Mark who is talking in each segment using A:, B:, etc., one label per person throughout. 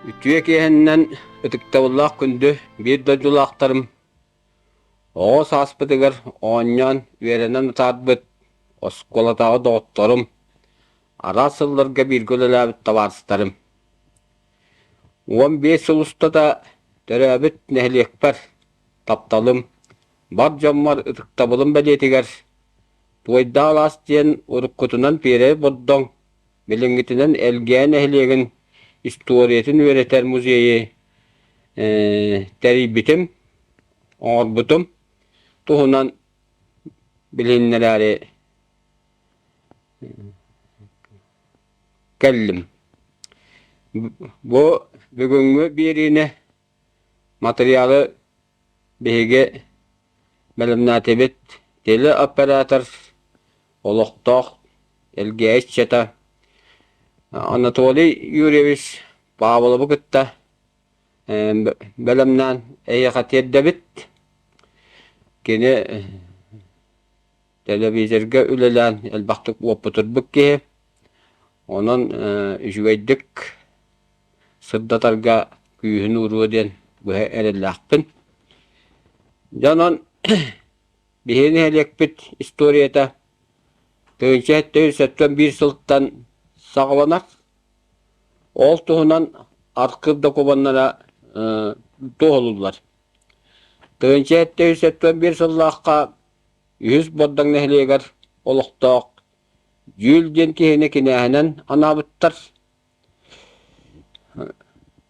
A: Үтүө киэһэннэн ытыктабыллаах күндү биир дойдулаахтарым, оҕо сааспытыгар оонньоон, үөрэнэн утаарбыт оскуолатааҕы доҕотторум, араас сылларга бииргэ үлэлээбит табаарыстарым. 15 сыл устата төрөөбүт нэһилиэкпэр тапталым, бар дьоммор ытыктабылым бэлиэтигэр Туойдаах алаас диэн уруккутунан Пиэрэй Бордоҥ, билиҥҥитинэн Элгээн нэһилиэгин историятын үөрэтэр музейы тэрийбитим, оҥорбутум туһунан билиһиннэрээри кэллим. Бу бүгүҥҥү биэриини матырыйаалы биһиги бэлэмнээтибит телеоператор олохтоох Элгээйи ыччата Анатолий Юрьевич Павловы кытта бэлэмнээн эйиэхэ тиэрдэбит. Кини телевизорга үлэлээн элбэхтик уопутурбут киһи. Онон үчүгэйдик сырдатарга күүһүн ууруо диэн быһа эрэллээхпин. Дьэ онон биһиги нэһилиэкпит историята 1971 сылтан саҕаланар. Ол туһунан архыып докумуоннара туоһулууллар. 1971 сыллаахха Үһүс Бордоҥ нэһилиэгэр олохтоох Дьүүл диэн киһини кинээһинэн анаабыттар.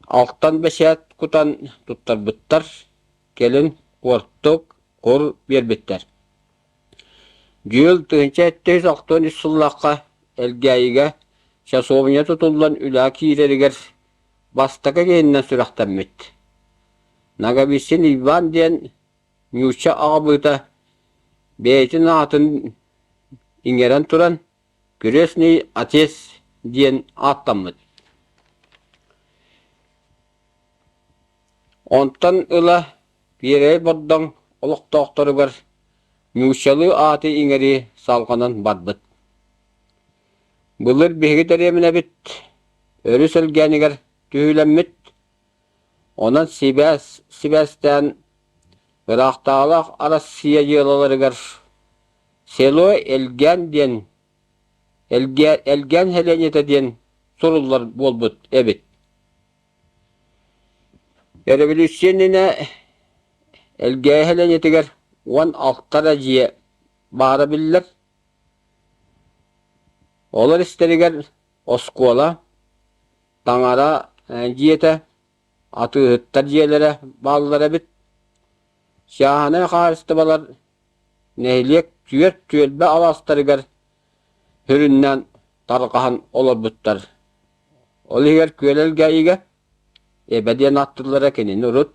A: Алтан бэчээт кутан туттарбыттар, кэлин куортук, кур биэрбиттэр. Дьүүл 1763 сыллаахха Элгээйигэ часовня тутуллан үлэҕэ киирэригэр бастакы киһинэн сүрэхтэммит. Ноговицын Иван диэн Ньуучча аҕабыыта бэйэтин аатын иҥэрэн туран «Крестный отец» диэн ааттаммыт. Онтон ыла Пиэрэй Бордоҥ олохтоохторугар нууччалыы ааты иҥэрии салҕанан барбыт. Былыр биһиги дэриэбинэбит өрүс элгээнигэр түһүүлэммит, Онон сибээс сибээстээн ыраахтааҕылаах Арассыыйа дьыалаларыгар село Элгээн диэн Элгээн сэлиэнньэтэ диэн суруллар буолбут эбит. Өрөбөлүүссүйэ иннинэ Элгээйи сэлиэнньэтигэр 16 эрэ дьиэ баара биллэр. Олор истэригэр оскуола, таҥара дьиэтэ, атыыһыттар дьиэлэрэ бааллар эбит. Чааһынай хаһаайыстыбалар нэһилиэк түөрт түөлбэ алаастарыгар сүрүннээн тарҕаһан олорбуттар. Ол иһигэр Күөл Элгээйигэ Эбэ диэн ааттыыллара кинини урут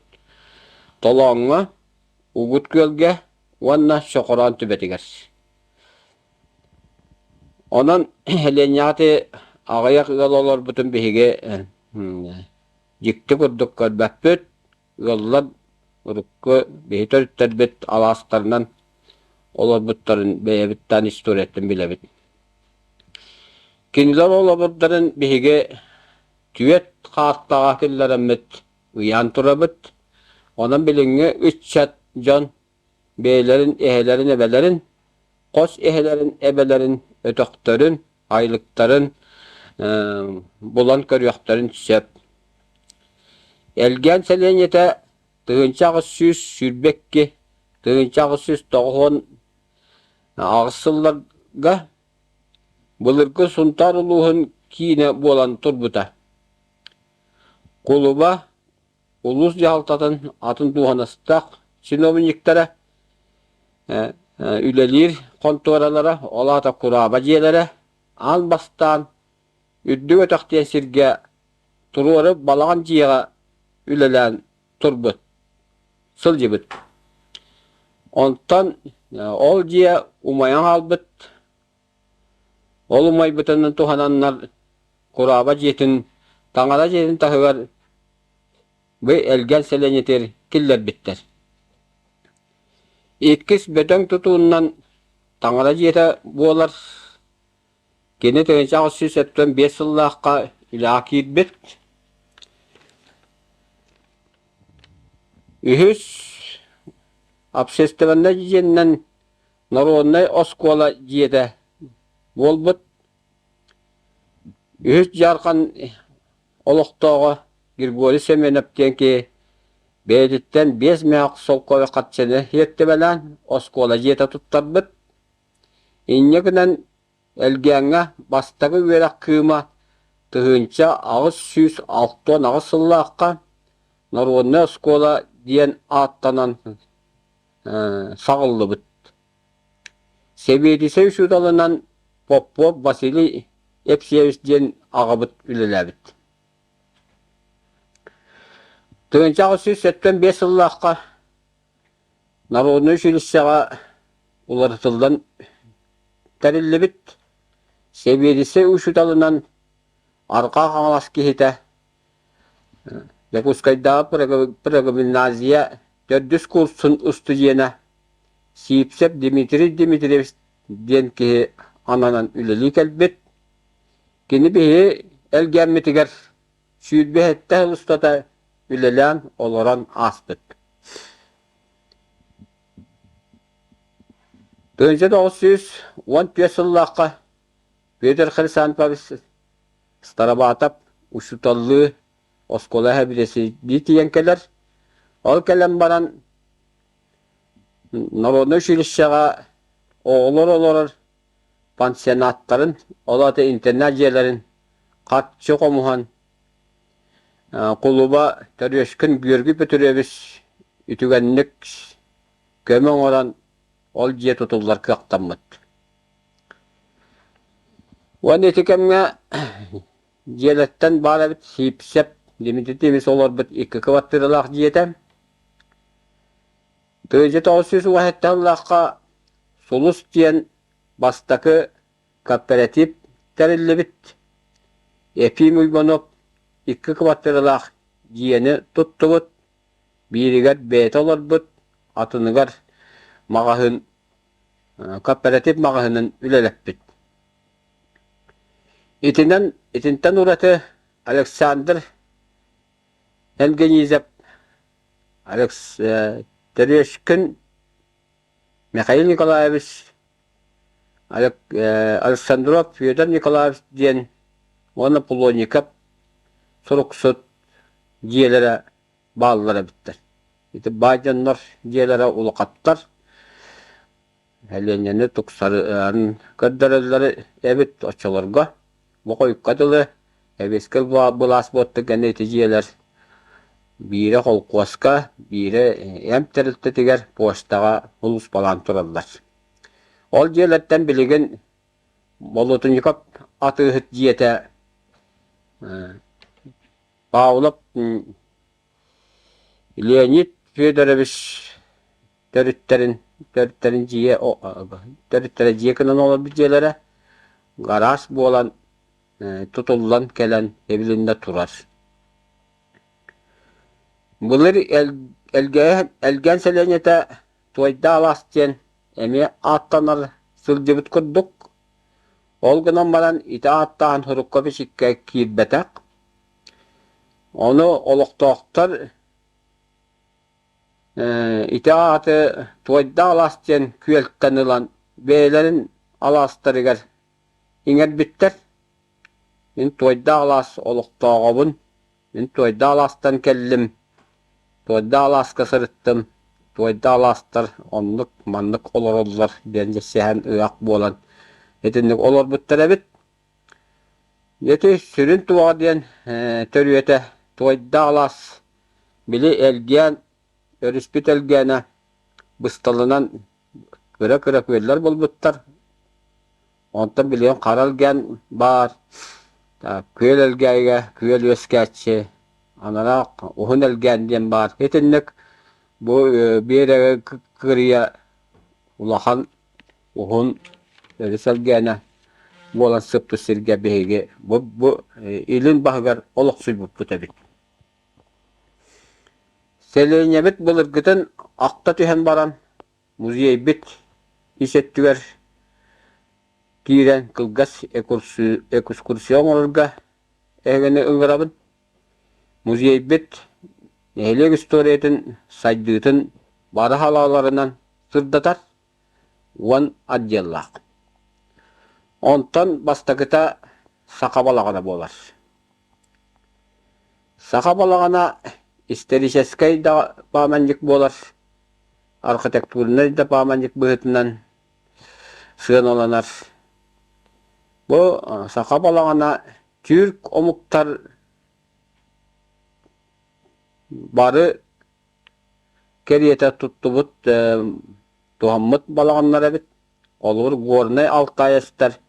A: Толооҥҥо, Угут Күөлгэ уонна Чохороон түбэтигэр. Онон Элиэнньэҕэ аҕыйах ыал олорбутун биһиги дьикти курдук көрбөппүт. Ыаллар урукку биһи төрүттэрбит алаастарынан олорбуттарын бэйэбиттэн историяттан билэбит. Кинилэр олобурдарын биһиги түөрт хаартаҕа киллэрэммит ыйаан турабыт. Онон билиҥҥи ыччат дьон бэйэлэрин эһэлэрин эбэлэрин, хос эһэлэрин эбэлэрин өтөхтөрүн, айлыктарын булан көрүөхтэрин сөп. Элгээн сэлиэнньэтэ 1822, 1898 сылларга былыргы Сунтаар улууһун киинэ буолан турбута. Кулуба улуус дьаһалтатын атын дуоһунастаах чиновниктара үлэлиир хонтуоралара, ол аата курааба дьиэлэрэ аан бастаан Үрдүк өтөх диэн сиргэ туруору балаҕан дьиэҕэ үлэлээн турбут, сылдьыбыт. Онтон ол дьиэ умайан хаалбыт. Ол умайбытынан туһананнар курааба дьиэтин таҥара дьиэтин таһыгар бу Элгэн сэлиэнньэтигэр киллэрбиттэр. Иккис бөдөҥ тутуунан таҥара дьиэтэ буолар. Кини 1875 сыллаахха үлэҕэ киирбит. Үһүс общественнай дьиэннэн народнай оскуола дьиэтэ буолбут. Үһүс дьаархан олохтооҕо Григорий Семенов диэн киһи бэйэтиттэн 5 мөһөөх солкуобай харчыны иэттибэлээн оскуола дьиэтэ туттарбыт. Инньэ гынан Элгээҥҥэ бастакы үөрэх кыыма 1868 сыллаахха народнай оскуола диэн ааттанан саҕыллыбыт. Сэбиэдиссэй учууталынан Попов Василий Епсеевич диэн аҕабыт үлэлээбит. 1875 сыллаахха Народнай училищеҕа уларытыллан тэриллибит сэбиэдиссэй учууталынан Арҕаа Хаҥалас киһитэ Дьокуускайдааҕы прогимназия төрдүс курсун устудьуона Сивцев Дмитрий Дмитриевич диэн киһи ананан үлэлии кэлбит. Кини биһиги элгээммитигэр 27 сыл устата үлэлээн олорон ааспыт. 1914 сыллаахха Петр Хрисанфович Староватов учууталлыы оскуола сэбиэдиссэйдии тиийэн кэлэр. Ол кэлэн баран народнай училищеҕа оҕолор олорор пансионаттарын, ол аата интернат дьиэлэрин харчы хомуһан Кулуба Төрүөскүн Георгий Петрович үтүгэнник көмө оҥорон ол дьиэ тутуллар кыахтаммыт. Уонна ити кэмҥэ дьиэлэртэн баар эбит Сиипсэп Дмитрий Тимис олорбут икки кыбартыыралаах дьиэтэ. 1917 сыллаахха Сулус диэн бастакы Кооператив тэриллибит. Ефим Уйбанов икки кыбартыыралаах дьиэни туттубут, бииригэр бэйэтэ олорбут, атыныгар маҕаһыын кооператив маҕаһыынын үлэлэппит. Итинэн итинтэн ураты Александр Энгенизев Алекс Терешкин Михаил Николаевич Александров Федор Николаевич диэн уонна Плотников суруксут дьиэлэрэ бааллар эбиттэр. Ити баай дьоннор дьиэлэрэ улахаттар. Элиэнньэни тупсаран көрдөрөллөр эбит оччолорго. Бу хойукка дылы эбиэскэ былаас буоттук гэнэ ити дьиэлэр биирэ холкуоска, биирэ эмп тэрилтэтигэр почтаҕа сулууспалаан тураллар. Ол дьиэлэртэн билигин Болотунньуков атыыһыт дьиэтэ Павлов Леонид Федорович төрүттэрин төрүттэрин дьиэ төрүттэрэ дьиэ гынан олорбут дьиэлэрэ гараас буолан тутуллан кэлэн эбилиннэ турар. Былыр Элгээн сэлиэнньэтэ Туойдаах алаас диэн эмиэ ааттанар сылдьыбыт курдук. Ол гынан баран ити ааттаан сурукка-бичиккэ киирбэтэх. Ону олохтоохтор ити ааты Туойдаах алаас диэн күөлтэн ылан бэйэлэрин алаастарыгар иҥэрбиттэр. Мин Туойдаах алаас олохтооҕобун. Мин Туойдаах алаастан кэллим. Туойдаах алааска сырыттым. Туойдаах алаастар оннук маннык олороллор диэн дьэссэһэн ыах буолан итинник олорбуттар эбит. Ити сүрүн туоҕа диэн төрүөтэ Туойдаах алаас били элгээн өрүспүт элгээнэ бысталынан кыра-кыра күөллэр буолбуттар. Онтон билигин хара элгээн баар, күөл элгээйигэ күөл үөскээччи, анараа уһун элгээн диэн баар. Итинник бу биэрэги кырыйа улахан уһун өрүс элгээнэ буолан сыппыт сиргэ биһиги бу, бу илин баһыгар олохсуйбуппут эбит. Сэлиэнньэбит былыргытын ахта түһэн баран музейбит ис өттүгэр киирэн кылгас экскурсия оҥорорго эһигини ыҥырабын. Музейбит нэһилиэк историятын сайдыытын бары салааларынан сырдатар уон отделлаах. Онтон бастакыта саха балаҕана буолар. Саха балаҕана историческай да пааманньык буолар, архитектурнай да пааманньык быһыытынан сыаналанар. Бу саха балаҕана түүрк омуктар бары кэриэтэ туттубут туһаммыт балаҕаннар эбит. Олор Горнай алтаецтар,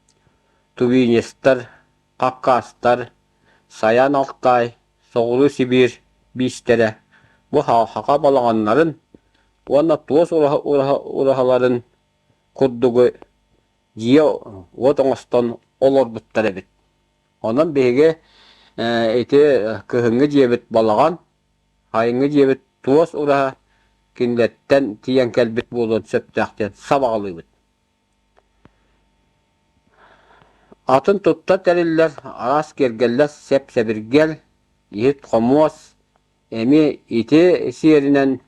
A: тувинецтар, хаккаастар, Саян Алтай, Соҕуруу Сибиир биистэрэ бу саха балаҕаннарын уонна туос ураһаларын курдугу дьиэ-уот оҥостон олорбуттар эбит. Онон биһиги ити кыһыҥҥы дьиэбит балаҕан Айыҥҥы дьиэбит туос ураһа кинилэртэн тиийэн кэлбит буолуон сөптөөх диэн сабаҕалыыбыт. Атын туттар тэриллэр араас киэргэллэр сэп-сэбиргэл, иһит-хомуос эмиэ ити сиэринэн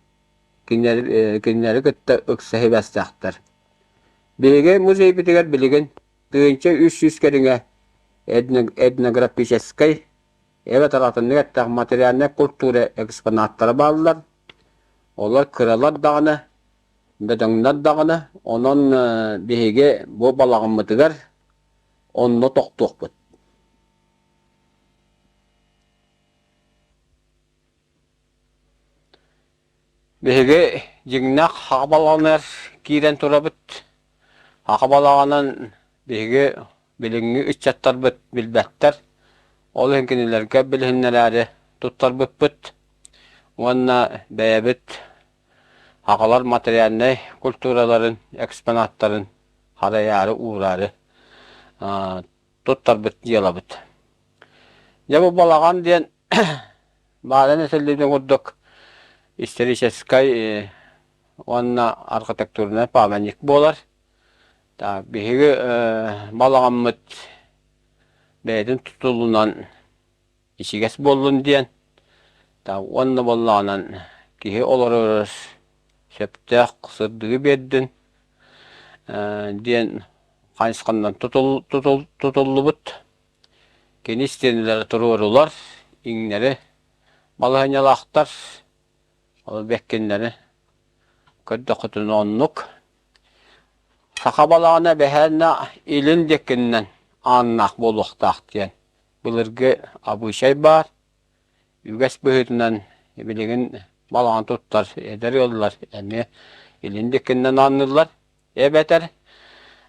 A: кинилэри, кинилэри кытта ыкса сибээстээхтэр. Биһиги музейбытыгар билигин 1300 кэриҥэ этнографическай Эбэтэр атыннык эттээх материальнай культура экспонаттара бааллар. Олор кыралар даҕаны, бөдөҥнөр даҕаны. Онон биһиги бу балаҕаммытыгар онно тохтуохпут. Биһиги дьиҥнээх саха балаҕаныгар киирэн турабыт. Саха балаҕанын биһиги билиҥҥи ыччаттарбыт билбэттэр. Ол иһин кинилэргэ билиһиннэрээри туттарбыппыт уонна бэйэбит сахалар материальнай культураларын экспонаттарын харайаары уураары туттарбыт дьыалабыт. Дьэ бу балаҕан диэн баарын этиллибитин курдук историческай уонна архитектурнай памятник буолар. Так, биһиги балаҕаммыт бэйэтин тутулунан ичигэс буоллун диэн, так уонна буоллаҕынан киһи олорор сөптөөх сырдыгы биэрдин диэн хайысханан тутуллубут. Кини истиэнэлэрэ туруорулар, иҥнэри балаһыанньалаахтар, ол бэккиннэри көрдөххүтүнэ оннук. Саха балаҕана бэһээннэ илин диэкинэн ааннаах буолуохтаах диэн былыргы абыычай баар. Үгэс быһыытынан билигин балаҕан туттар эдэр ыаллар эмиэ илин диэкинэн аанныыллар. Эбэтэр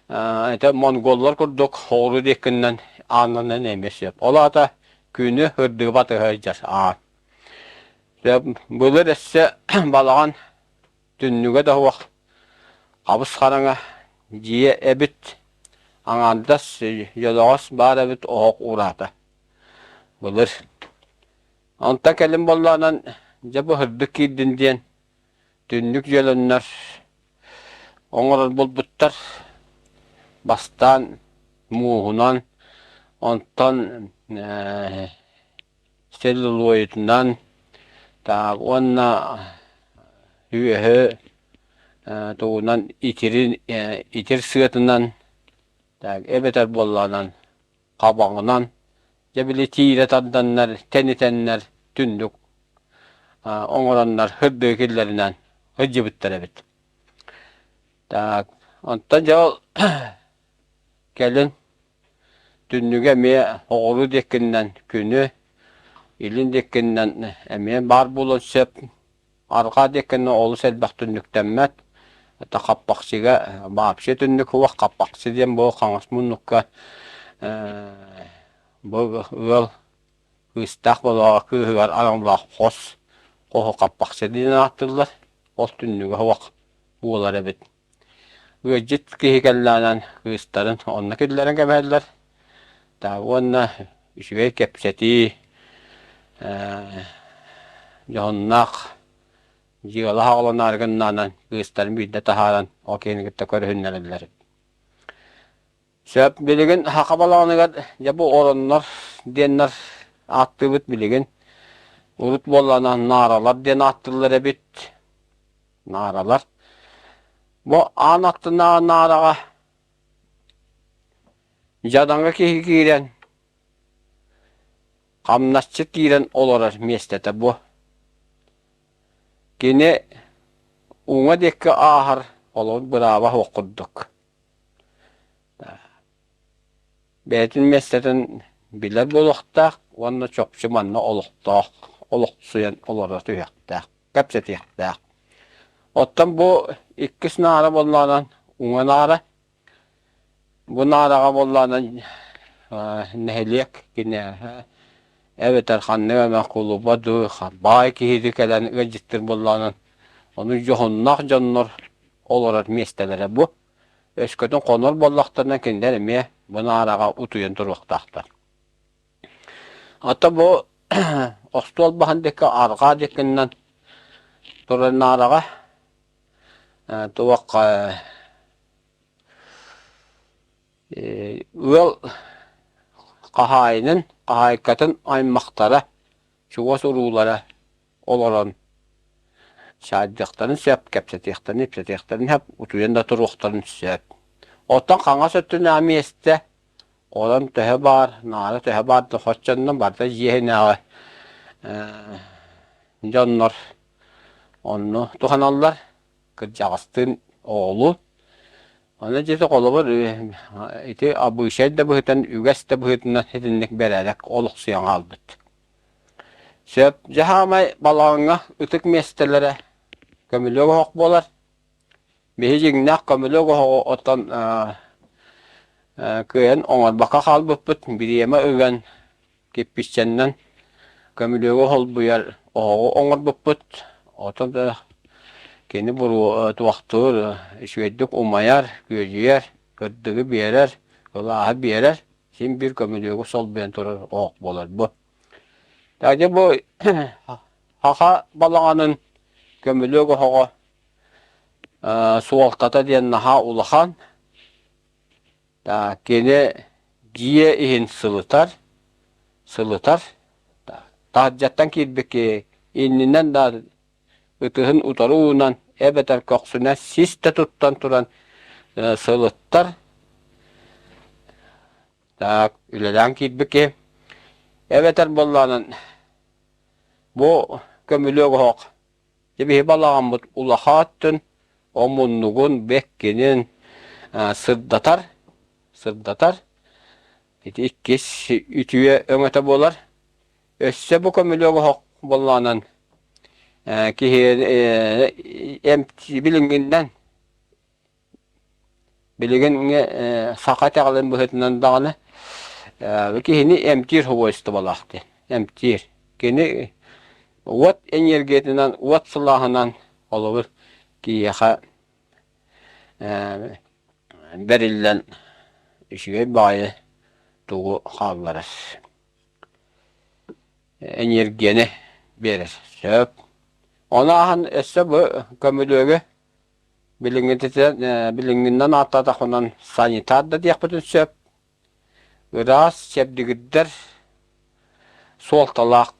A: это монголлар курдук соҕуруу диэкинэн ааннанан эмиэ сөп. Ол аата күнү ырдыгы батыһа сылдьар аан. Былыр өссө балаҕан түннүгэ да суох хабыс-хараҥа дьиэ эбит, аҥаардас дьөлөҕөс баар эбит оһох уураата былыр. Онтон кэлин буоллаҕынан дьэ бу сырдык киирдин диэн түннүк дьөлөннөр оҥорор буолбуттар. Бастаан мууһунан, онтон целлулоидынан так уонна үөһү тугунан итирин итир сыатынан так эбэтэр буоллаҕынан хабаҕынан дьэ били тиирэ тарданнар тэнитэннэр түннүк оҥороннор сырдыгы киллэринэн сылдьыбыттар эбит. Так онтон дьэ ол кэлин. Түннүгэ эмиэ оҕуруу диэкинэн күнү, илин диэкинэн эмиэ баар буолуон сөп. Арҕаа диэкинэн олус элбэх түннүктэммэт. Это хаппахчыга вообще түннүк суох, хаппахчы диэн бу хаҥас муннукка бу ыал кыыстаах болоҕо кыыһыгар аналлаах хос хоһу хаппахчы диэн ааттыыллар. Ол түннүгэ суох буолар эбит. Ыалдьыт киһи кэллэҕинэн кыыстарын онно киллэрэн кэбиһэллэр. Уонна үчүгэй кэпсэтии, дьоһуннаах дьыала саҕаланаары гыннаҕынан кыыстарын биирдэ таһааран ол киһини кытта көрүһүннэрэллэр. Сөп, билигин саха балаҕаныгар дьэ бу ороннор диэннэр ааттыыбыт билигин. Урут буоллаҕына нааралар диэн ааттыыллар эбит. Нааралар. Бу аан аттынааҕы наараҕа дьадаҥы киһи киирэн, хамнасчыт киирэн олорор миэстэтэ бу. Кини уҥа диэки ааһар олорор бырааба суох курдук. Бэйэтин миэстэтин билэр буолуохтаах уонна чопчу манна олохтоох олохсуйан олоро түһүөхтээх, кэпсэтиэхтээх. Оттон бу иккис наара буоллаҕынан уҥа наара. Бу наараҕа буоллаҕынан нэһилиэк кинээһэ эбэтэр ханнык эмэ кулуба дуу, баай киһи кэлэн ыалдьыттыыр буоллаҕынан ону дьоһуннаах дьоннор олорор миэстэлэрэ бу. Өскөтүн хонор буоллахтарына кинилэр эмиэ бу наараҕа утуйан туруохтаахтар. Ата бу остуол баһын диэки арҕаа диэкинэн турар наараҕа туох ыал хаһаайынын, хаһаайкатын аймахтара, чугас уруулара олорон саадьыахтарын сөп, кэпсэтиэхтэрин, ипсэтиэхтэрин сөп, утуйан да туруохтарын сөп. Оттон хаҥас өттүнээҕи миэстэ орон төһө баар, наара төһө баар да хоччонно барыта дьиэ иһинээҕи дьоннор онно туһаналлар, кырдьаҕастыын оҕолуу. Аны дьиэтэ холобур ити абыычай да быһыытынан, үгэс да быһыытынан итинник бэрээдэк олохсуйан хаалбыт. Сөп, дьэ саамай балаҕаҥҥа ытык миэстэлэрэ көмүлүөк оһох буолар. Биһи дьиҥнээх көмүлүөк оһоҕу оттон кыайан оҥорбокко хаалбыппыт, бириэмэ ыган кирпииччэннэн көмүлүөгү холбуйар оһоҕу оҥорбуппут. Оттон да кини буруо туохтуур үчүгэйдик умайар, күөдьүйэр, кырдыгы биэрэр, кылааһы биэрэр. Син биир көмүлүөгү солбуйан турар оһох буолар бу. Дьэ бу саха балаҕанын көмүлүөк оһоҕо суолтата диэн наһаа улахан. Кини дьиэ иһин сылытар, сылытар. Таһырдьаттан киирбит киһи иннинэн да ытыһын утары уунан эбэтэр көхсүнэн сис да туттан туран сылыттар. Так, үлэлээн киирбит киһи. Эбэтэр буоллаҕынан бу көмүлүөк оһох дьэ биһи балаҕаммыт улахан өттүн омуннугун, бэккинин сырдатар, сырдатар. Ити иккис үтүө өҥөтө буолар. Өссө бу көмүлүөк оһох буоллаҕынан киһи билиҥҥиннэн билигин саха итэҕэлин быһыытынан даҕаны киһини эмтиир свойстволаах диэн эмтиир. Кини уот энергиятынан, уот сылааһынан холобур киһиэхэ бэриллэн үчүгэй баҕайы тугу хаалларар. Энергияны биэрэр. Сөп. Ону ааһан өссө бу көмүлүөгү билиҥҥитинэн билиҥҥинэн ааттаатахпынан санитар да диэхпитин сөп. Ыраас, чэбдигирдэр суолталаах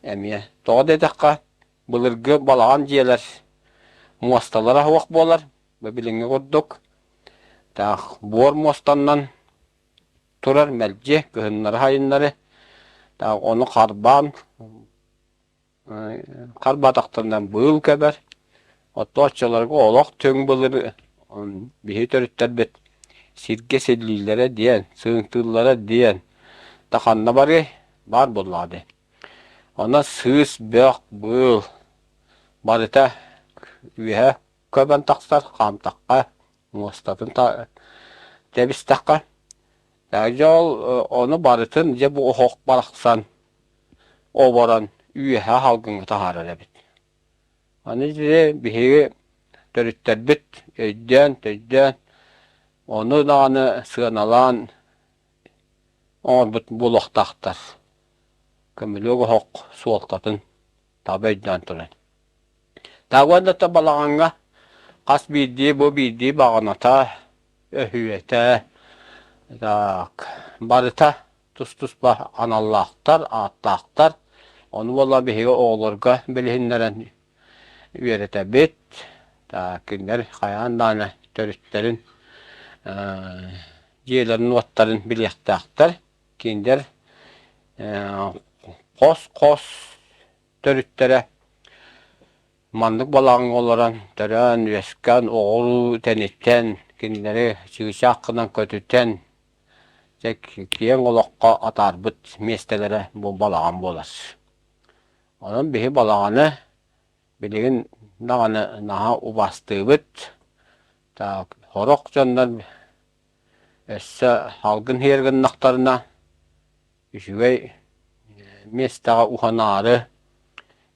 A: эмиэ. Тоҕо диэтэххэ, былыргы балаҕан дьиэлэр муосталара суох буолар. Бу билиҥҥи курдук. Таах буор муостаннан турар мэлдьи кыһыннары-сайыннары ону харбаан харбаатахтарынан быыл көбөр. Оттон оччолорго олох түҥ былыр биһи төрүттэрбит Сиргэ силлииллэрэ диэн, сыыҥтыыллара диэн, да ханна барыай, баар буоллаҕа дии. Онон сыыс, бөх, быыл барыта үөһэ көбөн тахсар, хаамтахха, муостатын тэбистэххэ. Дьэ ол ону барытын дьэ бу оһох барахсан оборон үөһэ салгыҥҥа таһаарар эбит. Аны дьэ биһиги төрүттэрбит өйдөөн-төйдөөн, ону даҕаны сыаналаан оҥорбут буолуохтаахтар. Көмүлүөк оһох суолтатын таба өйдөөн туран. Уонна да балаҕаҥҥа хас биирдии бу биирдии баҕаната, өһүөтэ, так барыта тус-туспа аналлаахтар, ааттаахтар. Ону буолла биһиги оҕолорго билиһиннэрэн үөрэтэбит. Кинилэр хайаан даҕаны төрүттэрин, дьиэлэрин-уоттарын билиэхтээхтэр. Кинилэр хос-хос төрүттэрэ Маннык балаҕаҥҥа олорон, төрөөн-үөскээн, оҕолуу тэнитэн, кинилэри чыычаах гынан көтүтэн, дьэ киэҥ олоххо атаарбыт миэстэлэрэ бу балаҕан буолар. Онон биһи балаҕаны билигин даҕаны наһаа убаастыыбыт. Так, сорох дьоннор өссө салгын иһэр гыннахтарына үчүгэй миэстэҕэ уһанаары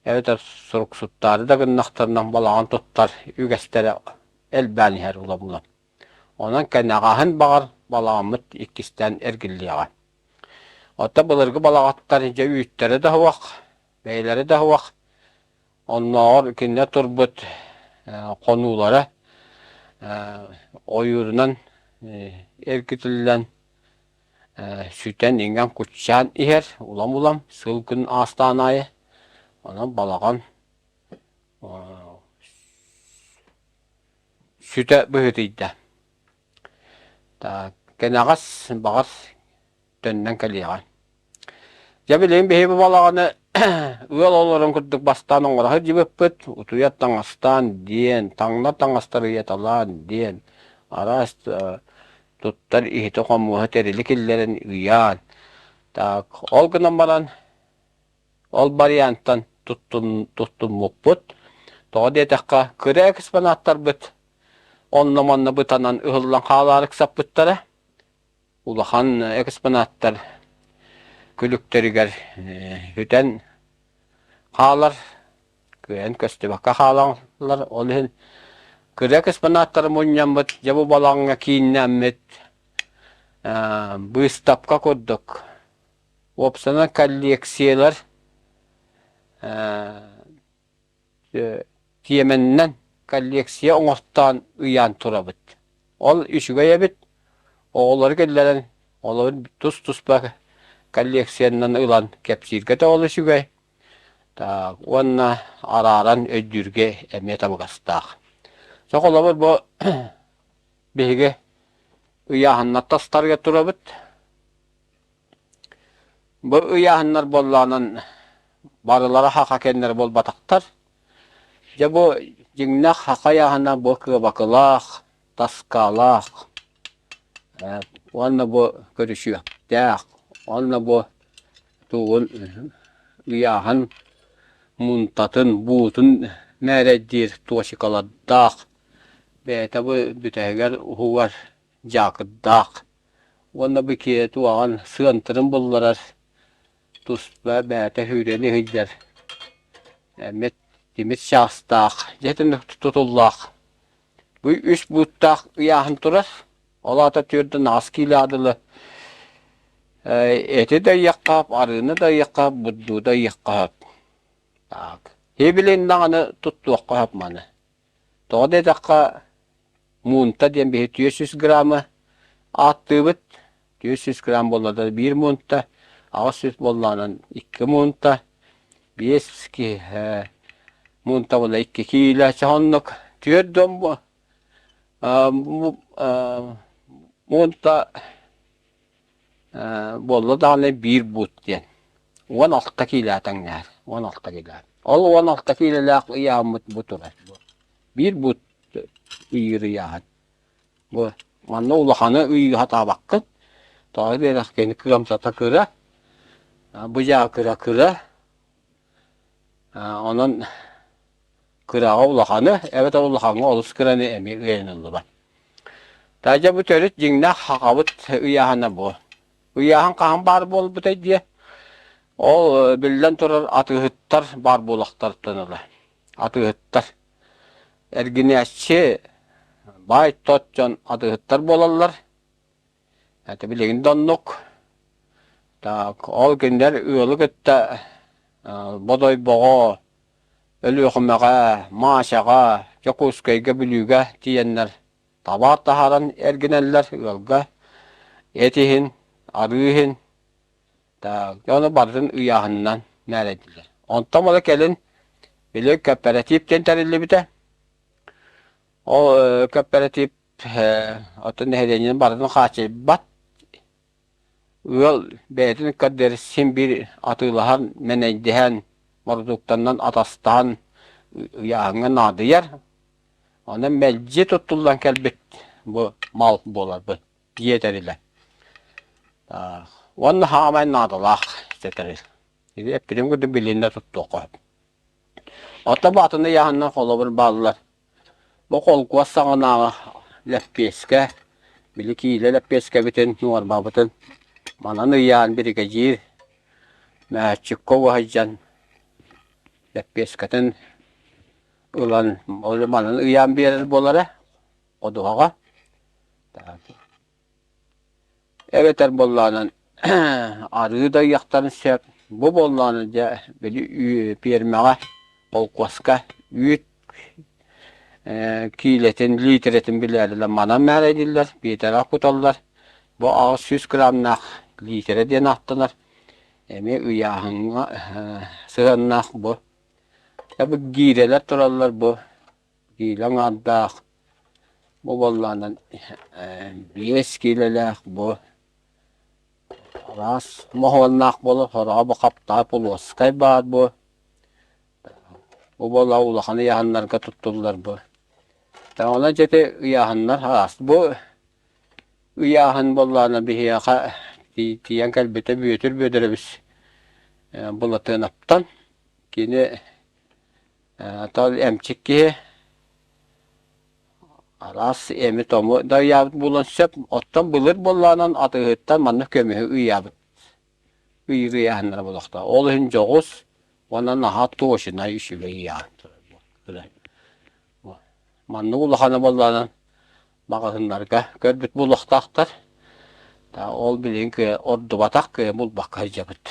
A: эбэтэр суруксуттаары да гыннахтарына балаҕан туттар үгэстэрэ элбээн иһэр улам-улам. Онон кэнэҕэһин баҕар балаҕаммыт иккистээн эргиллиэҕэ. Оттон былыргы балаҕаттар дьэ үүттэрэ да суох, бэйэлэрэ да суох. Оннооҕор кинилэр турбут хонуулара ойуурунан эргитиллэн сүтэн иҥэн куччаан иһэр улам-улам сыл күн аастаан аайы онон балаҕан сүтэ быһыытыйда. Так кэнэҕэс баҕар төннөн кэлиэҕэ. Дьэ билигин биһиги бу балаҕаны ыал олорон курдук бастаан оҥоро сылдьыбыппыт, утуйар таҥастаан диэн, таҥнар таҥастары ыйаталаан диэн, араас туттар иһити-хомуоһу тэрили киллэрэн ыйаан. Так, ол гынан баран ол вариантан туттуммуппут. Тоҕо диэтэххэ, кыра экспонаттарбыт онно-манна бытанан ыһыллан хаалаары ыксаппыттара. Улахан экспонаттар күлүктэригэр сүтэн хаалар кыайан көстүбэккэ хаалаллар. Ол иһин кыра экспонаттары мунньаммыт, дьэ бу балаҕаҥҥа кииннэммит быыстапка курдук уопсайынан коллекциялар тиэмэннэн коллекция оҥортоон ыйаан турабыт. Ол үчүгэй эбит. Оҕолору киллэрэн, олору тус-туспа коллекциянан ылан кэпсииргэ да ол үчүгэй. Так, уонна арааран өйдүүргэ эмиэ табыгастаах. Чэ, холобур, бу биһиги ыйааһыннар тастарыгар турабыт. Бу ыйааһыннар буоллаҕынан барылара хаха кэннэрэ буолбатахтар. Дьэ бу дьиҥнээх хаха ыйааһына бу кыабакылаах, таскаалаах уонна бу көрүсүөхтээх уонна бу тугун ыйааһын муунтатын, буутун мээрэйдиир туочукалардаах бэйэтэ бу бүтэһигэр уһугар дьаакырдаах уонна бу киһи туоҕун сыантырын булларар туспа бэйэтэ сүүрэн иһийдэр эмиэ тимир чаастаах дьэ итинник тутуллаах Бу үс бууттаах ыйааһын турар. Ол аата түөртэн аҕыс киилэҕэ дылы эти да ыйыахха, арыыны да ыйыахха, бурдугу да ыйыахха сөп. Так. Һибилин даҕаны туттуохха сөп маны. Тоҕо диэтэххэ, муунта диэн биһи 400 граммы ааттыыбыт. 400 грамм буолла да биир муунта, 800 буоллаҕынан икки муунта, биэс киһи муунта буолла икки киилэ чоһоннук түөрт дом муунта буолла даҕаны биир буут диэн 16 киилэ тэҥнэһэр 16 киилэ ол 16 киилэлээх ыйааммыт бу турар биир буут ыйыыр ыйааһын бу. Манна улаханы ыйыы сатаабаккын. Тоҕо диэтэххинэ кыамтата кыра, быдьаа кыра-кыра. Онон кыраҕа улаханы эбэтэр улахаҥҥа олус кыраны эмиэ ыйаныллыбат. Таадьа бу төрүт дьиҥнээх хахабыт ыйааһына бу. Ыйааһын хаһан баар буолбутай диэ? Ол биллэн турар атыыһыттар баар буолуохтарыттан ыла. Атыыһыттар. Эргинээччи баай-тот дьон атыыһыттар буолаллар. Это билигин да оннук. Так, ол кинилэр ыалы кытта Бодойбоҕо, Өлүөхүмэҕэ, Маасаҕа, Дьокуускайга, Бүлүүгэ тиийэннэр табаар таһааран эргинэллэр ыалга эт иһин, арыы иһин, так, ону барытын ыйааһынынан мээрэйдилэр. Онтон ыла кэлин били кооператив диэн тэриллибитэ. Ол кооператив оттон нэһилиэнньэни барытын хааччыйбат. Ыал бэйэтин кардер син биир атыылаһан, мэнэйдэһэн, бородууктанан атастаһан ыйааһыҥҥа наадыйар. Онон мэлдьи туттуллан кэлбит бу мал буоларбын дьиэ тэрилэ. Уонна хаамай наадалаах тэрил. Ити эппитим курдук билиннэ туттуохха сөп. Оттон бу атын ыйааһыннар холобур бааллар. Бу холкуос саҕанааҕы лэппиэскэ, били киилэ лэппиэскэбитин, нуорбабытын манан ыйаан биригэдьиир мээччиккэ уһайдьан лэппиэскэтин ылан ол манан ыйаан биэрэр буолара ходуһаҕа. Эбэтэр буоллаҕынан арыы да ыйыахтарын сөп. Бу буоллаҕына дьэ били пиэрмэҕэ, холкуоска үүт киилэтин, лиитирэтин билээрилэр манан мээрэйдииллэр, биэтэрэҕэ куталлар. Бу 800 грамнаах лиитирэ диэн ааттанар. Эмиэ ыйааһыҥҥа сыһыаннаах бу. Бу гиирэлэр тураллар бу киилэ аҥаардаах, бу буоллаҕына 5 киилэлээх бу араас моһуоннаах буолар, сороҕо бу хаптаҕай полуоскай баар бу. Бу буоллаҕа улахан ыйааһыннарга туттуллар бу. Онон дьэ ити ыйааһыннар араас. Бу ыйааһын буоллаҕына биһиэхэ тиийэн кэлбитэ Бүөтүр Бүөтүрэбис Былатыанаптан. Кини Тал эмчит киһи араас эми-тому да ыйаабыт буолуон сөп. Оттон былыр буоллаҕынан атыыһыттан маннык көмүһү ыйаабыт ыйыыр ыйааһыннара буолуохтаах. Ол иһин дьоҕус уонна наһаа туочунай үчүгэй ыйааһын турар. Маннык улахана буоллаҕынан маҕаһыыннарга көрбүт буолуохтаахтар. Ол билигин ордубатах кыайан булбакка сылдьабыт.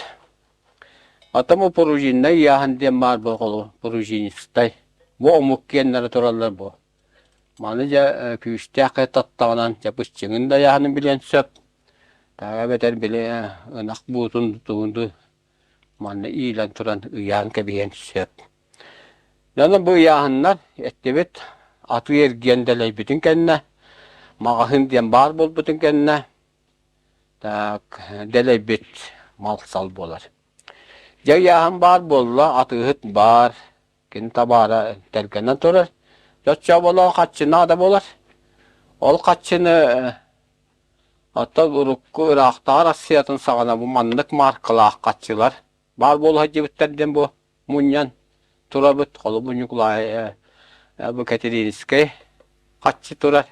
A: Оттон бу пружиннай ыйааһын диэн баар буолуо, пружинистай. Бу омук киэннэрэ тураллар бу. Маны дьэ күүстээх таттаҕынан дьэ быччыҥын да ыйааһынын билиэн сөп. Таага эбэтэр били ынах буутун тугун манна иилэн туран ыйаан кэбиһиэн сөп. Дьоно бу ыйааһыннар эттибит атыы-эргиэн дэлэйбитин кэннэ, маҕаһыын диэн баар буолбутун кэннэ Так, дэлэйбит мал-сал буолар. Дьэ ыйааһын баар буолла, атыыһыт баар, кини табаара тэлгэнэн турар. Оччоҕо хаччы наада буолар. Ол хаччыны оттон урукку ыраахтааҕы Россиятын саҕана бу маннык мааркалаах хаччылар баар буола сылдьыбыттар диэн бу мунньан турабыт. Холобур Ньукулай бу Кэтэриинискэй хаччы турар.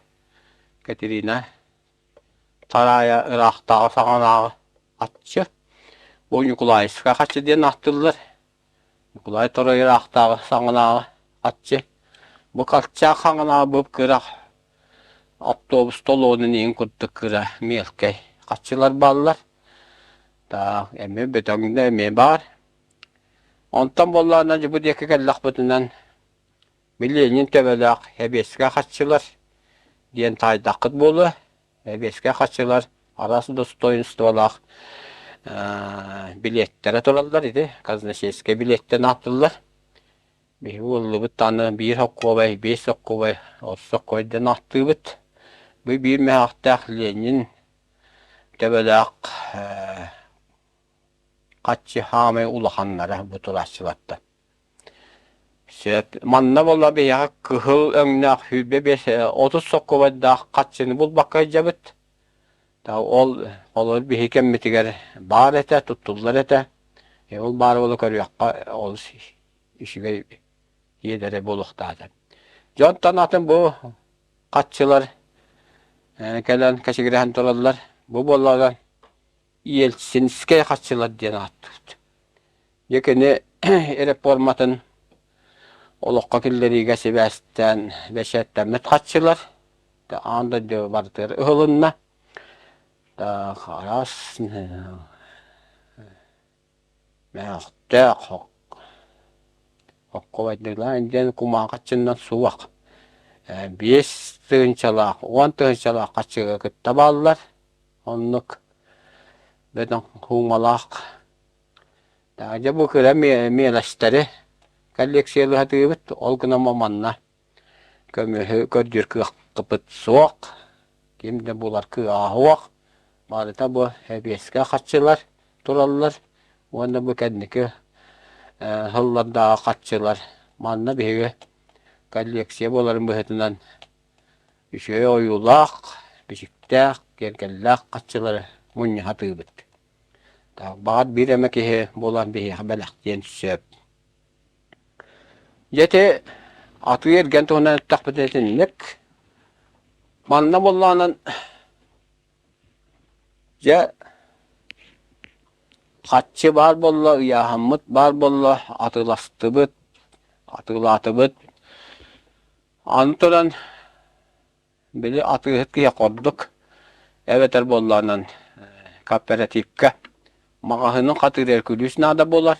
A: Катерина Тараайа ыраахтааҕы саҕанааҕы аччы. Бу Ньукулаевскай хаччы диэн ааттыыллар. Ньукулай Торуой ыраахтааҕы саҕанааҕы аччы. Бу Колчак хаҥанааҕы бу кыра автобус толуонун иһин курдук кыра мелкэй хаччылар бааллар. Так, эмиэ бөтөҥнө эмиэ баар. Онтон буоллаҕына дьэ бу диэки кэллэхпитинэн Ленин төбөлөөх эбиэскэ хаччылар диэн таайдаххыт буолуо. Эбиэскэ хаччылар араас достоинстволаах билиэттэрэ тураллар ити казначейскай билиэттэн ааттыллар. Биһиги уоллубут аны биир сокуобай, биэс сокуобай, отут сокуобай диэн ааттыыбыт. Бу биир мөһөөхтөөх Ленин төбөлөөх хаччы хаамай улаханнара бу турааччылартан. Сөп. Манна буолла биһиэхэ кыһыл өҥнөөх 25 30 сокуобайдаах хаччыны булбакка сылдьабыт. Ол олор биһи кэммитигэр баар этэ, туттуллар этэ. Ол баар буола көрүөххэ олус үчүгэй иэдэрэ буолуохтаата. Дьонтон атын бу хаччылар кэлэн кэчигирэһэн тураллар. Бу буоллаҕа Ельцинскэй хаччылар диэн ааттыыбыт. Дьэ кини реформатын олоххо киллэриигэ сибээстээн бэчээттэммит хаччылар аан дойду барытыгар ыһылынна. Араас мөөхтөөх Оккубайдыылаан диэн кумааҕы хаччыннан суох. 5 тыһыынчалаах, 10 тыһыынчалаах хаччыга кытта бааллар. Оннук бөдөҥ хуумалаах. Дьэ бу кыра миэлэстэри коллекциялыы сатыыбыт. Ол гынан манна көмүһү көрдүүр кыахпыт суох. Ким да булар кыаҕа суох. Барыта бу эбиэскэ хаччылар тураллар уонна бу кэнники сыллардааҕы хаччылар. Манна биһиги коллекция буоларын быһыытынан үчүгэй ойуулаах, бичиктээх, киэргэллээх хаччылары мунньа сатыыбыт. Баҕар биир эмэ киһи буолан биһиэхэ бэлэхтиэн сөп. Дьэ ити атыы-эргиэн туһунан эттэхпитинэ итинник. Манна буоллаҕынан дьэ хаччы баар буолла, ыйааһыммыт баар буолла, атыыластыбыт, атыылаатыбыт. Аны туран били атыыһыт киһи ордук эбэтэр буоллаҕынан кооперативка маҕаһыынын хатыырыгар күлүүс наада буолар.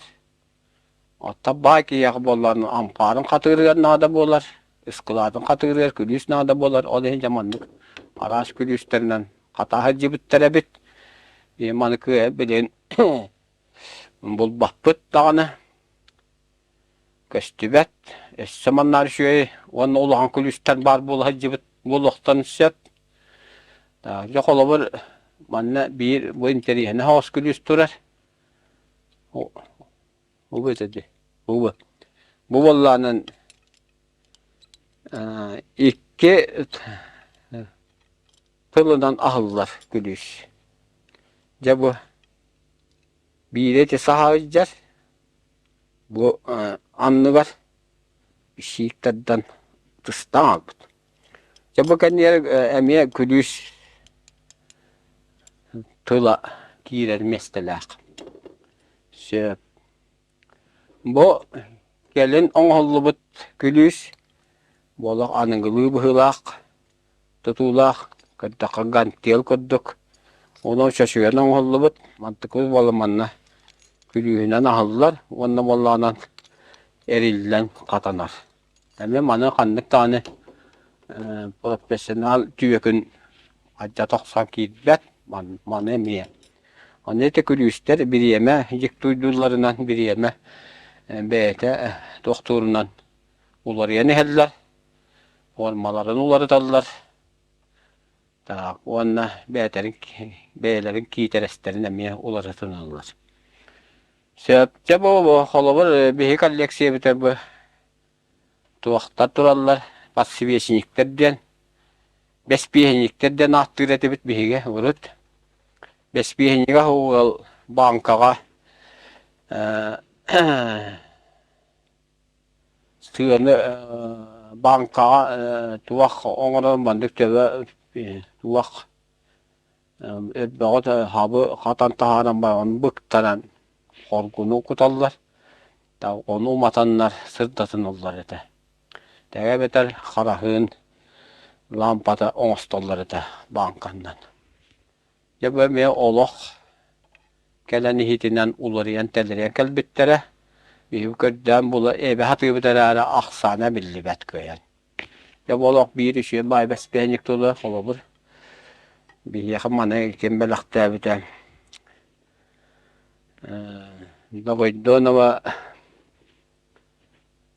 A: Оттон баай киһиэхэ буоллаҕына ампаарын хатыырыгар наада буолар, ыскылаатын хатыырыгар күлүүс наада буолар. Ол иһин дьэ маннык араас күлүүстэринэн хатаа сылдьыбыттар эбит. И маны кыайа билигин булбаппыт даҕаны көстүбэт. Өссө манна үчүгэй уонна улахан күлүүстэр баар буола сылдьыбыт буолуохтарын сөп. Дьэ холобур манна биир бу интэриэһинэй соҕус күлүүс турар. Бу этэ дии. Бу бу буоллаҕынан икки тылынан аһыллар күлүүс. Дьэ бу биирэ ити саха сылдьар, бу анныгар сиик тардан тыстан хаалбыт. Дьэ бу кэннигэр эмиэ күлүүс тыла киирэр миэстэлээх. Сөп. Бу кэлин оҥоһуллубут күлүүс буолуох аныгылыы быһыылаах, тутуулаах, көрдөххө гантел курдук. Онон чочуйан оҥоһуллубут. Мантыкыбыт буолла манна күлүүһүнэн аһыллар уонна буоллаҕынан эриллэн хатанар. Эмиэ маны ханнык даҕаны профессионал түөкүн алдьата охсон киирбэт, маны эмиэ. Аны ити күлүүстэр бириэмэ диктуйдуулларынан бириэмэ бэйэтэ туохтуурунан уларыйан иһэллэр, формаларын уларыталлар. Так уонна бэйэтэрин бэйэлэрин киитэрэстэрин эмиэ уларытыналлар. Сөп. Дьэ бу холобур биһи коллекциябытыгар бу туохтар тураллар подсвечниктэр диэн бэспиэһинньиктэр диэн ааттыыр этибит биһиги урут. Бэспиэһинньигэ ыал бааҥкаҕа сыаны бааҥкаҕа туох оҥорон маннык төбө туох Өрбөҕү хабы хатан таһааран баран быктаран хоргуну куталлар, ону уматаннар сырдатыналлар этэ. Тэгэ эбэтэр хараһыын лаампата оҥостоллор этэ бааҥканнан. Дьэ бу эмиэ олох кэлэн иһитинэн уларыйан-тэлэрийэн кэлбиттэрэ. Биһиги көрдөөн була эбэ сатыыбыт эрээри ахсаана биллибэт кыайан. Дьэ бу олох биир үчүгэй баай бэспиэнньик тыла, холобур, биһиэхэ маны ким бэлэхтээбитэ Догойдонова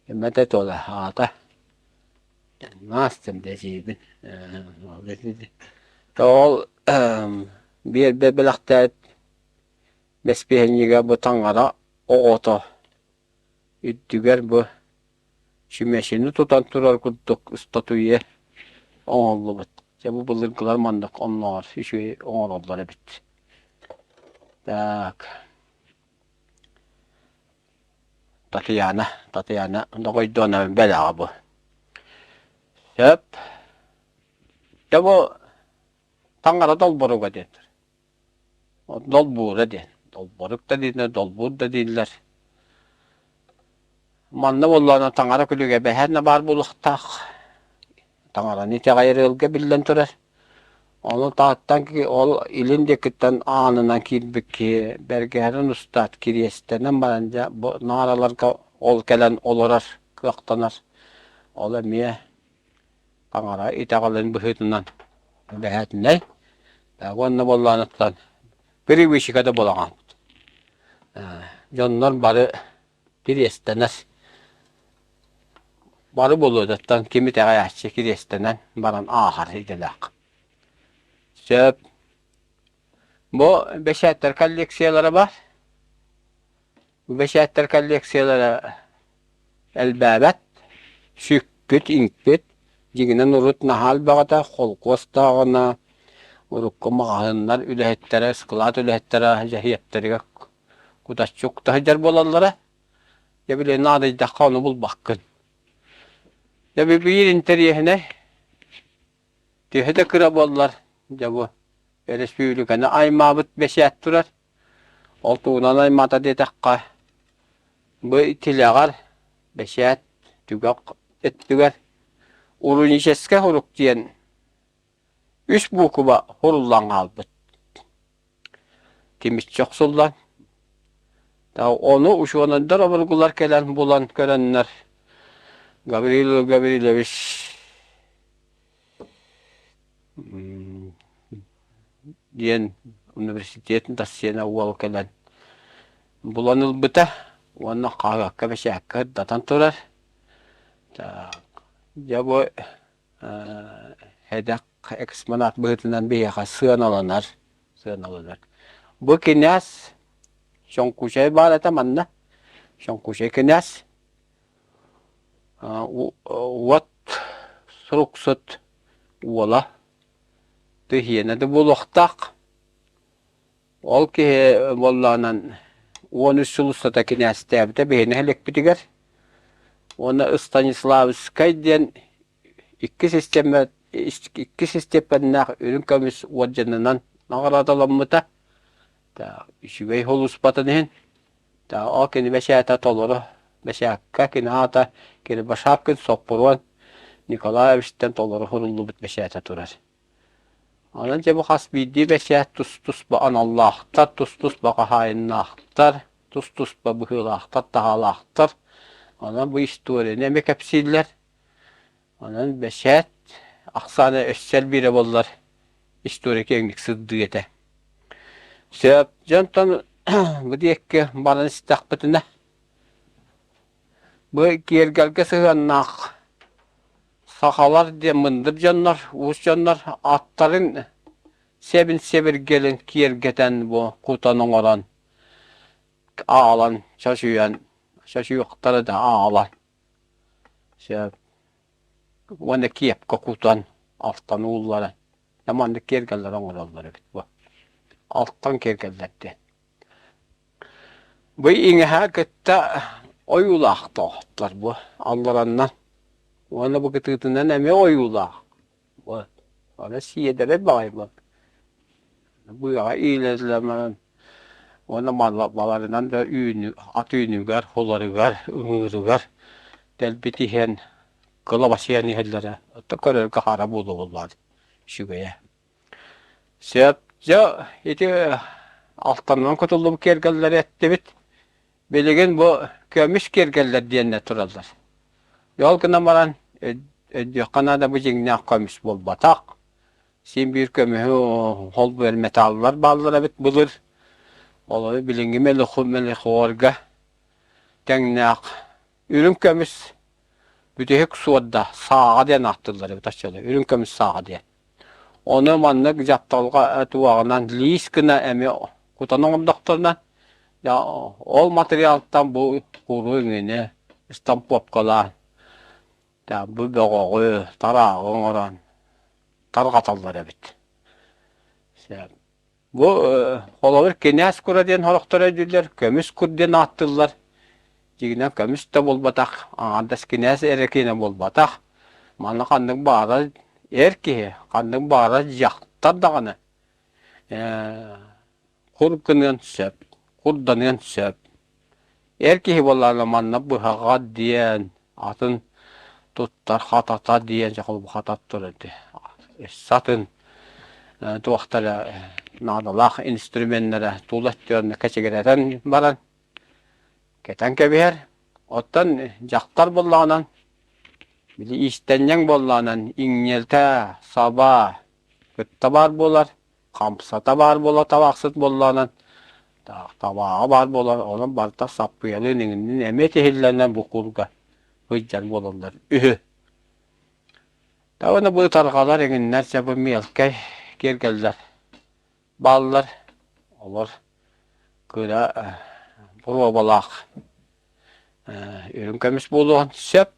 A: эмэтэ туола аата Настя дэсиибин ол биэрбэ бэлэхтээт бэспиэһинньигэ бу таҥара оҕото үрдүгэр бу. Чүмэчини тутан турар курдук статуя оҥоһуллубут. Дьэ бу былыргылар маннык оннооҕор үчүгэй оҥороллор эбит. Так. Татьяна, Татьяна Доҕойдуона бэлэҕэ бу. Сөп. Дьэ бу таҥара долборуга диэн. Долбуура диэн. Долборук да дииллэр, долбуур да дииллэр. Манна буоллаҕына таҥара күлүгэ бэһээн да баар буолуохтаах. Таҥараны итэҕэйэр ыалга биллэн турар. Ону таһыттан ол илин диэкиттэн аанынан киирбит киһи бэргэһэтин устаат кириэстэнэн баран дьэ бу наараларга ол кэлэн олорор кыахтанар. Ол эмиэ таҥара итэҕэлин быһыытынан бэһээтинэй. Уонна буоллаҕыттан привычка да буолаҕын. Дьоннор бары кириэстэнэр. Бары болуодаттан ким итэҕэйээччи кириэстэнэн баран ааһар идэлээх. Сөп. Бу бэчээттэр коллекциялара бар. Бу бэчээттэр коллекциялара элбээбэт, сүкпүт-иҥпит, дьиҥинэн урут наһаа элбэҕитэ холкуостааҕына урукку маҕаһыыннар үлэһиттэрэ, ыскылаат үлэһиттэрэ дьэһиэптэригэр кутаччы укта сылдьар буолаллара. Дьэ били наадыйдахха ону булбаккын. Дьэ биир интэриэһинэй төһө да кыра буоллар, дьэ бу өрөспүүбүлүкэни аймаабыт бэчээт турар. Ол тугунан аймаата диэтэххэ, бу тилэҕэр бэчээт түгэх өттүгэр «Руническай сурук» диэн үс буукуба суруллан хаалбыт. Тимиччи охсуллан, ону учуонайдар обургулар кэлэн булан көрөннөр Гаврил Гаврильевич диэн университет доцена уол кэлэн булан ылбыта уонна хаһыакка бэчээккэ ырдатан турар. Дьэ бу сэдэх экспонат быһыытынан биһиэхэ сыаналанар, сыаналанар. Бу кинээс Чоҥкучай баар этэ манна. Чоҥкучай кинээс уот суруксут уола тыһиэнэ да буолуохтаах. Ол киһи буоллаҕынан 13 сыл устата кинээстээбитэ биһи нэһилиэкпитигэр. Уонна Станиславскай диэн иккис иккис истиэпэннээх үрүҥ көмүс уордьанынан наҕараадаламмыта. Үчүгэй сулууспатын иһин ол кини бэчээтэ толору бэчээккэ кини аата Кирбашапкин Соппуруон Николаевичтан толору суруллубут бэчээтэ турар. Онон дьэ бу хас биирдии бэчээт тус-туспа аналлаахтар, тус-туспа хаһаайыннаахтар, тус-туспа быһыылаахтар, таһаалаахтар. Онон бу историяны эмиэ кэпсииллэр. Онон бэчээт ахсаана өссө элбиирэ буоллар история киэҥник сырдыа этэ. Сөп, дьонтон бу диэки баран истэхпитинэ, бу киэргэлгэ сыһыаннаах сахалар диэн мындыр дьоннор, уус дьоннор аттарын сэбин сэбиргэлин киэргэтэн бу кутан оҥорон аалан чочуйан чочуйуохтара да аалан сөп уонна киэпкэ кутан алтан уулларан дьэ маннык киэргэллэри оҥороллор эбит бу алтан киэргэллэр диэн Бу иҥэһэ кытта ойуулаах тоһоттор бу аллараннан уонна бу кытыытынан эмиэ ойуулаах. Вот. Аны сиэдэрэй баҕайы бу. Быаҕа иилэллэр баран уонна баларынан да үүнү ат үүнүгэр, хуларыгар, ыҥыырыгар дэлби тиһэн кылабачыйан иһэллэрэ. Оттон көрөргө хара буолуо буоллаҕа үчүгэйэ. Сөп. Дьэ, ити алтанынан кутуллубут киэргэллэри эттибит. Билигин бу көмүс киэргэллэр диэннэр тураллар. Ол гынан баран өйдүөххэ наада бу дьиҥнээх көмүс буолбатах. Син биир көмүһү холбуйар металлар бааллар эбит былыр. Олору билиҥҥи мелихуорга тэҥнээх үрүҥ көмүс бүтэһик суорда сааҕа диэн ааттыыллар эбит оччолор үрүҥ көмүс сааҕа диэн. Ону маннык дьапталҕа туоҕунан лиис гына эмиэ кутан оҥордохторуна ол материалтан бу куру иҥини штамповкалаан. Бу бөҕөҕү, тарааҕы оҥорон тарҕаталлар эбит. Бу холобур кинээс кура диэн сорохтор өйдүүллэр, көмүс кур диэн ааттыыллар. Дьиҥинэн көмүс да буолбатах, аҥаардас кинээс эрэ киэнэ буолбатах. Манна ханнык баҕарар эр киһи, ханнык баҕарар дьахтар даҕаны кур гыныан сөп, курданыан сөп. Эр киһи буоллаҕына манна быһаҕа диэн, атын туттар хатата диэн дьэ холбу хатат турар ити. Өссө атын туохтара наадалаах инструменнара тула өттүгэр кэчигирэтэн баран кэтэн кэбиһэр. Оттон дьахтар буоллаҕынан били иистэнньэҥ буоллаҕынан иҥнэлтэ, саба кытта баар буолар. Хамсата баар буола табаахсыт буоллаҕынан табааҕа баар буолар, онон барыта саппыйалыын иҥиннин эмиэ тиһиллэнэн бу курга сылдьар буолаллар үһү. Даҕаны бу ытарҕалар иҥиннэр дьэ бу мелкэй киэргэллэр бааллар. Олор кыра боруобалаах үрүҥ көмүс буолуон сөп.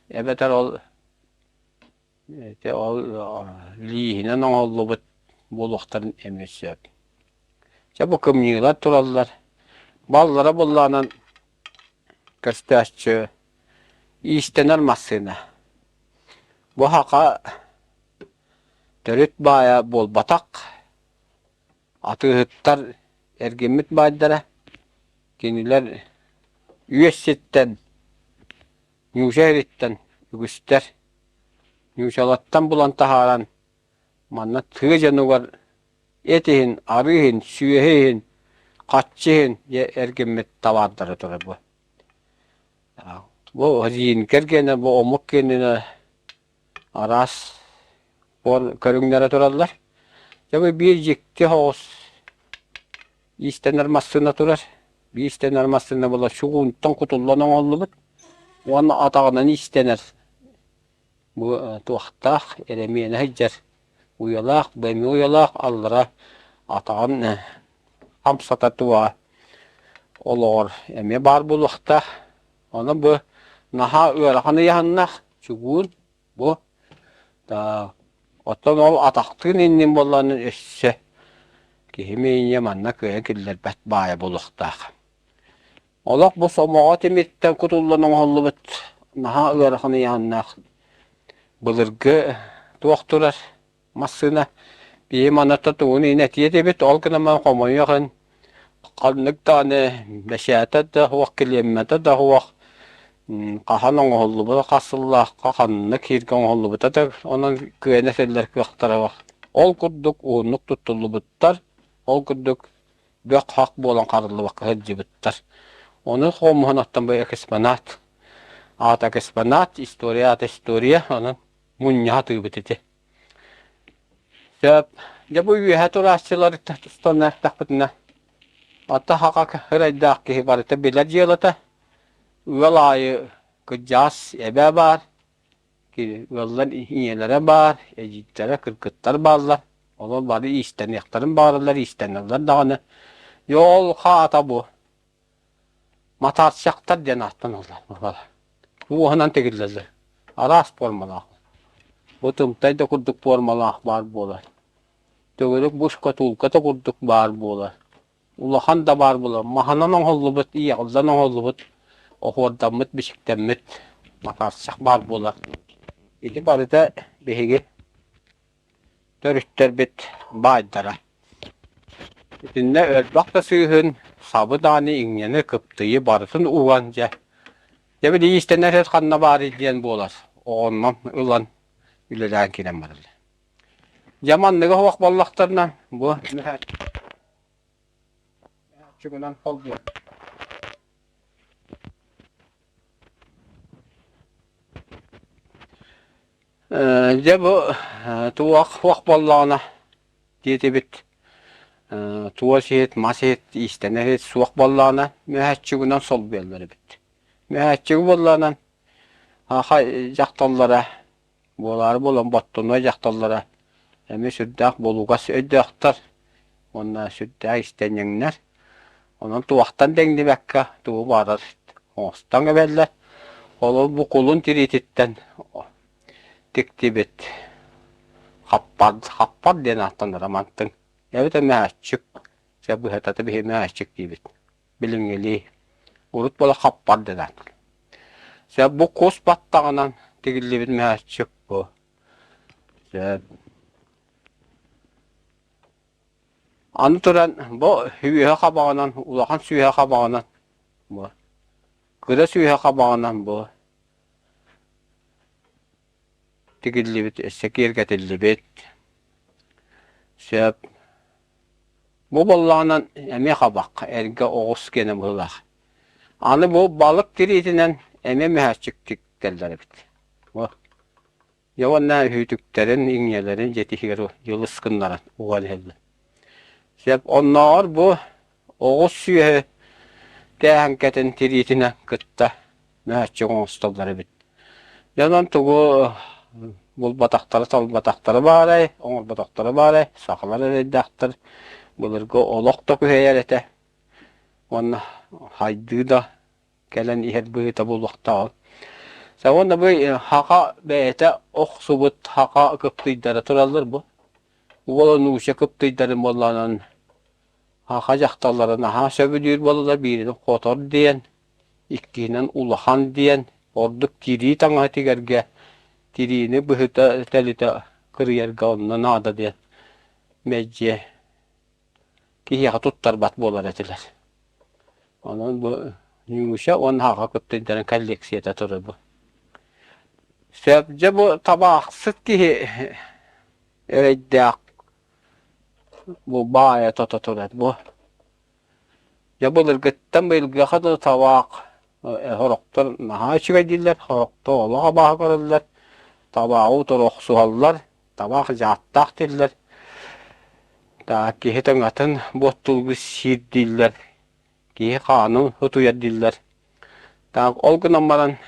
A: Эбэтэр ол Ити ол лииһинэн оҥоһуллубут буолуохтарын эмиэ сөп. Чэ бу кымньыылар тураллар. Баллара буоллаҕынан көстөөччү иистэнэр массыына. Бу саха төрүт баайа буолбатах. Атыыһыттар эргиммит баайдара. Кинилэр үөс сиртэн Ньууча ириттэн үгүстэр Ньуучалаттан булан таһааран манна тыа дьонугар эт иһин, арыы иһин, сүөһү иһин, хаччы иһин дьэ эргиммит табаардара турар бу. Бу Зиин кэргэнэ, бу омук киэнинэ араас көрүҥнэрэ тураллар. Дьэ бу биир дьикти соҕус иистэнэр массыына турар. Биир иистэнэр массыына буола чугуунтан кутуллан оҥоһуллубут уонна атаҕынан иистэнэр бу туохтаах эрэмиэнэ сылдьар уйалаах, бу эмиэ уйалаах аллара атаҕын хамсата туоҕа олоҕор эмиэ баар буолуохтаах. Онон бу наһаа ыарахан ыйааһыннаах чугуун бу. Оттон ол атахтыын иннин буоллаҕына өссө киһи мииньэ манна кыайан киллэрбэт баайа буолуохтаах. Олох бу сомоҕо тимиртэн кутуллан оҥоһуллубут наһаа ыарахан ыйааһыннаах былыргы туох турар массыына биһи маната тугун иһин этиэ этибит, ол гынан баран хомойуох иһин ханнык даҕаны бэчээтэ да суох, килиэммэтэ да суох, хаһан оҥоһуллубута, хас сыллаахха ханнык сиргэ оҥоһуллубута да онон кыайан этиллэр кыахтара суох. Ол курдук уһуннук туттуллубуттар, ол курдук бөх-хах буолан харыллыбакка сылдьыбыттар. Ону хомуһан оттон бу экспонат, аата экспонат, история аата история, онон мунньаха тыыбыт ити. Сөп. Дьэ бу үөһэ турааччылары тустан эртэхпитинэ, ата хака ырайдаах киһи барыта билэр дьыалата. Ыал аайы кырдьаҕас эбээ баар, ыаллар ийэлэрэ баар, эдьиийдэрэ, кыргыттар бааллар. Олор бары иистэниэхтэрин баҕараллар, иистэнэллэр даҕаны. Дьэ ол хаата бу Матаарчахтар диэн ааттаналлар. Уоһунан тигиллэллэр. Араас пуормалаах. Бу тымтай да курдук пуормалаах баар буолар. Төгүрүк бу шкатулка да курдук баар буолар. Улахан да баар буолар. Маһынан оҥоһуллубут, иэҕиллэн оҥоһуллубут, оһуордаммыт, бичиктэммит матаарчах баар буолар. Ити барыта биһиги төрүттэрбит баайдара. Итиннэ өлбөх да сыыһын, сабы даҕаны иҥнэни, кыптыйы барытын уган дьэ, дьэ били иистэнэр сир ханна баарый диэн буолар, оҕоннон ылан үлэлээн киирэн бараллар. Дьэ манныгы суох буоллахтарына бу мөһөөччүгүнэн холбуур. Дьэ бу туох суох буоллаҕына диэтибит туос иһит, мас иһит, иистэнэр иһит суох буоллаҕына мөһөөччүгүнэн солбуйаллар эбит. Мөһөөччүгү буоллаҕынан саха дьахталлара буолаары буолан боттунай дьахталлара эмиэ сүрдээх булугас өйдөөхтөр уонна сүрдээх истэнньэҥнэр. Онон туохтан да иҥнибэккэ тугу баҕарар оҥостон эбэллэр. Ол бу кулун тириититтэн тиктибит хаппар, хаппар диэн ааттанара мантыҥ. Эбэтэр мээччик, чэ быһатата биһи мээччик диибит. Билиҥҥилии. Урут буола хаппар диэн ааттыыр. Чэ бу кус баттаҕынан тигиллибит мээччик бу. Чэ Аны туран бу үөһэ хабаҕынан, улахан сүөһэ хабаҕынан бу кыра сүөһэ хабаҕынан бу тигиллибит, өссө киэргэтиллибит. Сөп. Бу буоллаҕынан эмиэ хабах, эргэ оҕус киэнэ быһыылаах. Аны бу балык тириитинэн эмиэ мөһөөччүк тиктэллэр эбит. Бу Дьэ уонна үһүтүктэрин, иҥиэлэрин дьиэтигэр дьылыс гыннаран уган иһэллэр. Сөп оннооҕор бу оҕус сүөһү тээһэҥкэтин тириитинэн кытта мөһөөччүк оҥостоллор эбит. Дьэ онон тугу булбатахтара, талбатахтара баарай, оҥорботохторо баарай, сахалар эрэйдээхтэр былыргы олох да күһэйэр этэ уонна хайдыы да кэлэн иһэр быһыыта буолуохтааҕын. Уонна бу хака бэйэтэ охсубут хака кыптыйдара тураллар бу. Уола нууча кыптыйдарын буоллаҕынан хака дьахталлара наһаа сөбүлүүр буолаллар бииринэн хотор диэн, иккиһинэн улахан диэн, ордук тирии таҥаһы тигэргэ тириини быһыта тэлитэ кырыйарга онно наада диэн мэлдьи киһиэхэ туттарбат буолар этилэр. Онон бу Ньууша уонна Хаха кыптыйдарын коллекцията турар бу. Сөп дьэ бу табаахсыт киһи эрэйдээх бу баайа тото турар бу. Дьэ былыргыттан быйылгыга дылы табаах сорохтор наһаа үчүгэй дииллэр, сорохтор олох абааһы көрөллөр, табааҕы утары охсуһаллар, табаах дьааттаах дииллэр, киһи тыҥатын буоттулгу сиир дииллэр, киһи хаанын утуйар дииллэр. Так ол гынан баран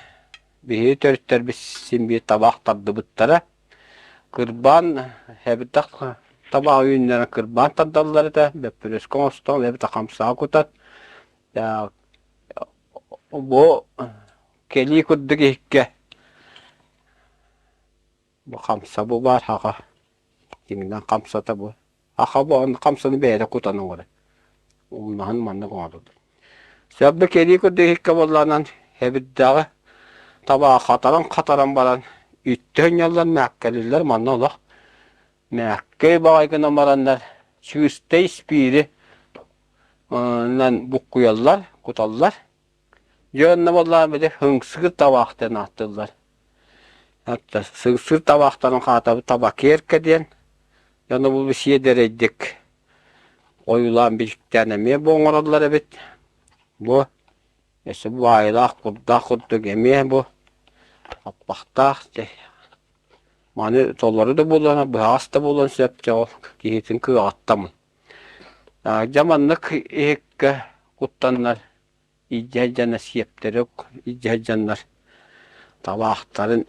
A: биһиги төрүттэрбит син биир табаах тардыбыттара. Кырбаан эбэтэх табаҕы үүннэрэн кырбаан тардаллар этэ, бөппүрүөскэ оҥостон эбэтэр хамсаҕа кутан бу кэлии курдук иһиккэ Бу хамса бу баар хаха. Киминэн хамсата бу. Аха бу хамсаны бэйэтэ кутан оҥорор. Умнаһын маннык оҥороллор. Сөбө кэлии курдук иһиккэ буоллаҕынан эбирдэҕи табаҕа хатаран-хатаран баран үттэ өнньөллөр мээккэлиллэр манна олох мээккэй баҕай гынан бараннар чыыстай испиири нан буккуйаллар, куталлар. Дьэ онно буоллаҕына били һыҥсыыр табаах диэн ааттыыллар. Сыҥсыыр табаахтарын хаатабыт табакерка диэн дьоно бу сиэдэрэйдик ойуулаан биликтээн эмиэ бу оҥороллор эбит. Бу өссө баайылаах курдаах курдук эмиэ бу хаппахтаах маны толору да буолуон быһаҕас да буолуон сөп дьэ ол киһитин кыаҕыттамын. Дьэ маннык иһиккэ куттаннар илдьэ сылдьаннар сиэптэри илдьэ сылдьаннар табаахтарын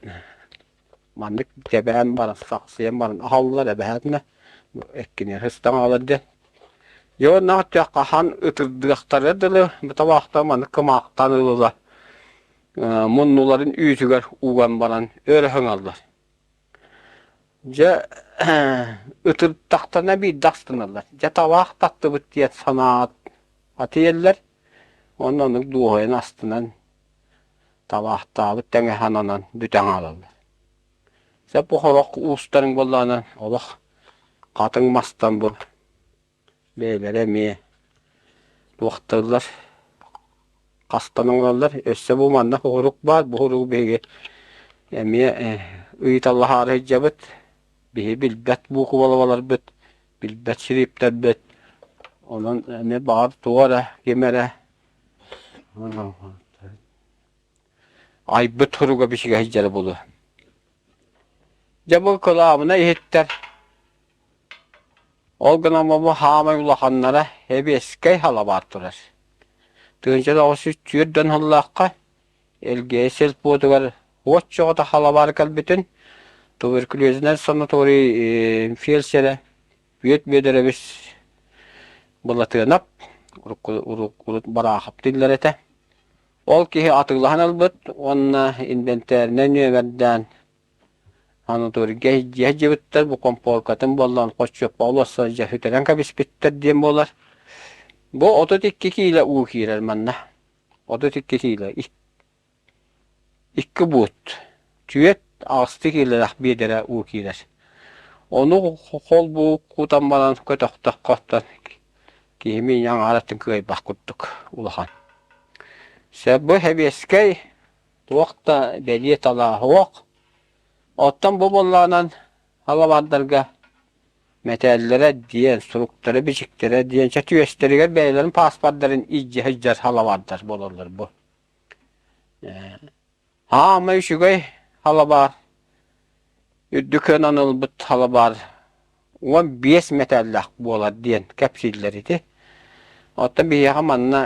A: маннык тэбээн баран сахсыйан баран аһаллар эбэһээтинэ эккиниэхэ ыстаҥалар диэн дьэ уонна хаһан ытырдыахтара дылы бу табаахтар маннык кымаахтаан ылыла муннуларын үүтүгэр уган баран өрө хаҥаллар дьэ ытырдахтарына биирдэ астыналлар дьэ табаах таттыбыт диэн санаат атыйаллар Уонна оннук дуоһуйан астынан табаахтаабыт тэҥэ сананан бүтэн хаалаллар. Сөп бу сорох уустарыҥ буоллаҕына олох хатыҥ мастан бу бэйэлэрэ эмиэ туохтууллар хастан оҥороллор. Өссө бу манна уһурук баар, бу уһуругу биһиги эмиэ ыйыталаһаары сылдьабыт. Биһи билбэт буукубаларбыт, билбэт шриптэрбит. Онон эмиэ баҕар туох эрэ, ким эрэ айбыт суруга бичигэ сылдьара буолуо. Дьэ бу кылаабынай иһиттэр. Ол гынан бу хаамай улаханнара эбиэскэй халабаар турар. 1904 сыллаахха Элгээйи сельпотугар уот чоҕото халабаар кэлбитин туберкулезинай санаторий фельдшерэ Бүөт Бүөдэрэбис Былатыанап урут Бараахап дииллэр этэ. Ол киһи атыылаһан ылбыт уонна инбэнтээринэн нүөмэрдээн санаторийга дьиэ дьиэбиттэр бу компуолкатын буоллаҕына хоччуоппа олорсо дьэ сүтэрэн кэбиспиттэр диэн буолар. Бу 32 киилэ уу киирэр манна. 32 киилэ. Икки буут. Түөрт аҕыстыы киилэлээх биэдэрэ уу киирэр. Ону холбуу кутан баран көтөхтөххө оттон киһи миинэ аҥааратын кыайбат курдук улахан. Сөп бу сэбиэскэй туох да бэлиэ талаа суох. Оттон бу буоллаҕынан халабаардарга мэтээллэрэ диэн, суруктара-бичиктэрэ диэн чэ түөстэригэр бэйэлэрин пааспардарын илдьэ сылдьар халабаардар буолаллар бу. Аамай үчүгэй халабаар, үрдүк кыанан ылбыт халабаар 15 мэтээллээх буолар диэн кэпсииллэр ити. Оттон биһиэхэ манна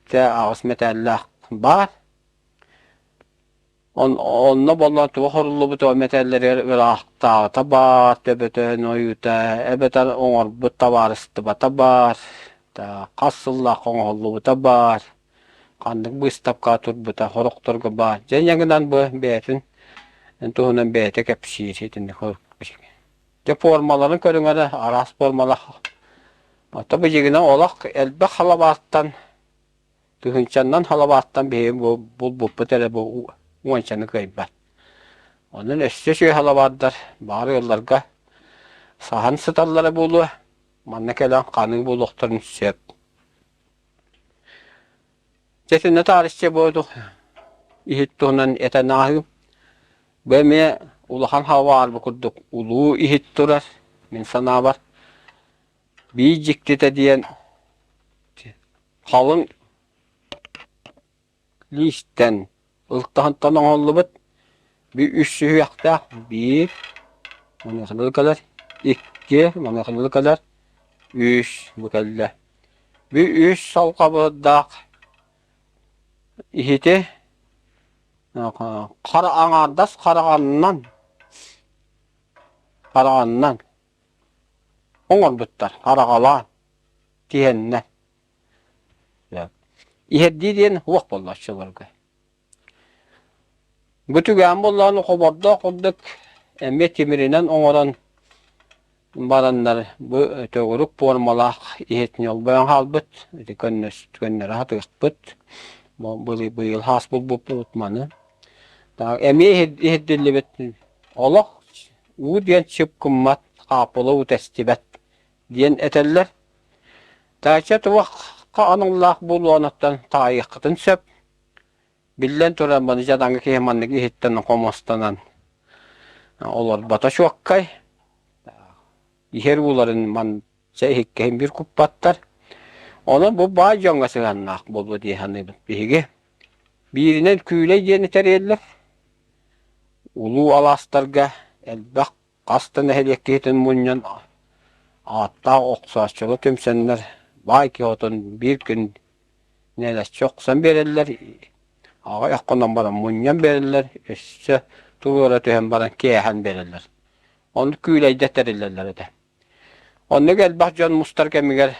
A: 7-8 мэтээллээх баар. Онно буоллар туох оруллубут мэтээллэригэр ыраахтааҕыта баар, төбөтө ойуута, эбэтэр оҥорбут табаарыстыбата баар, хас сыллаах оҥоһуллубута баар, ханнык быыстапкаҕа турбута сорохторго баар. Дьэ инньэ гынан бу бэйэтин туһунан бэйэтэ кэпсиир итинник Дьэ формаларын көрүҥэ араас формалаах. Оттон бу дьиҥинэн олох элбэх халабааттан Тыһыынчаннан халабааттан биһиги булбуппут эрэ бу уончаны кыайбат. Онон өссө үчүгэй халабаардар баар ыалларга саһан сыталлара буолуо, манна кэлэн ханыы буолуохтарын сөп. Дьэ итиннэ таарычча буолуох иһит туһунан этэн ааһыым. Бу эмиэ улахан халабаарбы курдук улуу иһит турар, мин санаабар. Биир дьиктитэ диэн Халыҥ лиистэн ылтаһынтан оҥоһуллубут үс сүһүөхтээх биир маныаха кэлэр икки маныаха кэлэр үс бу кэллэ бу үс салҕабырдаах иһити хара аҥаардас хараҕаннан хараҕаннан оҥорбуттар хараҕалаан тиһэннэ Иһэрдии диэн уох буолла оччолорго. Бу түгээн буоллаҕына хобордоох курдук эмиэ тимиринэн оҥорон бараннар бу төгүрүк пуормалаах иһит ньолбойон хаалбыт. Ити көннөрө сатыахпыт. Быйыл хаас булбуппут маны. Эмиэ иһирдиллибит олох уу диэн чып гыммат, хааппыла уу тэстибэт диэн этэллэр. Даача туохха аналлаах буолуоҕуттан таайыаххытын сөп. Биллэн турар, маны дьадаҥы киһи маннык иһиттэн хомустанан олорбото чуоккай. Иһэр ууларын манча иһиккэһин биир куппаттар. Онон бу баай дьоҥҥо сыһыаннаах буолуо дии саныыбын биһиги. Бииринэн күүлэй диэни тэрийэллэр. Улуу алаастарга элбэх Хас да нэһилиэк киһитин мунньан ааттаах охсооччулар түмсэннэр баай киһи отун биир күн нэлэччи охсон биэрэллэр, аҕыйах хонон баран мунньан биэрэллэр, өссө туруора түһэн баран кээһэн биэрэллэр. Ону күүлэйдэ тэриллэллэр этэ. Оннук элбэх дьон мустар кэмигэр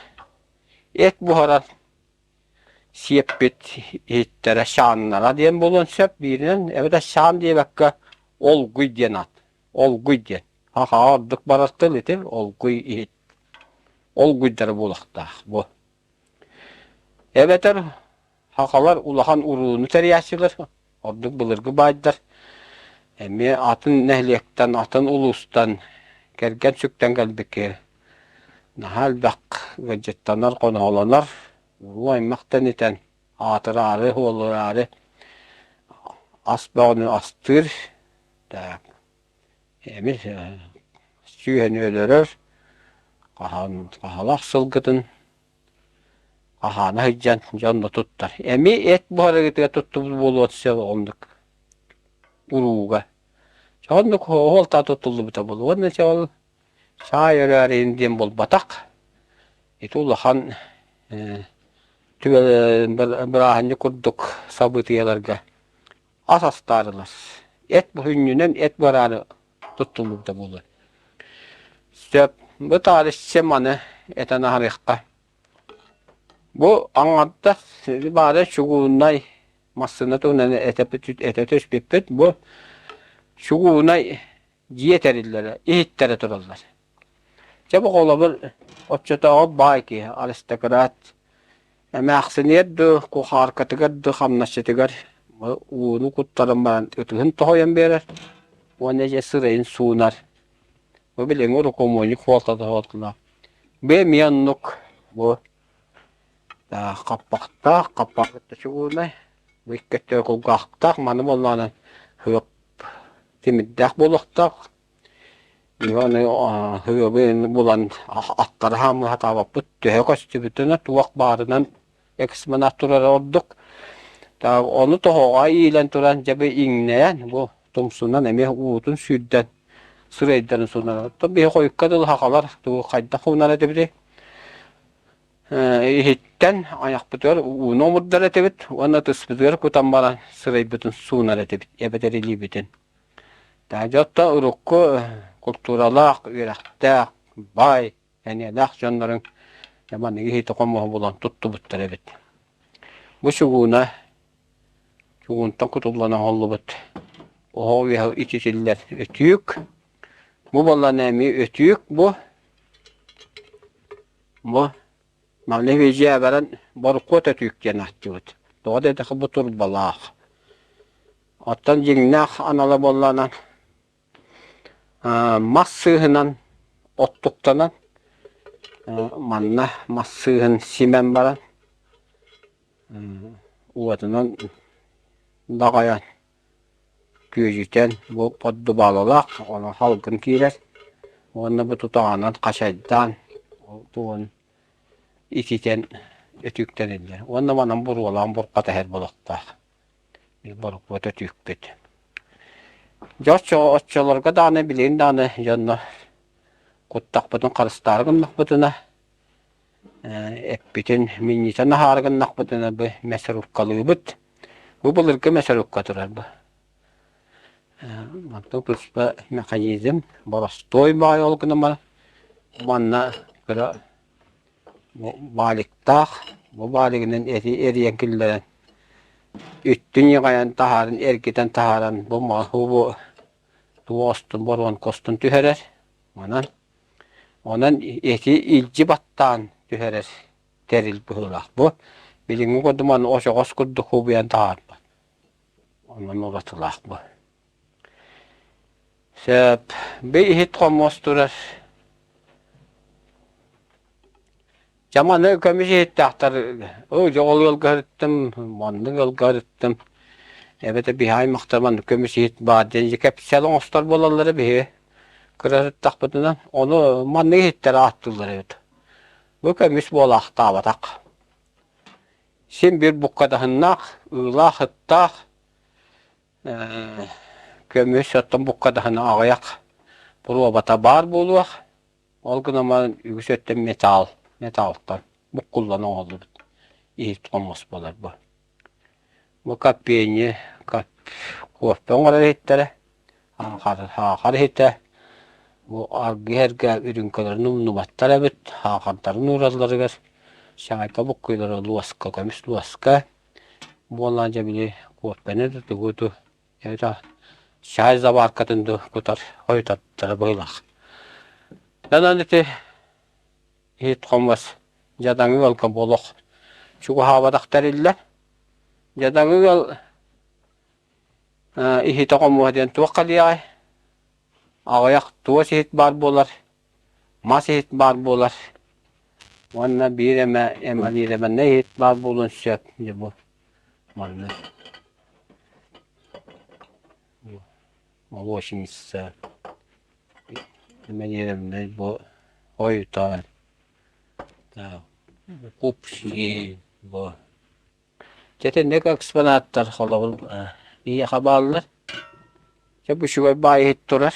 A: эт буһарар сиэппит иһиттэрэ шааннара диэн буолуон сөп бииринэн эбэтэр шаан диэбэккэ олгуй диэн аат Олгуй диэн. Хахаҕа ордук барар тыл ити олгуй иһит. Олгуйдара буолуохтаах бу. Эбэтэр хахалар улахан урууну тэрийээччилэр, ордук былыргы баайдар эмиэ атын нэһилиэктэн, атын улуустан кэргэн сүктэн кэлбит киһи наһаа элбэх ыалдьыттанар, хоноһолонор, уруу аймах тэнитэн аатыраары, уолураары ас бөҕөнү астыыр Так, эмис сүүһэни өлөрөр, хаһан хаһалаах сылгытын хаһаана сылдьан дьонно туттар. Эмиэ эт буһарыытыгар туттубут буолуон сөп оннук урууга. Чэ оннук оһуолтаа туттуллубута буолуо. Уонна чэ ол саай өрөөрүн диэн буолбатах. Ити улахан бырааһынньык курдук сабыытыйаларга ас астаарылар. Эт сүнньүнэн эт бараары туттуллубута буолуо. Сөп. Бу таарыччы маны этэн аһарыахха. Бу аҥардас баара чугууннай. Массыына туһунан этэ түспүппүт. Бу чугуунай дьиэ тэриллэрэ, иһиттэрэ тураллар. Дьэ бу холобур оччотооҕу баай киһи, аристократ эмээхсиниэр дуу, кухааркатыгар дуу, хамнасчытыгар ууну куттаран баран ытыһын тоһуйан биэрэр уонна дьэ сырайын суунар. Бу билиҥҥи урукумуонньук суолтата суолталаах. Бу эмиэ оннук бу хаппахтаах, хаппах кытта чугуунай, бу икки өттүгэр кулгаахтаах, маны буоллаҕына сыап тимирдээх буолуохтаах. Иван һыабын булан аттара хаамыһатаабаппыт төһө көстүбүтүнэ туох баарынан экспонат турара ордук. Ону тоһоҕо иилэн туран дьэ бу иҥнэйэн бу тумсунан эмиэ уутун сүүрдэн сырайдарын сунар. Оттон биһи хойукка дылы сахалар тугу хайдах уунар этибитий? Иһиттэн айахпытыгар ууну омурдар этибит уонна ытыспытыгар кутан баран сырайбытын суунар этибит эбэтэр илиибитин. Дьэ оттон урукку култууралаах, үөрэхтээх, баай, сэниэлээх дьонноруҥ дьэ маннык иһити-хомуоһу булан туттубуттар эбит. Бу чугууна чугуунтан кутуллан оҥоһуллубут оһох үөһэ ититиллэр өтүүк. Бу буоллаҕына эмиэ өтүүк бу. Бу манна видео баран борукуот өтүүк диэн ааттыыбыт. Тоҕо диэтэххэ бу турбалаах. Оттон дьиҥнээх анала буоллаҕына мас сыыһынан оттуктанан манна мас сыыһын симэн баран уотунан даҕайан күөдьүтэн бу поддубалалаах онон салгын киирэр уонна бу тутаҕынан хачайдаан тугун ититэн өтүүктэниллэр уонна манан буруолаан бурҕата иһэр буолуохтаах. Борукуота түкпүт. Дьэ оччолорго даҕаны билигин даҕаны дьонно куттахпытын харыстаары гыннахпытына, эппитин минньитэн аһаары гыннахпытына бу мясорубкалыыбыт. Бу былыргы мясорубка турар бу. Онтон туспа механизм боростуой баҕайы ол гынан баран манна кыра Бу валиктаах, бу валигынан эти эрийэн киллэрэн, үттүн иэҕэйэн таһааран, эргитэн таһааран бу бу туостун, боруонкостун түһэрэр. Онон онон эти илдьи баттаан түһэрэр тэрил быһыылаах. Бу билиҥҥи курдук манна очоҕос курдук хубуйан таһаарбат. Онон уратылаах бу. Сөп. Бу иһит хомуос турар. Дьэ маны көмүс иһиттээхтэр оо дьэ ол ыалга сырыттым, маннык ыалга сырыттым. Эбэтэр биһи аймахтар маннык көмүс иһит баар диэн дьэ кэпсэл оҥостор буолаллара биһи кыра сыттахпытына. Ону маннык иһиттэр ааттыыллар эбит. Бу көмүс буолаахтаабатах. Син биир буккадаһыннаах, ыылаах, ыттаах Көмүс оттон буккадаһына аҕыйах боруобата баар буолуох, ол гынан баран үгүс өттө металл, металлтан буккуллан оҥоһуллубут иһит хомус буолар бу. Бу копейни куоппа оҥорор иһиттэрэ, саахар иһитэ, бу аргы иһэргэ үрүҥкэлэрин умнубаттар эбит, саахардарын ууралларыгар чаайка буккуйалара луоска, көмүс луоска Буоллаҕа дьэ били куоппаны да тугу дуу эбэтэр чаай заваркатын дуу кутар хойутаттара быһыылаах. Онон ити иһит хомус дьадаҥы ыалга буолуох чугаһаабатах тэриллэр. Дьадаҥы ыал иһитэ хомуһа диэн туох кэлиэҕэй? Аҕыйах туос иһит баар буолар Мас иһит баар буолар уонна биир эмэ эмалированнай иһит баар буолуон сөп дьэ бу манна молочница эмалированнай бу ойутан купси бу Дьэ итинник экспонаттар холобур биһиэхэ бааллар. Дьэ бу үчүгэй баай иһит турар.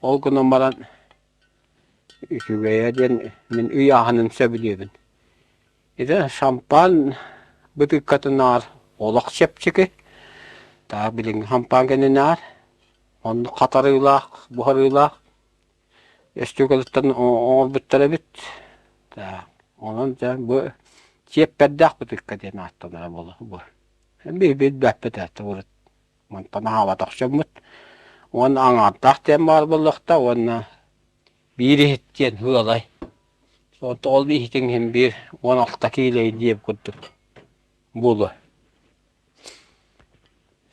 A: Ол гынан баран үчүгэйэ диэн мин ыйааһынын сөбүлүүбүн. Ити шампан бытыыккатынааҕар олох чэпчэки. Таах билиҥҥи шампан кэннинээҕэр оннук хатарыылаах, буһарыылаах Өстүөкөлөттөн оҥорбуттар эбит. Онон дьэ бу чиэппэрдээх бытыыкка диэн ааттанара буолуо бу. Билбэппит этэ урут мантан аһаабатах дьоммут. Уонна аҥаардаах диэн баар буоллахта уонна биир иһит диэн ыалай. Ол иһитиҥ иһин биир 16 киилэ диэбит курдук буолуо.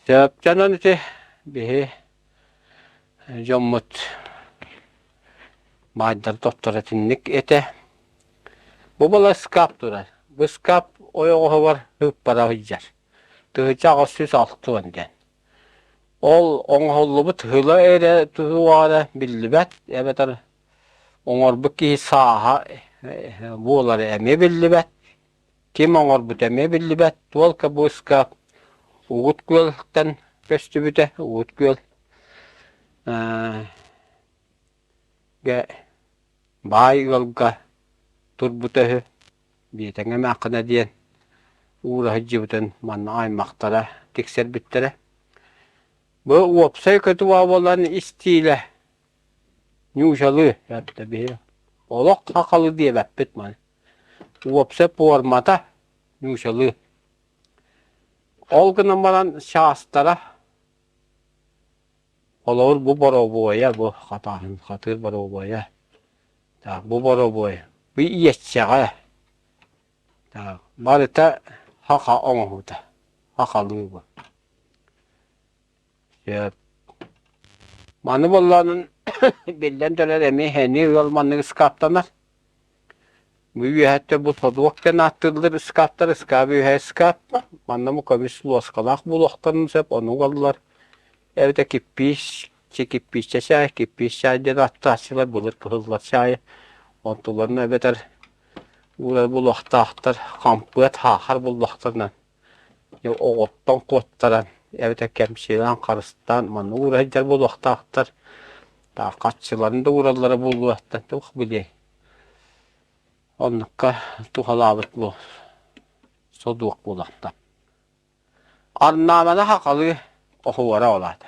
A: Сөптөнөн ити биһи дьоммут баайдар тохтор итинник этэ. Бу была ыскаап турар. Бу ыскаап ойоҕоһугар ыыппара сылдьар. 1860 диэн. Ол оҥоһуллубут ыла эрэ туһуоҕа биллибэт эбэтэр оҥорбут киһи сааһа буолара эмиэ биллибэт. Ким оҥорбута эмиэ биллибэт. Туолка бу ыскаап Угут Күөлтэн көстүбүтэ. Угут Күөл баай ыалга турбута үһү. Биэтэҥэ эмээххинэ диэн уура сылдьыбытын манна аймахтара тиксэрбиттэрэ. Бу уопсай көтүҕэ буолан истиилэ ньуучалыы эттэ биһи олох хахалы диэбэппит маны. Уопсай пуормата ньуучалыы. Ол гынан баран чаастара Холобур, бу боробуойа, бу хатааһын хатыыр боробуойа. Так, бу боробуой, бу иэччэҕэ. Так, барыта хаха оҥоһуута, хахалыы бу. Сөп. Маны буоллаҕынан биллэн турар эмиэ эһэни ыал маннык ыскааптанар. Бу үөһэттэн бу содуок диэн ааттыыллар ыскааптар, ыскаап үөһэ ыскаап. Манна бу көмүс луоскалаах буолуохтарын сөп, ону угаллар. Эбэтэр киппиис, киппииччэ чаай, киппиис чаай диэн ааттааччылар былыр кыһыллар чаайы. Онтуларын эбэтэр уурар буолуохтаахтар, хампыат, хаахар буллахтарынан оҕоттон куоттаран эбэтэр кэмчилээн, харыстаан манна уура сылдьар буолуохтаахтар. Хаччыларын да уураллара буолуо, туох билиэй. Оннукка туһалаабыт бу содуок буолахта. Арнааманы хахалыы оһуора олаата.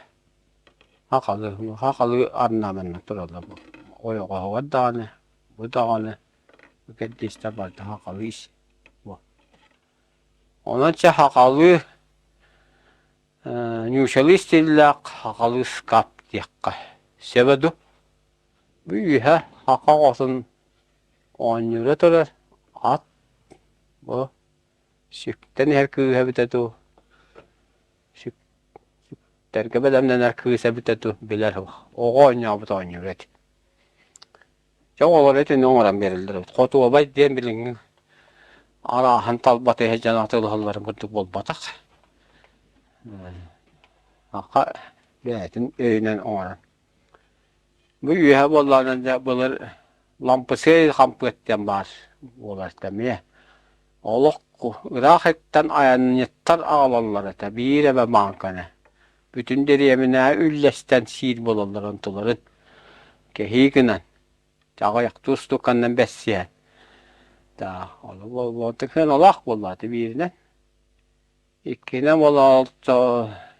A: Хахалыы, хахалыы арнааманна тураллар бу. Ойоҕоһугар даҕаны, бу даҕаны, бу кэрдиистэр барыта хахалыы ис. Бу. Онон чэ хахалыы ньуучалыы стиллээх хахалыы скап диэххэ сөбө дуу? Бу үөһэ хаха оҕотун оонньуура турар ат бу сүктэн иһэр кыыһа эбитэ дуу, сүктэргэ бэлэмнэнэр кыыс эбитэ дуу билэр суох. Оҕо оонньообут оонньуура ити. Дьэ оҕолор итини оҥорон биэрэллэр эбит. Хотуобай диэн билиҥҥи арааһын талбат иһэ дьон атыылаһалларын курдук буолбатах. Аха бэйэтин өйүнэн оҥорон Бу үөһэ буоллаҕына дьэ былыр лампысыай хампыат диэн баар буолар этэ эмиэ. Олох ыраах иттэн айанньыттар аҕалаллар этэ биир эмэ бааҥканы. Бүтүн дэриэбинэ үллэстэн сиир буолаллар онтуларын кэһии гынан аҕыйахтыы устууканнан бэссиһэн. Да, ону сыаналаах буолла ити бииринэн. Иккиһинэн буолла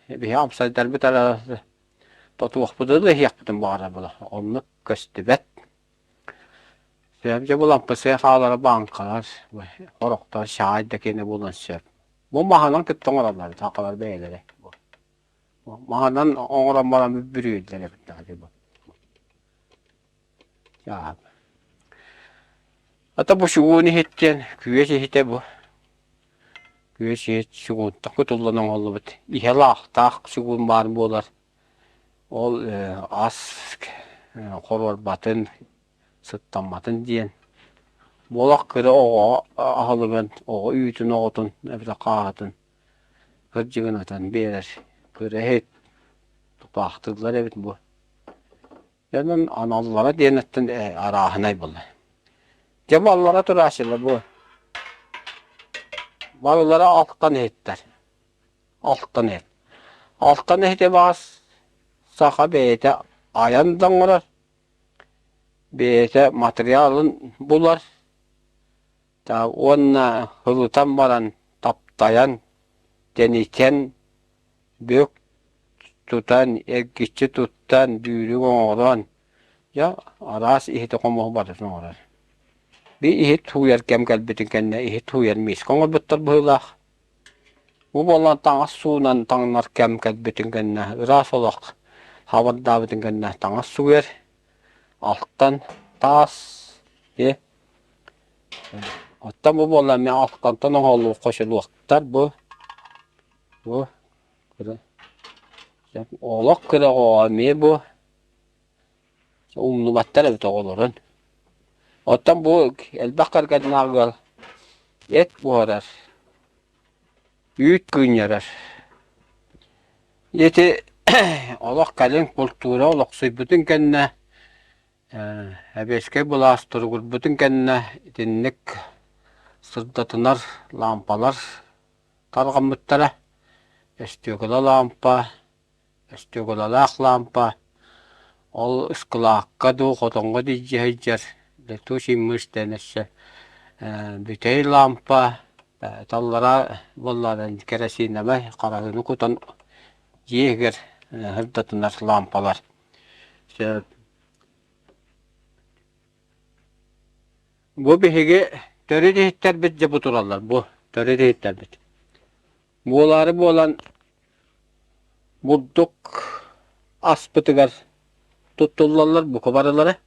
A: биһи амсайдарбыт эрэ Тотуохпутун да иһиэхпитин баҕарабыт, оннук көстүбэт. Сөп дьэ булан ПС хаалара бааҥкалар, сорохтор чаай да киэнэ буолуон сөп. Бу маһынан кытта оҥороллор эбит сахалар бэйэлэрэ. Маһынан оҥорон баран бүрүйэллэр эбит бу. Ата бу чугуун иһиттэн күөс иһитэ бу. Күөс иһит чугуунтан кутуллан оҥоһуллубут. Иһэ лаахтаах чугуун баар буолар. Ол ас хоруорбатын, сыттамматын диэн. Буолах кыра оҕо аһылыгын, оҕо үүтүн оҕотун эбэтэр хааһытын кырдьыгынатан биэрэр. Кыра иһит тутаахтыыллар эбит бу. Дьонун аналлара диэн өттүн арааһынай буолла. Дьэ баллара турааччылар бу. Баллара алтан иһиттэр. Алтан иһит. Алтан иһити баас саха бэйэтэ айан да оҥорор, бэйэтэ материалын булар уонна ылытан баран таптайан, тэнитэн бүк тутан, эргиччи туттан, бүүрүк оҥорон, дьэ араас иһити-хомуоһу барытын оҥорор. Биир иһит сууйар кэм кэлбитин кэннэ иһит сууйар миискэ оҥорбуттар быһыылаах. Бу буолан таҥас суунан таҥнар кэм кэлбитин кэннэ ыраас олох хабардаабытын кэннэ таҥас сууйар, алтан таас Оттон бу буолла эмиэ алтантан оҥоһуллубут хочулуоктар бу бу кыра олох кыра оҕо эмиэ бу умнубаттар эбит оҕолорун. Оттон бу элбэх кэргэннээх ыал эт буһарар, үүт кыынньарар. Ити олох кэлин култуура олохсуйбутун кэннэ Сэбиэскэй былаас туругурбутун кэннэ итинник сырдатынар лаампалар тарҕаммыттара. Өстүөкүлэ лаампа, өстүөкүлэлээх лаампа ол ыскылаакка дуу, хотоҥҥо дуу илдьэ сылдьар летучий мышь диэн өссө бүтэй лаампа таллара буоллаҕына кэрэсиинэбэй хараһыыны кутан дьиэ иһигэр сырдатынар лаампалар. Сөп. Бу биһиги төрүт иһиттэрбит дьэ бу тураллар, бу төрүт иһиттэрбит. Буолаары буолан бурдук аспытыгар туттуллаллар бука барылара.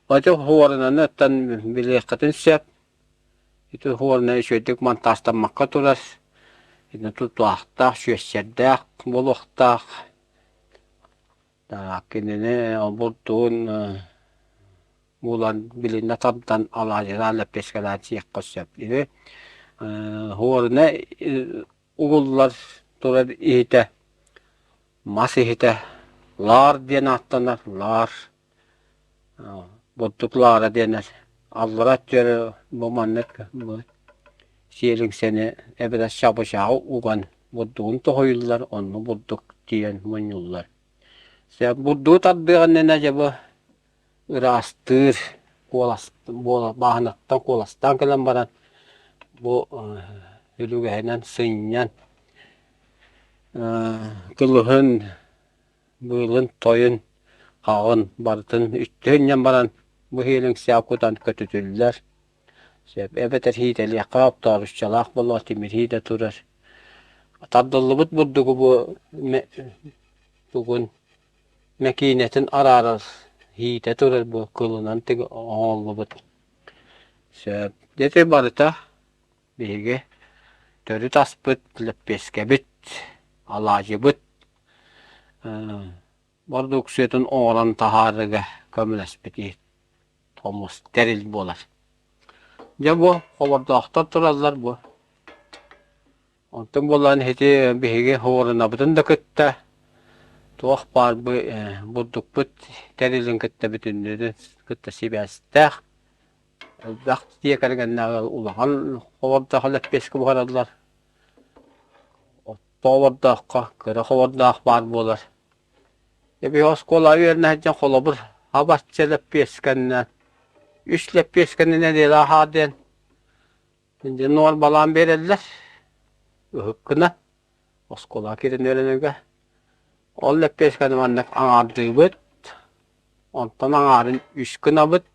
A: Ити хуорунаны оттон билиэххитин сөп. Ити хуорунан үчүгэйдик монтажтаммакка турар. Ити тутаахтаах, сүөссэрдээх буолуохтаах. Кинини бултуун булан билиннэ тардан алаадьылаан лэппиэскэлээн сиэххэ сөп. Ити хуоруна угуллар турар иһитэ мас иһитэ лаар диэн ааттанар лаар бурдук лаара диэнэр аллара өттүгэр бу маннык сиэлиҥсэни эбэтэр чабычааҕы уган бурдугун тоһуйуллар онно бурдук тиийэн мунньуллар. Бурдугу тардыах иннинэ дьэ бу ыраастыыр куолас бааһынаттан куоластаан кэлэн баран бу үлүгэһинэн сынньан кылыһын быылын тойун хаҕын барытын үттэ сынньан баран бу иһиэлиҥсээх кутан көтүтүллэр Сөп эбэтэр иитэлиэххэ оптоорусчалаах буолуо тимир иитэ турар. Тардыллыбыт бурдугу бу тугун мэкиинэтин араарар иитэ турар бу кылынан оҥоһуллубут. Сөп. Ити барыта биһиги төрүт аспыт, лэппиэскэбит, алаадьыбыт бородууксуйатын оҥорон таһаарыыга көмөлөспүт иһит хомус тэрил буолар. Дьэ бу хобордоохтор тураллар бу. Онтон буолан ити биһиги хуорунабытын да кытта туох баар бу бурдукпут тэрилин кытта бүтүннүүтүн кытта сибээстээх. Элбэх дьиэ кэргэннээх улахан хобордоох лэппиэскэ буһараллар. Отто хобордооххо кыра хобордоох баар буолар. Эби оскуола үөрэнэ сылдьан холобур хабарча лэппиэскэннэн үс лэппиэскэни нэдиэлэ аһаа диэн дьэ нуорбалаан биэрэллэр ыһыккына оскуолаҕа киирэн үөрэнэргэ ол лэппиэскэни маннык аҥаардыыбыт онтон аҥаарын үс гынабыт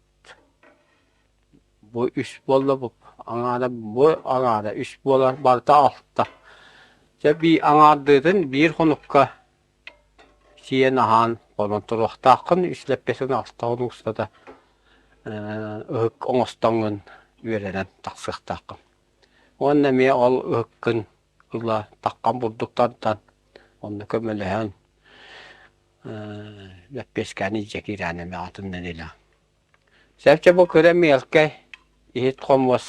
A: бу үс буолла бу аҥаара бу аҥаара үс буолар барыта алта дьэ бии аҥаардыытын биир хонукка Сиэн-аһаан хонон туруохтааххын, үс лэппиэскэни алтаҕын устата ыһык оҥостоҥҥун үөрэнэн тахсыахтааххын. Уонна эмиэ ол ыһыккын ыла таххан бурдук тардан, онно көмөлөһөн лэппиэскэни илдьэ киирээн эмиэ атын нэдиэлэ. Сөпчө бу кыра миэлкэй иһит-хомуос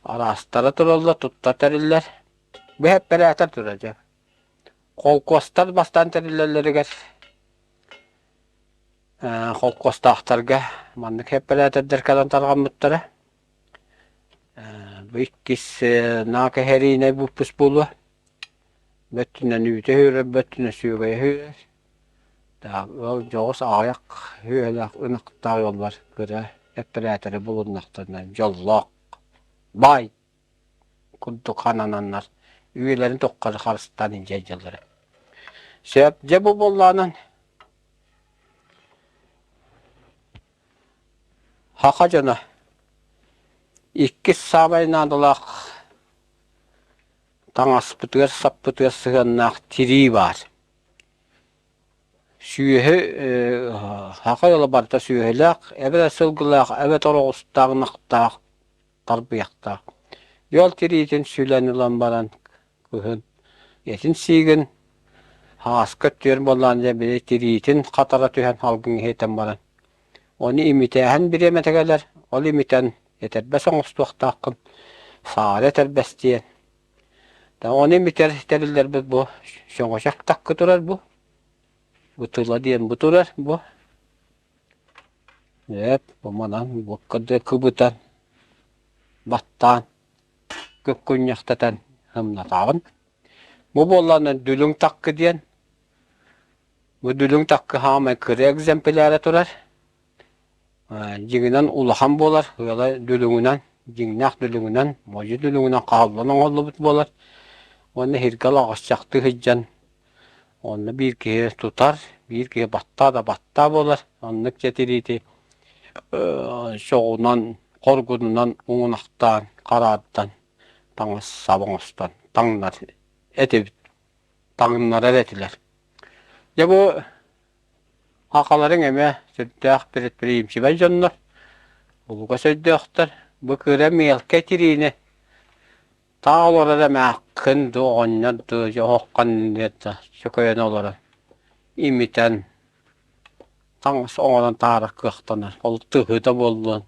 A: араастара тураллар, тутта тэриллэр. Бу эппэрээтэр турар дьэ. Холкуостар бастаан тэриллэллэригэр холкуостаахтарга маннык эппэрээтэрдэр кэлэн тарҕаммыттара. Бу иккис наакэһэриинэй выпуск буолуо. Бөттүнэн үүтэ үүрэр, бөттүнэн сүөгэйэ үүрэр. Ол дьоҕус аҕыйах үөлээх ынахтаах ыаллар кыра эппэрээтэри булуннахтарына дьоллоох, баай курдук ханананнар үйэлэрин тухары харыстаан илдьэ сылдьаллара. Сөп, дьэ бу буоллаҕынан саха дьоно иккис саамай наадалаах Таҥаспытыгар-саппытыгар сыһыаннаах тирии баар. Сүөһү саха ыала барыта сүөһүлээх, эбэтэр сылгылаах, эбэтэр оҕустаах, ынахтаах, тарбыйахтаах. Үөл тириитин сүлэн ылан баран кыһын этин сиигин хааска өттүгэр буоллаҕына дьэ били тириитин хатара түһэн салгын иһитэн баран ону имитээһин бириэмэтэ кэлэр, ол имитэн этэрбэс оҥостуохтааххын, саары этэрбэс диэн. Ону имитэр тэриллэрбит бу сөҥөчөх такка турар бу, бу тыла диэн бу турар бу. Эп, бу манан буокка да кыбытан, баттаан, көккүнньэхтэтэн ымнатаҕын. Бу буоллаҕына дүлүҥ таккы диэн, бу дүлүҥ таккы хаамай кыра экземпляра турар. Дьиҥинэн улахан буолар, ыала дүлүҥүнэн, дьиҥнээх дүлүҥүнэн, модьу дүлүҥүнэн хаһыллан оҥоһуллубут буолар. Уонна иһиргэ лаҕасчахтыы сылдьан, онно биир киһи тутар, биир киһи баттаа да баттаа буолар. Оннук дьэ тириити чоҕунан, хоргунунан уҥунахтаан, хараардан, таҥас саба оҥостон таҥнар этибит, таҥыннарар этилэр. Дьэ бу Сахаларыҥ эмиэ сүрдээх предприимчивэй дьоннор, булугас өйдөөхтөр. Бу кыра миэлкэ тириини таах олорор эмээххин дуу, оҕонньор дуу, оһоххун да чөкөйөн олорон имитэн таҥас оҥорон таһаарар кыахтанар. Ол тыһыта буоллун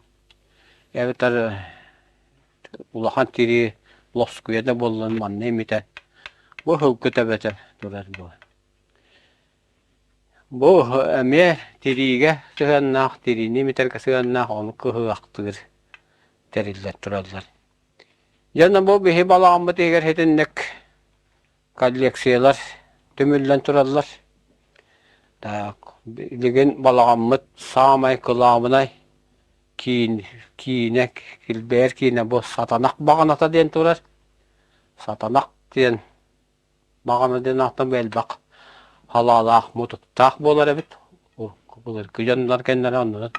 A: эбэтэр улахан тирии лоскуйа да буоллун манна имитэн бу сылгы төбөтө турар буолар. Бу эмиэ тириигэ сыһыаннаах, тириини имитэргэ сыһыаннаах ону кыһыахтыыр тэриллэр тураллар. Дьэ бу биһи балаҕаммыт иһигэр итинник коллекциялар түмүллэн тураллар. Так, билигин балаҕаммыт саамай кылаабынай киин, киинэ, килбэйэр киинэ бу Сатанах баҕаната диэн турар. Сатанах диэн Баҕана диэн ааттан элбэх халаалаах, мутуктаах буолар эбит. Былыргы дьоннор кэннэрэ оннунан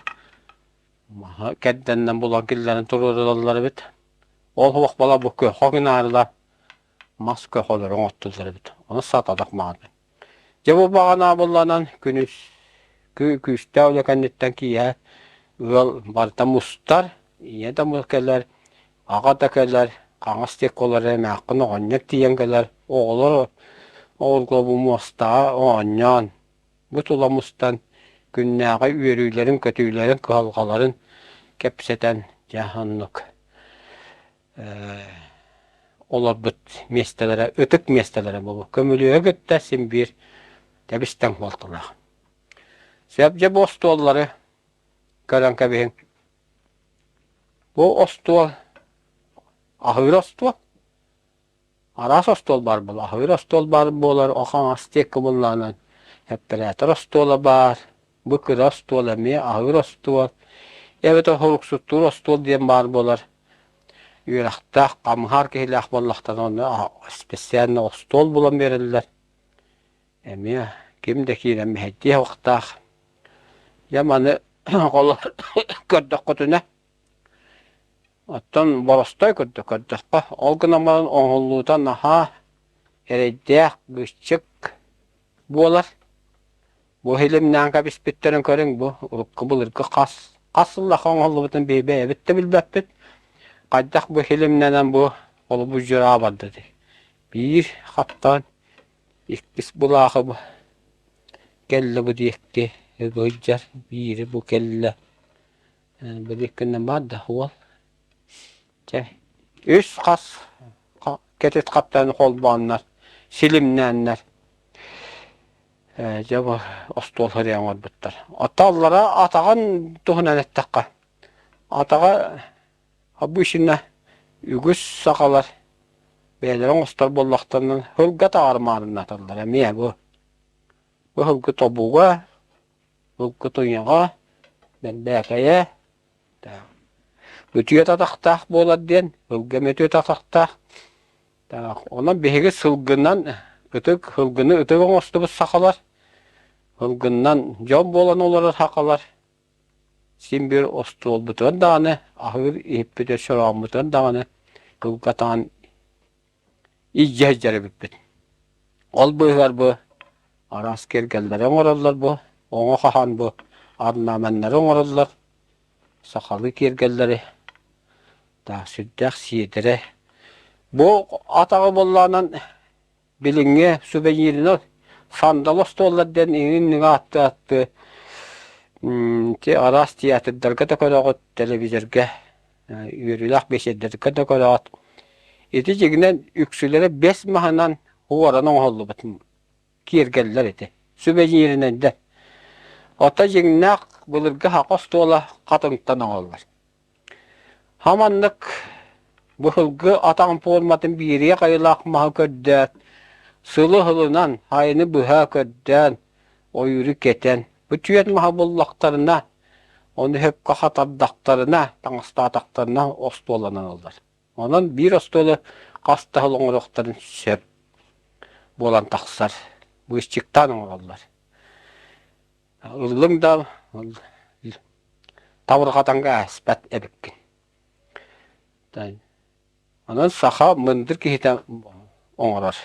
A: маһы кэрдэннэн булан киллэрэн туруораллар эбит. Ол суох буола бу көхө гынаарылар мас көхөлөрү оҥоттуллар эбит. Ону сатадах мааны. Дьэ бу баҕана булланан күнүс күүстээх үлэ кэнниттэн киэһэ ыал барыта мустар, ийэ да кэлэр, Аҕа да кэлэр, хаҥас диэки олорор эмээххин оҕонньор тиийэн кэлэр, оҕолор оҕолорго муостаҕа оонньоон, бу тула мустан күннээҕи үөрүүлэрин-көтүүлэрин, кыһалҕаларын кэпсэтэн дьэ оннук олорбут миэстэлэрэ, ытык миэстэлэрэ буолуо. Көмүлүөгү кытта син биир тэбис-тэҥ буолталаах. Сөп дьэ бу остуоллары көрөн кэбиһиҥ. Бу остуол аһыыр остуол, араас остуол баар буолар. Аһыыр остуол баар буолар, хаҥас диэки буллаҕынан эппэрээтэр остуола баар, бу кыра остуол эмиэ аһыыр остуол, эбэтэр суруксуттуур остуол диэн баар буолар. Үөрэхтээх, хамыһаар киһилээх буоллахтарына онно специально остуол булан биэрэллэр. Эмиэ ким да киирэн мэһэйдиэ суохтаах. Дьэ маны көрдөххүтүнэ, оттон боростой курдук көрдөххө, ол гынан баран оҥоһуллуута наһаа эрэйдээх, быыччык буолар. Бу илимнээн кэбиспиттэрин көрүҥ, бу урукку былыргы хас хас сыллаах оҥоһуллубутун биһи бэйэбит да билбэппит. Хайдах бу илимнэнэн бу холобур дьураа барда дии. Биир хаптаан Иккис былаахы кэллэ бу диэки сылдьар, биири бу кэллэ били иккинэн баар да уол чэ үс хас кэтит хаптан холбооннор силимнээннэр дьэ бу остуол сырыйа оҥорбуттар. Оттон аллара атаҕын туһунан эттэххэ атаҕа Обычно үгүс сахалар бэйэлэрэ оҥостор буоллахтарына сылга таҕармаарынаталлар эмиэ бу. Бу сылгы тобуга, сылгы туйаҕа, бэрбээкэйэ, үтүө атахтаах буолар диэн сылгы эмиэ үтүө атахтаах. Онон биһиги сылгынан ытык сылгыны ытык оҥостубут сахалар, сылгыннан дьон буолан олорор сахалар Син биир остуолбутугар даҕаны, аһыыр иһиппитигэр чорооммутугар даҕаны кылгатаан Илдьэ сылдьар эбиппит. Ол быыһыгар бу араас киэргэллэри оҥороллор бу, оҥо хаһан бу орнаменнары оҥороллор, сахалыы киэргэллэри да сүрдээх сиэдэрэй. Бу атаҕы буоллаҕынан билиҥҥи сувениринэн сандал остуоллар диэн иҥин ааттыы-ааттыы ити араас театрдарга да көрөҕүт, телевизорга үөрүүлээх биэчэрдэргэ да көрөҕүт. Ити дьиҥинэн үксүлэрэ бэс маһынан уоран оҥоһуллубут киэргэллэр ити. Сувениринэн Оттон дьиҥнээх былыргы саха остуола хатыҥтан оҥоһуллар. Хаманнык быһылгы атаҕын пуорматын биэриэх айылаах маһы көрдөөн, сылы-сылынан айаны быһа көрдөөн, ойууру кэтэн, бу түөрт маһы буллахтарына, ону сөпкө хатардахтарына, таҥастаатахтарына остуолланан ылар. Онон биир остуолу хас да сыл оҥоруохтарын сөп буолан тахсар. Быысчыктаан оҥороллор. Ыллыҥ да табырҕатанга ааспат эбиккин. Онон саха мындыр киһитэ оҥорор.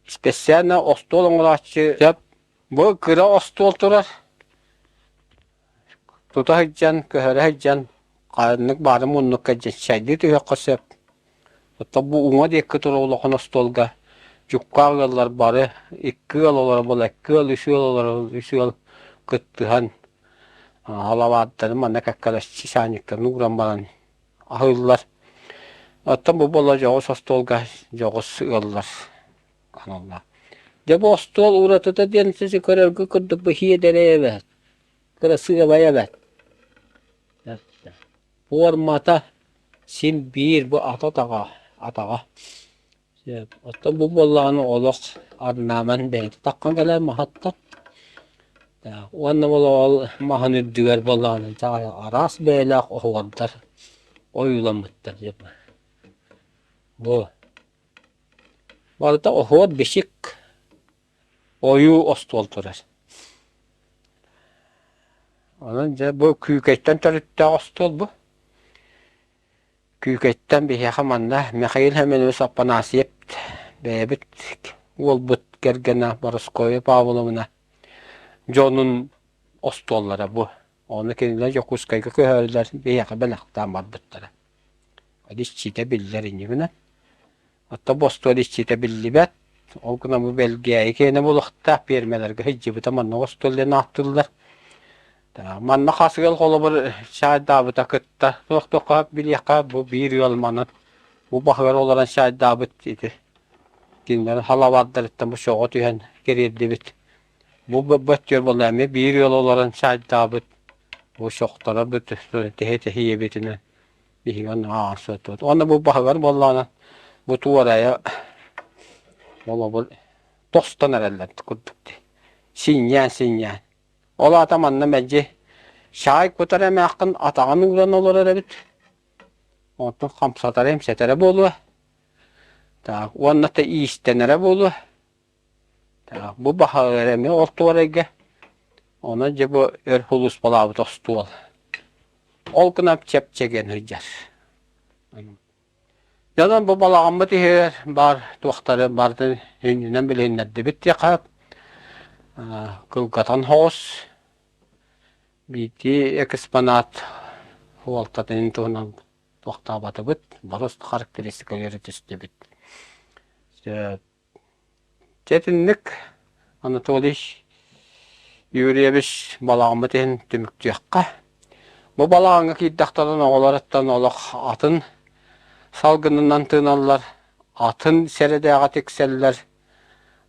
A: Специально остуол оҥорооччу сөп. Бу кыра остуол турар. Тута сылдьан, көһөрө сылдьан, ханнык баары муннукка чэйдии түһүөххэ сөп. Оттон бу уҥа диэки турар улахан остуолга дьуккаах ыаллар бары икки ыал олорор буолла, икки ыал, үс ыал олорор, үс ыал кыттыһан халабааттарын манна кэккэлэччи чаанньыктарын ууран баран аһыыллар. Оттон бу буолла дьоҕус остуолга дьоҕус ыаллар аналлаах. Дьэ бу остуол уратыта диэн сиси көрөргө курдук бу сиэдэрэй эбээт, кырасыабай эбээт. Пуормата син биир бу ата атаҕа, атаҕа. Оттон бу буоллаҕына олох арнааман бэйэтэ таххан кэлэр маһаттан. Уонна ол ол маһын үрдүгэр буоллаҕына араас бэйэлээх оһуордар ойууламмыттар Бу барыта оһуор бичик ойуу остуол турар. Онон дьэ бу Күүкэйтэн төрүттээх остуол бу. Күүкэйтэн биһиэхэ манна Михаил Семенович Аппанасьев бэйэбит уолбут кэргэнэ Боросковья Павловна дьонун остуоллара бу. Ону кинилэр Дьокуускайга көһөрүлэр биһиэхэ бэлэхтээн барбыттара. Иччитэ биллэр иннибинэ. Оттон бу остуол иччитэ биллибэт. Ол гынан бу Бэлгээйи киэнэ буолуохтаах пиэрмэлэргэ сылдьыбыта маннык остуол диэн ааттыыллар. Манна хас ыал холобур чаайдаабыта кытта туох-туохха билиэххэ бу биир ыал манан бу баһыгар олорон чаайдаабыт ити кинилэр халабаардарыттан бу чоҕо түһэн кэриэрдибит. Бу бөттүөр буолла эмиэ биир ыал олорон чаайдаабыт бу чохторо бүт тэһи-тэһийэбитинэн биһиги онно ааҕан Уонна бу баһыгар буоллаҕына бу туорайа холобур тостон эрэллэр курдук дии. Синньээн-синньээн. Ол аата манна мэлдьи чаай кутар эмээххин атаҕын ууран олорор эбит. Онтон хамсатара эмсэтэрэ буолуо. Так, уонна да иистэнэрэ буолуо. Так, бу баһыгар эмиэ ол туорайга. Онон дьэ бу өр сулууспалаабыт остуол. Ол гынан чэпчэгэн сылдьар. Дьонон бу балаҕаммыт иһигэр баар туохтары барытын сүнньүнэн билиһиннэрдибит диэххэ кылгатан соҕус биирдии экспонат суолтатын туһунан туохтаабатыбыт, борус характеристикалары түстүбүт. Дьэ итинник Анатолий Юрьевич балаҕаммыт иһин түмүктүөххэ. Бу балаҕаҥҥа киирдэхтэринэ оҕолоруттан олох атын салгынынан тыыналлар, атын сэрэдээҕэ тиксэллэр,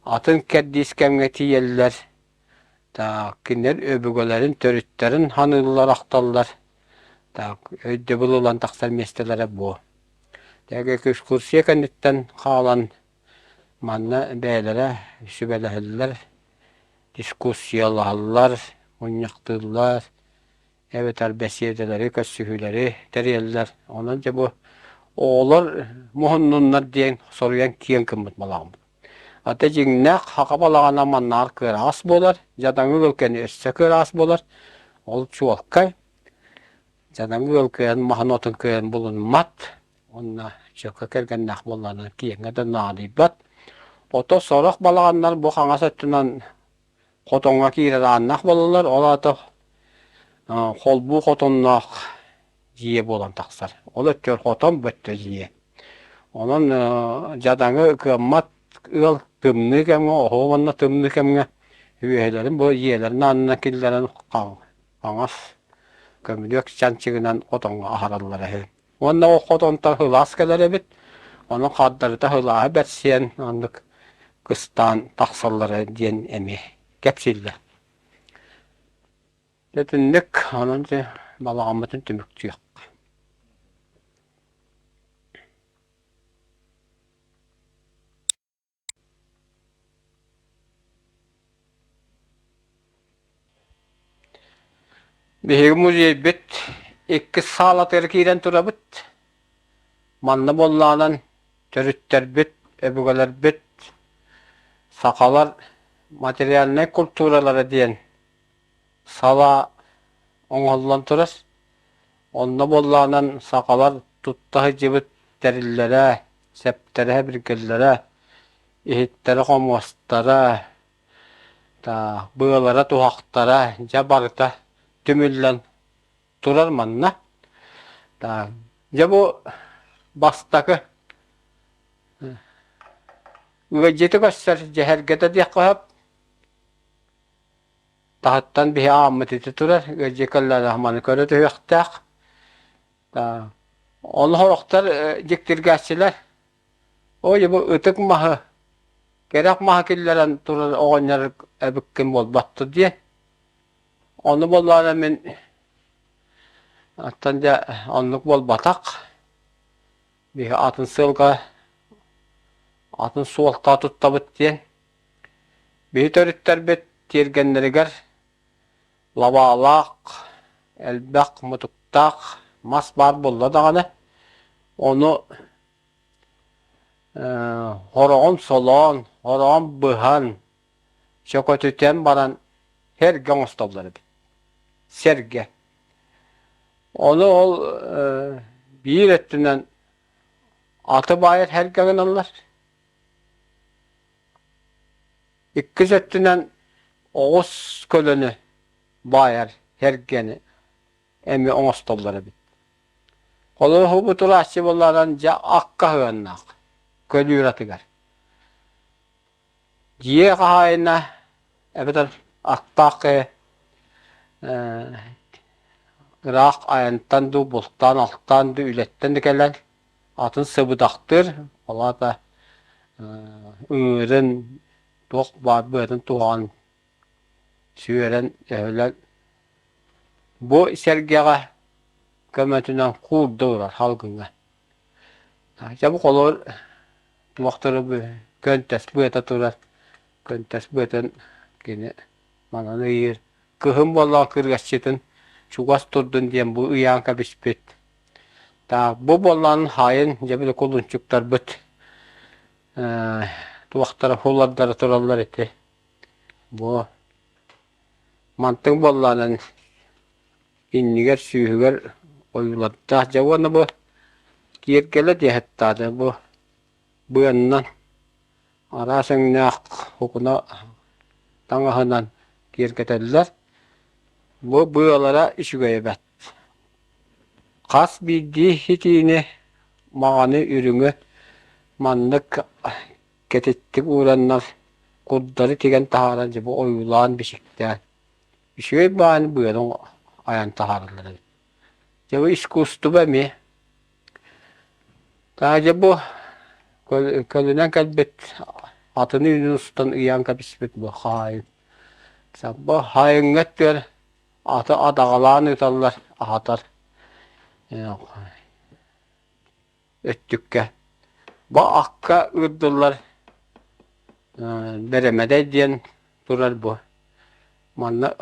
A: атын кэрдиис кэмҥэ тиийэллэр. Так, кинилэр өбүгэлэрин төрүттэрин ханыыллар, ахталлар. Так, өйдөбүл ылан тахсар миэстэлэрэ буо. Тэгэ экскурсия кэнниттэн хаалан Манна бэйэлэрэ сүбэлэһэллэр, дискуссиялаһаллар, мунньахтыыллар, эбэтэр бэсиэдэлэри, көрсүһүүлэри тэрийэллэр. Онон дьэ бу оҕолор муһуннуннар диэн соруйан киэҥ гыммыт балаҕаммыт. Ата дьиҥнээх саха балаҕана маннааҕар кыараҕас буолар, дьадаҥы ыал кэннэ өссө кыараҕас буолар. Ол чуолкай. Дьадаҥы ыал кыайан маһын отун кыайан булунмат. Уонна Чөкө кэргэннээх буоллаҕына киэҥҥэ да наадыйбат. Ото сорох балаҕаннар бу хаҥас өттүнэн хотоҥҥо киирэр ааннаах буолаллар, ол аата холбуу хотонноох дьиэ буолан тахсар. Ол өттүгэр хотон, бу өттө дьиэ. Онон дьадаҥы кыаммат ыал тымныы кэмҥэ, оһуо уонна тымныы кэмҥэ үөһэлэрин бу дьиэлэрин аанынан киллэрэн хаҥас көмүлүөк чанчыгынан хотоҥҥо аһараллара үһү. Уонна ол хотонтон сылаас кэлэр эбит, ону хардарыта сылааһы бэрсиэн оннук кыстаан тахсаллара диэн эмиэ кэпсииллэр. Итинник онон дьэ балаҕаммытын түмүктүөххэ. Биһиги музейбыт иккис саалатыгар киирэн турабыт. Манна буоллаҕынан төрүттэрбит, өбүгэлэрбит сахалар материальнай культуралара диэн салаа оҥоһуллан турар. Онно буоллаҕынан сахалар тутта сылдьыбыт тэриллэрэ, сэптэрэ-сэбиргэллэрэ, иһиттэрэ-хомуостара, быалара-туһахтара дьэ барыта түмүллэн турар манна. Дьэ бу бастакы ыалдьыты көрсөр дьэһэргэтэ диэххэ сөп. Таһыттан биһи ааммыт ити турар, ыалдьыт кэллэҕинэ маны көрө түһүөхтээх. Ону сорохтор дьиктиргээччилэр, ой бу ытык маһы, кэрэх маһы киллэрэн турар оҕонньор эбиккин буолбат диэн. Ону буоллаҕына мин оттон дьэ оннук буолбатах. Биһи атын сыалга, атын суолта туттабыт диэн. Биһи төрүттэрбит тиэргэннэригэр лабаалаах, элбэх мутуктаах мас баар буолла даҕаны, ону хороҕун солоон, хороҕун быһан, чөкөтүтэн баран сэргэ оҥостоллор эбит. Сэргэ. Ону ол биир өттүнэн аты баайар сэргэ гыналлар. Иккис өттүнэн оҕус көлөнү баайар сэргэни эмиэ оҥостоллор эбит. Холоһубу турааччы буолларан дьэ акка сыһыаннаах көлүүр атыгар. Дьиэ хаһаайына эбэтэр аттаах киһи ыраах айантан дуу, бултаан-алтаан дуу, үлэттэн да кэлэн атын сыбыдахтыыр, ол аата ыҥыырын туох баар быатын туһаҕын сүөрэн өһүлэн бу сэргэҕэ көмөтүнэн куурда урар салгыҥҥа. Дьэ бу холобур туохтара көнтөс быата турар, көнтөс быатын кини манан ыйыыр. Кыһын буоллаҕа кыргасчытын чугас турдун диэн бу ыйаан кэбиспит. Так, бу буоллаҕын хаайын дьэ били кулунчуктарбыт туохтара фуллардара тураллар ити. Бу мантыҥ буоллаҕынан иннигэр сүүһүгэр ойуулардаах дьэ уонна бу киэргэлэ диэһэттаата бу быаннан араас өҥнөөх укуна таҥаһынан киэргэтэллэр. Бу быалара үчүгэй эбээт. Хас биирдии ситиини маҕаны, үрүҥү маннык кэтиттик уураннар курдары тигэн таһааран дьэ бу ойуулаан бичиктээн үчүгэй баҕайыны быаны айан таһаараллар эбит. Дьэ бу искусство эмиэ. Дьэ бу көлүнэн кэлбит атыны үүнүн устан ыйаан кэбиспит бу хаһаайын. Бу хаайыҥҥа өттүгэр аты адаҕалаан ыыталлар, аһатар өттүккэ. Бу акка ыырдыллар бэрэмэдэй диэн турар бу. Манна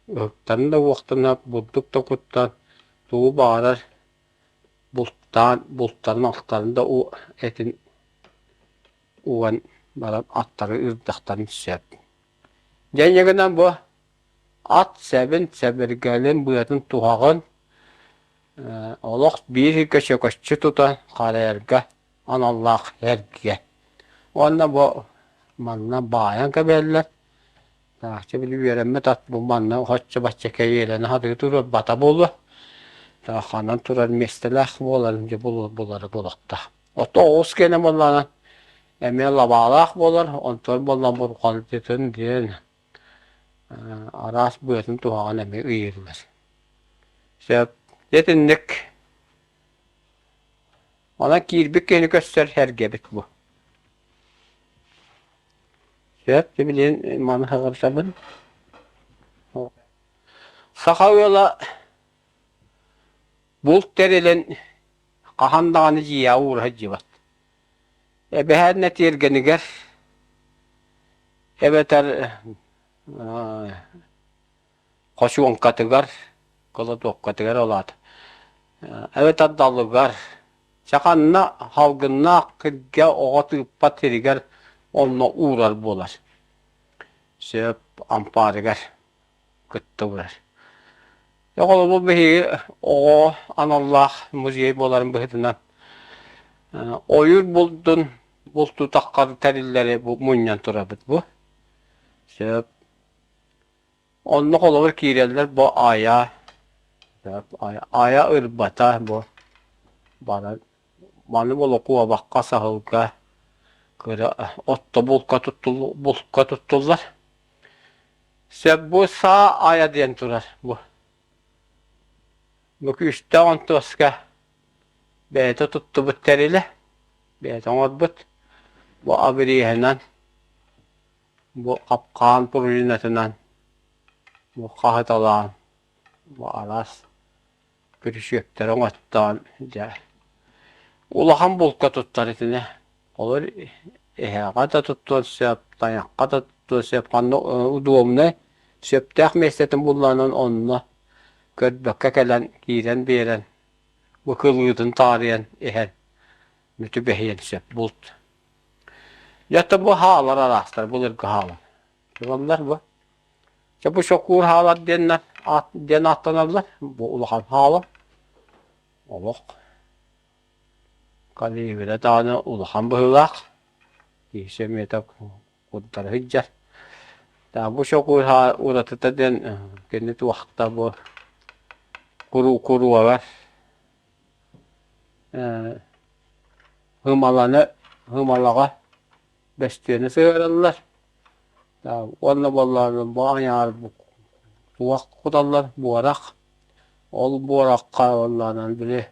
A: ыһыктарын да уохтана, бурдук да куттан, тугу баҕарар бултаан, бултарын-алтарын да этин уган баран аттары ыырдахтарын сөп. Дьэ инньэ гынан бу ат сэбин, сэбиргэлин, быатын, туһаҕын. Олох биир сиргэ чөкөччү тутан харайарга аналлаах эргэ. Уонна бу манна баайан кэбиһэллэр. Таахча били үөрэммит ат бу манна оччо-бачча кэйиэлэнэ сатыы турбата буолуо. Ханан турар миэстэлээх буоларын дьэ булары булуохтаах. Ото оҕус киэнэ буоллаҕына эмиэ лабаалаах буолар, онтон буоллаҕына бурҕалдьытын диэн араас быатын туһаҕын эмиэ ыйыыллар. Сөп. Итинник Онон киирбит киһини көрсөр сэргэбит бу. Сөп, билигин маны саҕырсабын. Саха ыала булт тэрилин хаһан даҕаны дьиэҕэ уура сылдьыбат. Эбэһээннэ тиэргэнигэр эбэтэр хочуоҥкатыгар, кылатуопкатыгар ол аата эбэтэр далыгар, чэ ханна салгыннаах сиргэ оҕо тыыппат сиригэр онно уурар буолар. Сөп ампаарыгар кытта уурар. Дьэ холобур биһиги оҕо аналлаах музей буоларын быһыытынан ойуур булдун бултутаххар тэриллэри бу мунньан турабыт бу. Сөп Онно холобур киирэллэр бу айа, айа ырбата бу баран маны буола куобахха, саһылга, кыра отто булка булка туттуллар. Сөп бу саа айа диэн турар бу. Бу күүстээх онтуоска бэйэтэ туттубут тэрилэ, бэйэтэ оҥорбут. Бу абириэһинэн Бу хапкаан пружинатынан бу хаһыталаан бу араас күрүчүөктэри оҥоттоон дьэ улахан булка туттар итини. Олор эһэҕэ да туттуон сөп, тайахха да туттуон сөп, ханна удобнай сөптөөх миэстэтин буллаҕынан онно көрбөккө кэлэн киирэн биэрэн бу кылыытын таарыйан иһэн түбэһиэн сөп булт. Дьэ бу хаалар араастар былыргы хаалар. Ылаллар бу. Дьэ бу сокуур хаалар диэннэр аат диэн ааттаналлар. Бу улахан хаала. Олох калибра даҕаны улахан быһыылаах. Киһи сөмүйэтэ курдары сылдьар. Бу сокуур уратыта диэн кини туохта бу куру куруолар Һымаланы һымалаҕа бөстүөнү сыһыараллар уонна буоллаҕына бу айаҕар туох куталлар буорах ол буорахха буоллаҕына били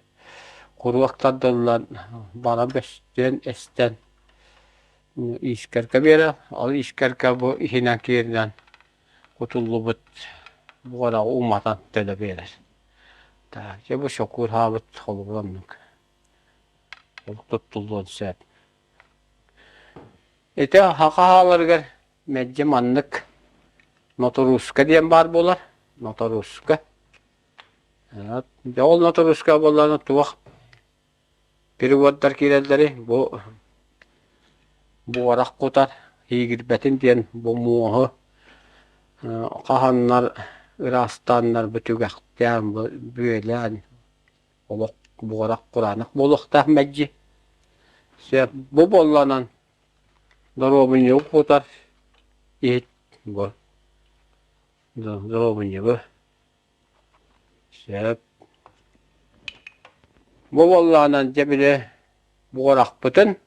A: куруок тардыллан бара бөстүөн эстэн иискэргэ биэрэр ол иискэргэ бу иһинэн кииринэн кутуллубут буораҕы уматан төлө биэрэр Дьэ бу сокуур хаалбыт холобур оннук ол туттуллуон сөп. Ити саха хааларыгар мэлдьи маннык ноторууска диэн баар буолар. Ноторууска. Дьэ ол ноторууска буоллаҕына туох Переводдар киирэллэрий бу буорах кутар иигирбэтин диэн бу муоһу хаһаннар ыраастааннар бу түгэхтээн бу бүөлээн олох буорах кураанах буолуохтаах мэлдьи. Сөп бу буолланан доруобунньугу кутар иһит бу доруобунньугу Сөп. Бу буоллаҕынан дьэ били буорахпытын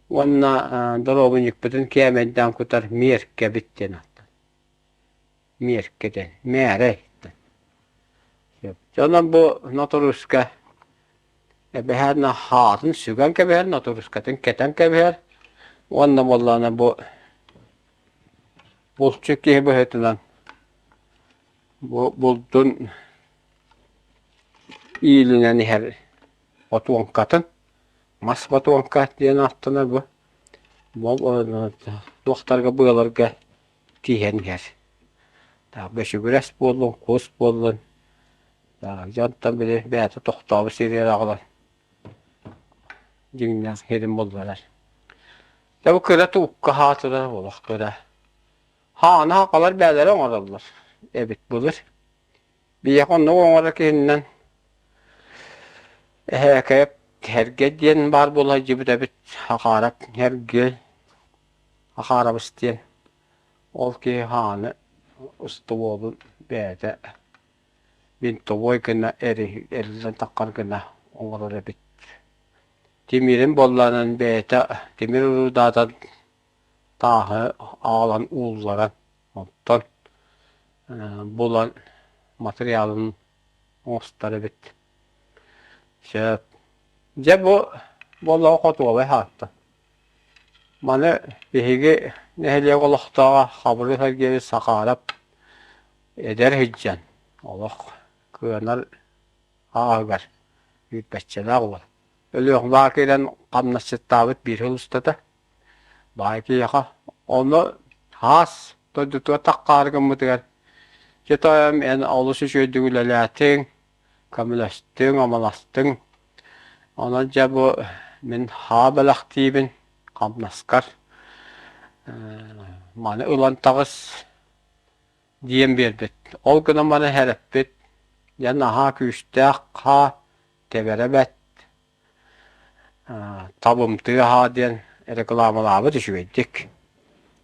A: уонна доруобунньукпутун кээмэйдээн кутар миэркэбит диэн ааттанар. Миэркэ диэн, мээрэй. Сөп. Дьэ онон бу ноторууска эбэһээт хаатын сүгэн кэбиһэр, ноторуускатын кэтэн кэбиһэр уонна буоллаҕына бу булчут киһи быһыытынан Бу булдун иилинэн иһэр ботуоҥкатын, мас ботуоҥка диэн ааттанар бу. Туохтарга быаларга тииһэн иһэр. Бөчүгүрэс буоллун, кус буоллун, дьонтон били бэйэтэ тохтообут сиригэр аҕалан дьиҥнээх сирин булларар. Дьэ бу кыра туукка хаатырар олох кыра. Хааны сахалар бэйэлэрэ оҥороллор эбит былыр. Биһиэхэ оннук оҥорор киһиннэн. Эһээкэйэп Һэргэ диэн баар буола сылдьыбыт эбит, Хахаарап Һэргэ, Хахаарабыс диэн. Ол киһи хааны устубуолун бэйэтэ винтовой гына эриллэн таххар гына оҥорор эбит. Тимирин буоллаҕынан бэйэтэ тимир урудаатан тааһы аҕалан уулларан, оттон булан матырыйаалын оҥостор эбит. Сөп. Дьэ бу буоллаҕа хотуобай хаатта. Маны биһиги нэһилиэк олохтооҕо Хабырыыс Сергеевич Сахаров эдэр сылдьан олох кыанар ааһыгар күүппэччэлээх уол. Өлүөхүмэҕэ киирэн хамнасчыттаабыт биир сыл устата баай киһиэхэ. Ону хаас дойдутугар таххаары гыммытыгар дьэ тоойом эн олус үчүгэйдик үлэлээтиҥ, көмөлөстүҥ, амаластыҥ. Онон дьэ бу мин хаа бэлэхтиибин хамнаскар маны ылан таҕыс диэн биэрбит. Ол гынан баран сэрэппит, дьэ наһаа күүстээх хаа тэбэрэ бэрт, табымтыы аһаа диэн рекламалаабыт үчүгэйдик.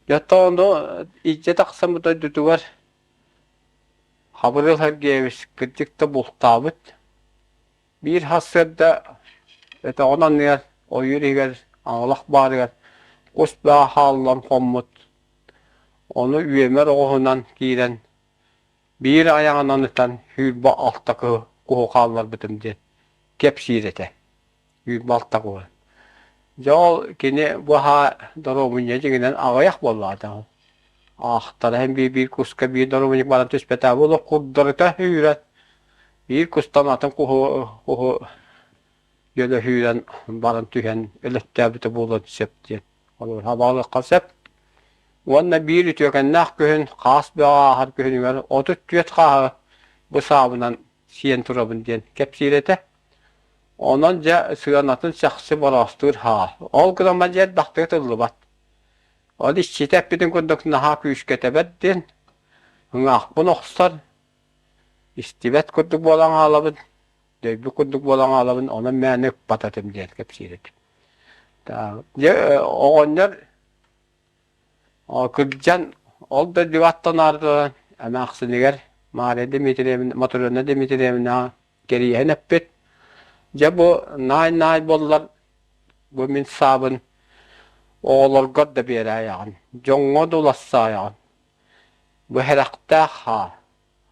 A: Дьэ ону илдьэ тахсаммыт дойдутугар Хабырыыл Сергеевич кырдьык да бултаабыт. Биир сарсыарда өтөҕүн анныгар ойуур иһигэр аҥылах баарыгар кус бөҕө хааллан хоммут. Ону үөмэр оҕуһунан киирэн биир айаҕынан ытан 26 куһу хаалларбытым диэн кэпсиир этэ. 26 куһу. Дьэ ол кини бу аһаа доруобунньа дьиҥинэн аҕыйах буоллаҕа Аахтара иһин биир-биир куска биир доруобунньук баран түспэтэ. Бу олох курдарыта үүрэн биир кустан атын куһу куһу дьөлөһүүрэн баран түһэн өлөттөөбүтэ буолуон сөп диэн олору хабаалыахха сөп. Уонна биир үтүөкэннээх күһүн хаас бөҕө ааһар күһүнүгэр 34 хааһы бу саабынан сиэн турабын диэн кэпсиир этэ. Онон дьэ сыанатын чахчы бороостуур хаа. Ол гынан баран дьэ элбэхтик ытыллыбат. Ол иччитэ эппитин курдук наһаа күүскэ тэбэр диэн ыҥаахпын охсор, истибэт курдук буолан хаалабын, дөйбүт курдук буолан хаалабын, онон мээнэ ыппат этим диэн кэпсиир этим. Дьэ оҕонньор кырдьан ол дойдуга аттанаары эмээхсинигэр Мария Дмитриевна, Матрена Дмитриевнаҕа кэриэһин эппит. Дьэ бу наай-наай буоллар бу мин саабын оҕолоргор да биэрээйэҕин, дьоҥҥо да улассаайаҕын. Бу сэрэхтээх хаа.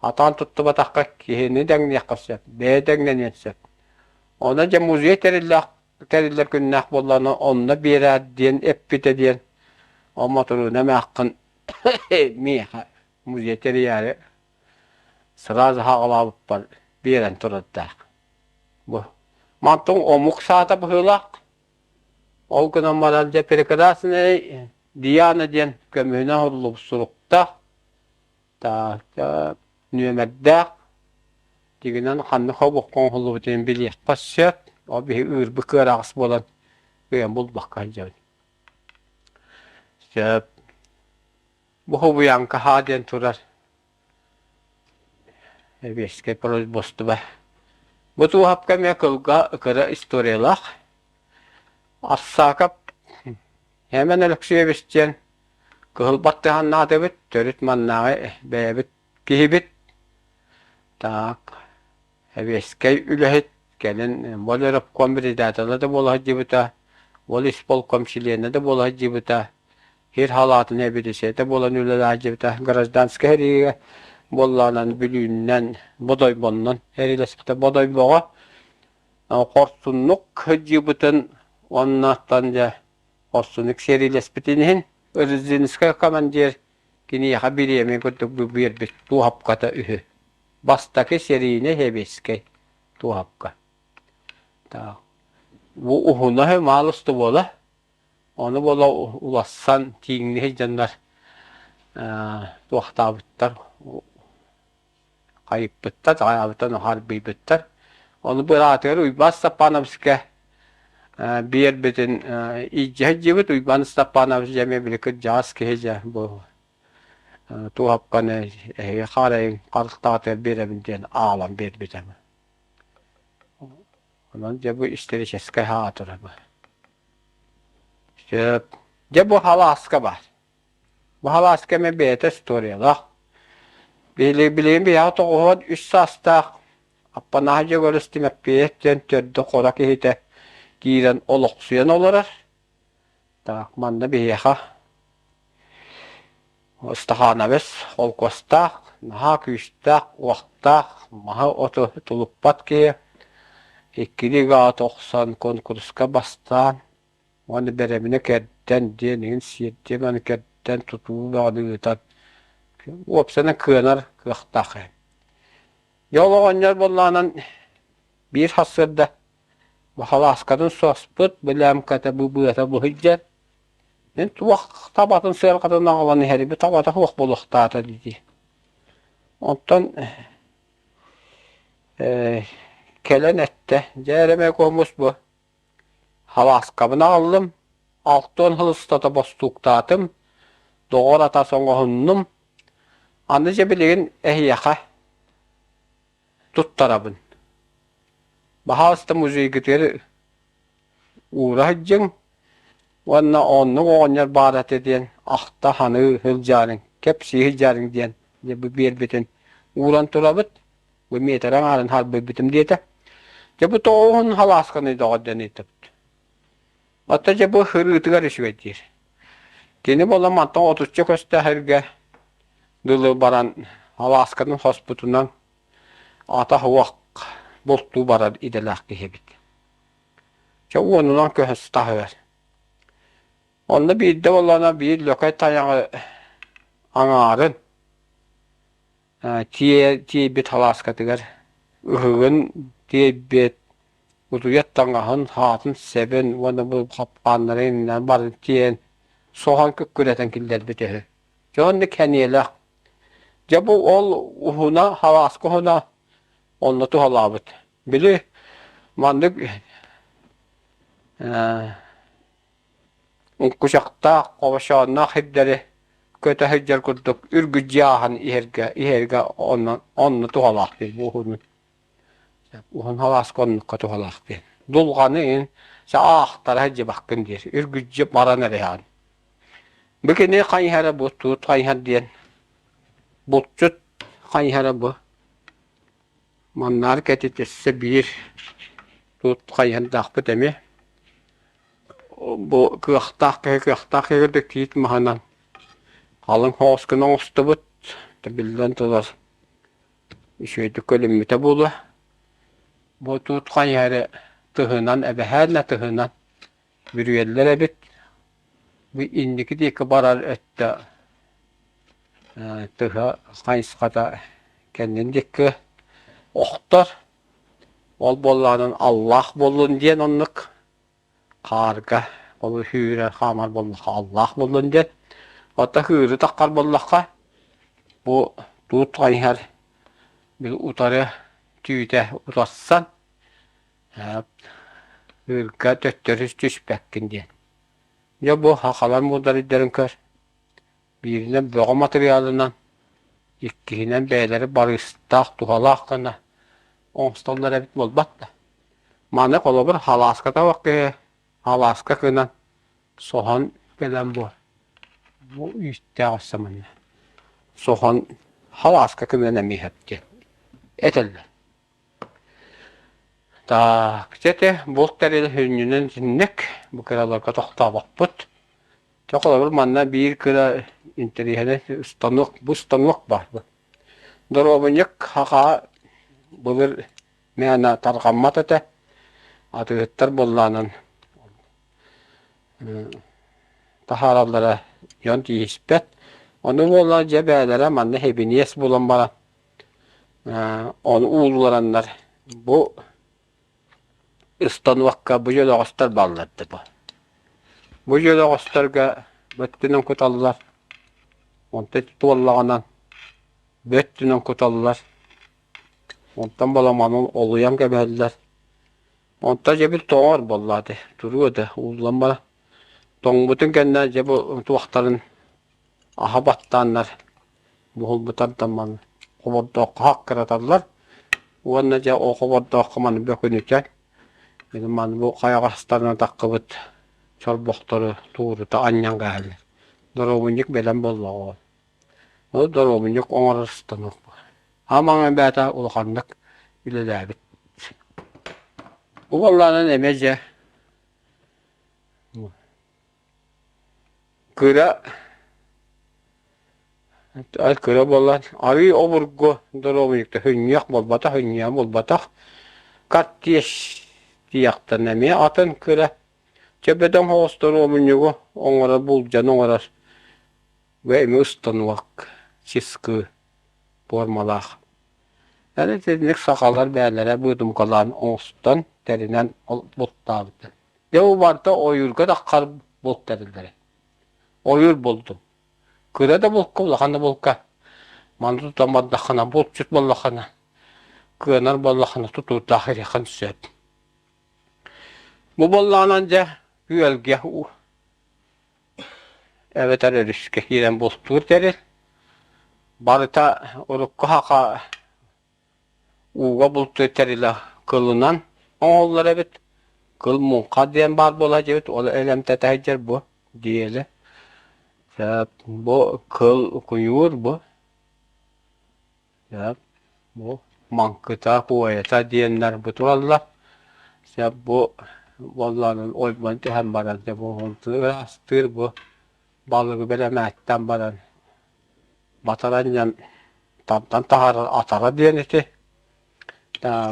A: Атаан туттубатахха киһини дэҥниэххэ сөп, бэйэ дэҥнэниэн сөп. Онон дьэ музей тэриллээх тэриллэр күннээх буоллаҕына онно биэрээр диэн эппитэ диэн ол Мотурууна эмээххин миэхэ музей тэрийээри сразу хаҕалаабыппар биэрэн турардаах. Бу мантан омук саата быһыылаах. Ол гынан баран дьэ прекрасный Диана диэн көмүһүнэн оһуллубут суруктаах, нүөмэрдээх, дьиҥинэн ханнык хобуохха оҥоһуллубутун билиэххэ сөп. Ол биһи ыырбыт кыараҕас буолан кыайан булбакка сылдьабыт. Сөп. Бу Хобуйаҥка хаа диэн турар Эбиэскэй производство. Бу туоһапка эмиэ кылга кыра историялаах. Ассаакап Эмэн Өлөксүйэбис диэн кыһыл баттыһаннаатыбыт, төрүт маннааҕы бэйэбит киһибит. Так, Эбиэскэй үлэһит, кэлин волревком председателэ да буола сылдьыбыта, волисполком чилиэнэ да буола сылдьыбыта, сир халаатын эбидисиэтэ буолан үлэлээдьибитэ, гражданскай сэриигэ буоллаҕынан Бүлүүннэн, Бодойбоннон сэриилэспитэ. Бодойбоҕо хорсуннук сылдьыбытын уонна дьэ хорсуннук сэриилэспитин иһин Рыдзинскай командир киниэхэ бириэмэ курдук биэрбит туоһапката үһү. Бастакы сэриинэ сэбиэскэй туоһапка. Бу уһуна маалысты буола. Ону буола улассан тииҥниһи дьоннор туохтаабыттар хайыппыттар, хайаабыттан харбыйбыттар. Ону быраатыгар Уйбаан Степановичка биэрбитин илдьэ сылдьыбыт. Уйбаан Степанович дьэ эмиэ били кырдьаҕас киһи дьэ бу туоһапканы эһиги хаарайын харыстаҕытыгар биэрэбин диэн аалан биэрбитэ. Онон дьэ бу историческай хаҕа турар бу. Сөп. Дьэ бу халааска баар. Бу халааска эмэ бэйэтэ историялаах. Билигин биһиэхэ 93 саастаах Аппанааһы Дьөгүөрүс Тимэппиэйэп диэн төрдө хоро киһитэ киирэн олохсуйан олорор. Так, манна биһиэхэ Ыстахаанабыс холкуостаах, наһаа күүстээх, уохтаах, маһы-оту тулуппат киһи иккилии гаат охсон куонкуруска бастаан уонна бэрэбинэ кэрдэн диэн иһин сиэрдиэ маны кэрдэн тутуу бөҕөнү ыытан уопсайынан кыанар кыахтаах эһэ. Дьэ ол оҕонньор буоллаҕынан биир сарсыарда бахалааскатын соспут, былээмката бу быата бу сылдьар. Мин туох табатын сыарҕатын аҕалан иһэрибит табата суох буолуохтаата дии. Онтон э, кэлэн эттэ, дьэ эрэ мэ хомус бу Халааскабын аҕаллым, 60 сыл устата бостууктаатым, доҕор атас оҥоһуннум. Аны дьэ билигин эһиэхэ туттарабын. Баһаалыста музейгытыгар уура сылдьыҥ уонна оннук оҕонньор баар этэ диэн ахта саныы сылдьаарыҥ, кэпсии сылдьаарыҥ диэн дьэ бу биэрбитин ууран турабыт. Бу миэтэрэ аҥаарын харбыйбытым диэтэ. Дьэ бу тоҕуһун халаасканы доҕор диэн ыйыттыбыт. Оттон дьэ бу ырыытыгар үчүгэй диир. Кини буолан мантан отучча көстөһөргө дылы баран халааскатын хоспутунан атах уох бултуу барар идэлээх киһи эбит. Чэ уонунан көһөс таһыгар. Онно биирдэ буоллаҕына биир лөкөй тайаҕы аҥаарын тиэйбит халааскатыгар ыһыгын тиэйбит, утуйар таҥаһын, хаатын сэбин уонна бу хапкааннары иннинэн барын тиэйэн соһон күккүрэтэн киллэрбит үһү. Дьэ оннук сэниэлээх. Дьэ бу ол уһуна, халааска уһуна онно туһалаабыт. Били маннык Кучахтаах, хобошоонноох сирдэри көтө сылдьар курдук үргүдьү ааһан иһэргэ иһэргэ онно онно туһалаах диэн бу уһунун уһун халааска оннукка туһалаах диэн дулҕаны ин аахтара сылдьыбаккын диир үргүдьү баран эрэ иһэҕин бу кини хайыһара бу туут хайыһар диэн булчут хайыһара бу маннаар кэтит өссө биир туут хайыһардаахпыт эмиэ Бу кыахтаах киһи кыахтаах киһи тиит маһынан халыҥ соҕус гына оҥостубут, биллэн турар, үчүгэйдик көлүммүтэ буолуо. Бу туут хайыһары тыһынан эбэһээн тыһынан бүрүйэллэр эбит. Бу инники диэки барар өттө тыһа хайысхата кэннин диэки охтор. Ол буоллаҕынан аллаах буоллун диэн оннук хаарга ол сүүрэр хаамар буоллахха аллаах буоллун диэн. Оттон кыыры таххар буоллахха бу туут хайыһар били утары түүтэ утарсан ыырга төттөрү түспэккин диэн. Дьэ бу сахалар муударыйдарын көр. Бииринэн бөҕө матырыйаалынан, иккиһинэн бэйэлэрэ барыыстаах, туһалаах гына оҥостоллор эбит буолбат да. Маны холобур халааска табах киһи халааска гынан соһон кэлэн бу бу үүттээх өссө манна соһон халааска гынан эмиэ диэн этэллэр. Так, дьэ ити булт тэрил сүнньүнэн итинник бу кыраларга тохтообоппут. Чэ, холобур, манна биир кыра интэриэһинэй станок, бу станок баар. Доруобунньук хахаа былыр мээнэ тарҕаммат этэ. Атыыһыттар буоллаанан таһаараллара дьон тииһиспэт. Ону буолла дьэ бэйэлэрэ манна хэбиниэс булан баран ону ууллараннар бу Станокка бу дьөлөҕөстөр бааллар бу. Бу дьөлөҕөстөргө бөттүнэн куталлар, онтон туоллаҕынан бөттүнэн куталлар, онтон боломонун олуйан кэбиһэллэр. Онтон дьэ бил тоҥор буоллаҕа туруо да ууллан баран. Тоҥмутун кэннэ дьэ бу туохтарын аһа баттааннар буһулбутар маны хобордооххо хаккыраталлар уонна дьэ ол хобордооххо маны бөкүнүтэн. Маны бу хайаҕастарынан таххыбыт чорбохтору туурута анньан кээһэллэр. Доруобунньук бэлэм буоллаҕа ол. Ол доруобунньук оҥорор станок баар. Аамаҥа бэйэтэ улаханнык үлэлээбит. Бу буоллаҕына эмиэ дьэ Кыра кыра буолан арыый обургу доруобуйата сүнньүөх буолбатах, сүнньүөҕэ буолбатах. Картеж тиэхтэн эмиэ атын кыра. Чэ бөдөҥ соҕус доруобунньугу оҥорор, булдьан оҥорор бу эмиэ устануок, чыскыы пуормалаах. Эн итинник сахалар бэйэлэрэ быыдымкалаан оҥостон, тэринэн бултаабыттар. Дьэ бу барыта ойуурга таххар булт тэриллэрэ. Ойуур булдум. Кыра да булка, улахан да булка. Маны тутан бардаххына, булчут буоллаххына, кыанар буоллаххына тутуурдаах ириэххин сөп. Бу буоллаҕынан дьэ күөлгэ эбэтэр өрүскэ киирэн бултуур тэрил. Барыта урукку саха Ууга бултуур тэрилэ кылынан оҥоһуллар эбит. Кыл муҥха диэн баар буола сылдьыбыт, ол элэмтэтэ сылдьар бу диэли. Сөп, бу кыл куйуур бу. Сөп, бу маҥкыта, куойата диэннэр бу тураллар. Сөп, бу буоллаҕына ойбон түһэн баран дьэ бу ыраастыыр бу балыгы бэлэмээттэн баран батаран дьон тардан таһаарар атара диэн ити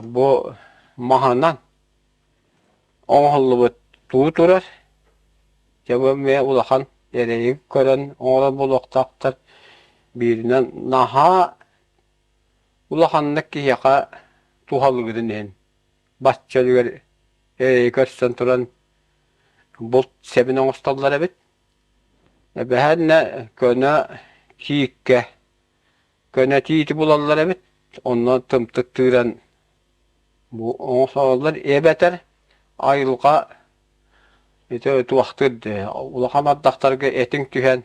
A: бу маһынан оҥоһуллубут туу турар. Дьэ бу эмиэ улахан эрэйи көрөн оҥорор буолуохтаахтар. Бииринэн наһаа улаханнык киһиэхэ туһалыырын иһин бачча үлүгэр эрэйи көрсөн туран булт сэбин оҥостоллор эбит. Эбэһээннэ көнө тииккэ көнө тиити булаллар эбит, онно тымтык тыыран бу оҥосоллор эбэтэр айылҕа ити туохтуур дии улахан ардахтарга этиҥ түһэн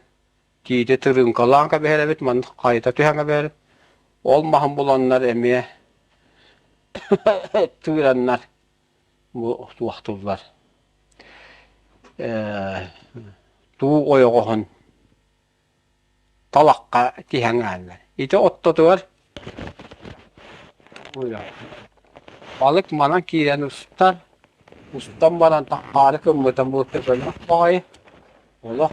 A: тиити тырыыҥкалаан кэбиһэр эбит, манна хайыта түһэн кэбиһэр. Ол маһын буланнар эмиэ тыыраннар бу туохтууллар туу ойоҕоһун талахха тиһэн ааллар. Ити оттотугар балык манан киирэн устар, устан баран таһаары гыммыта буолта бөлөх баҕайы олох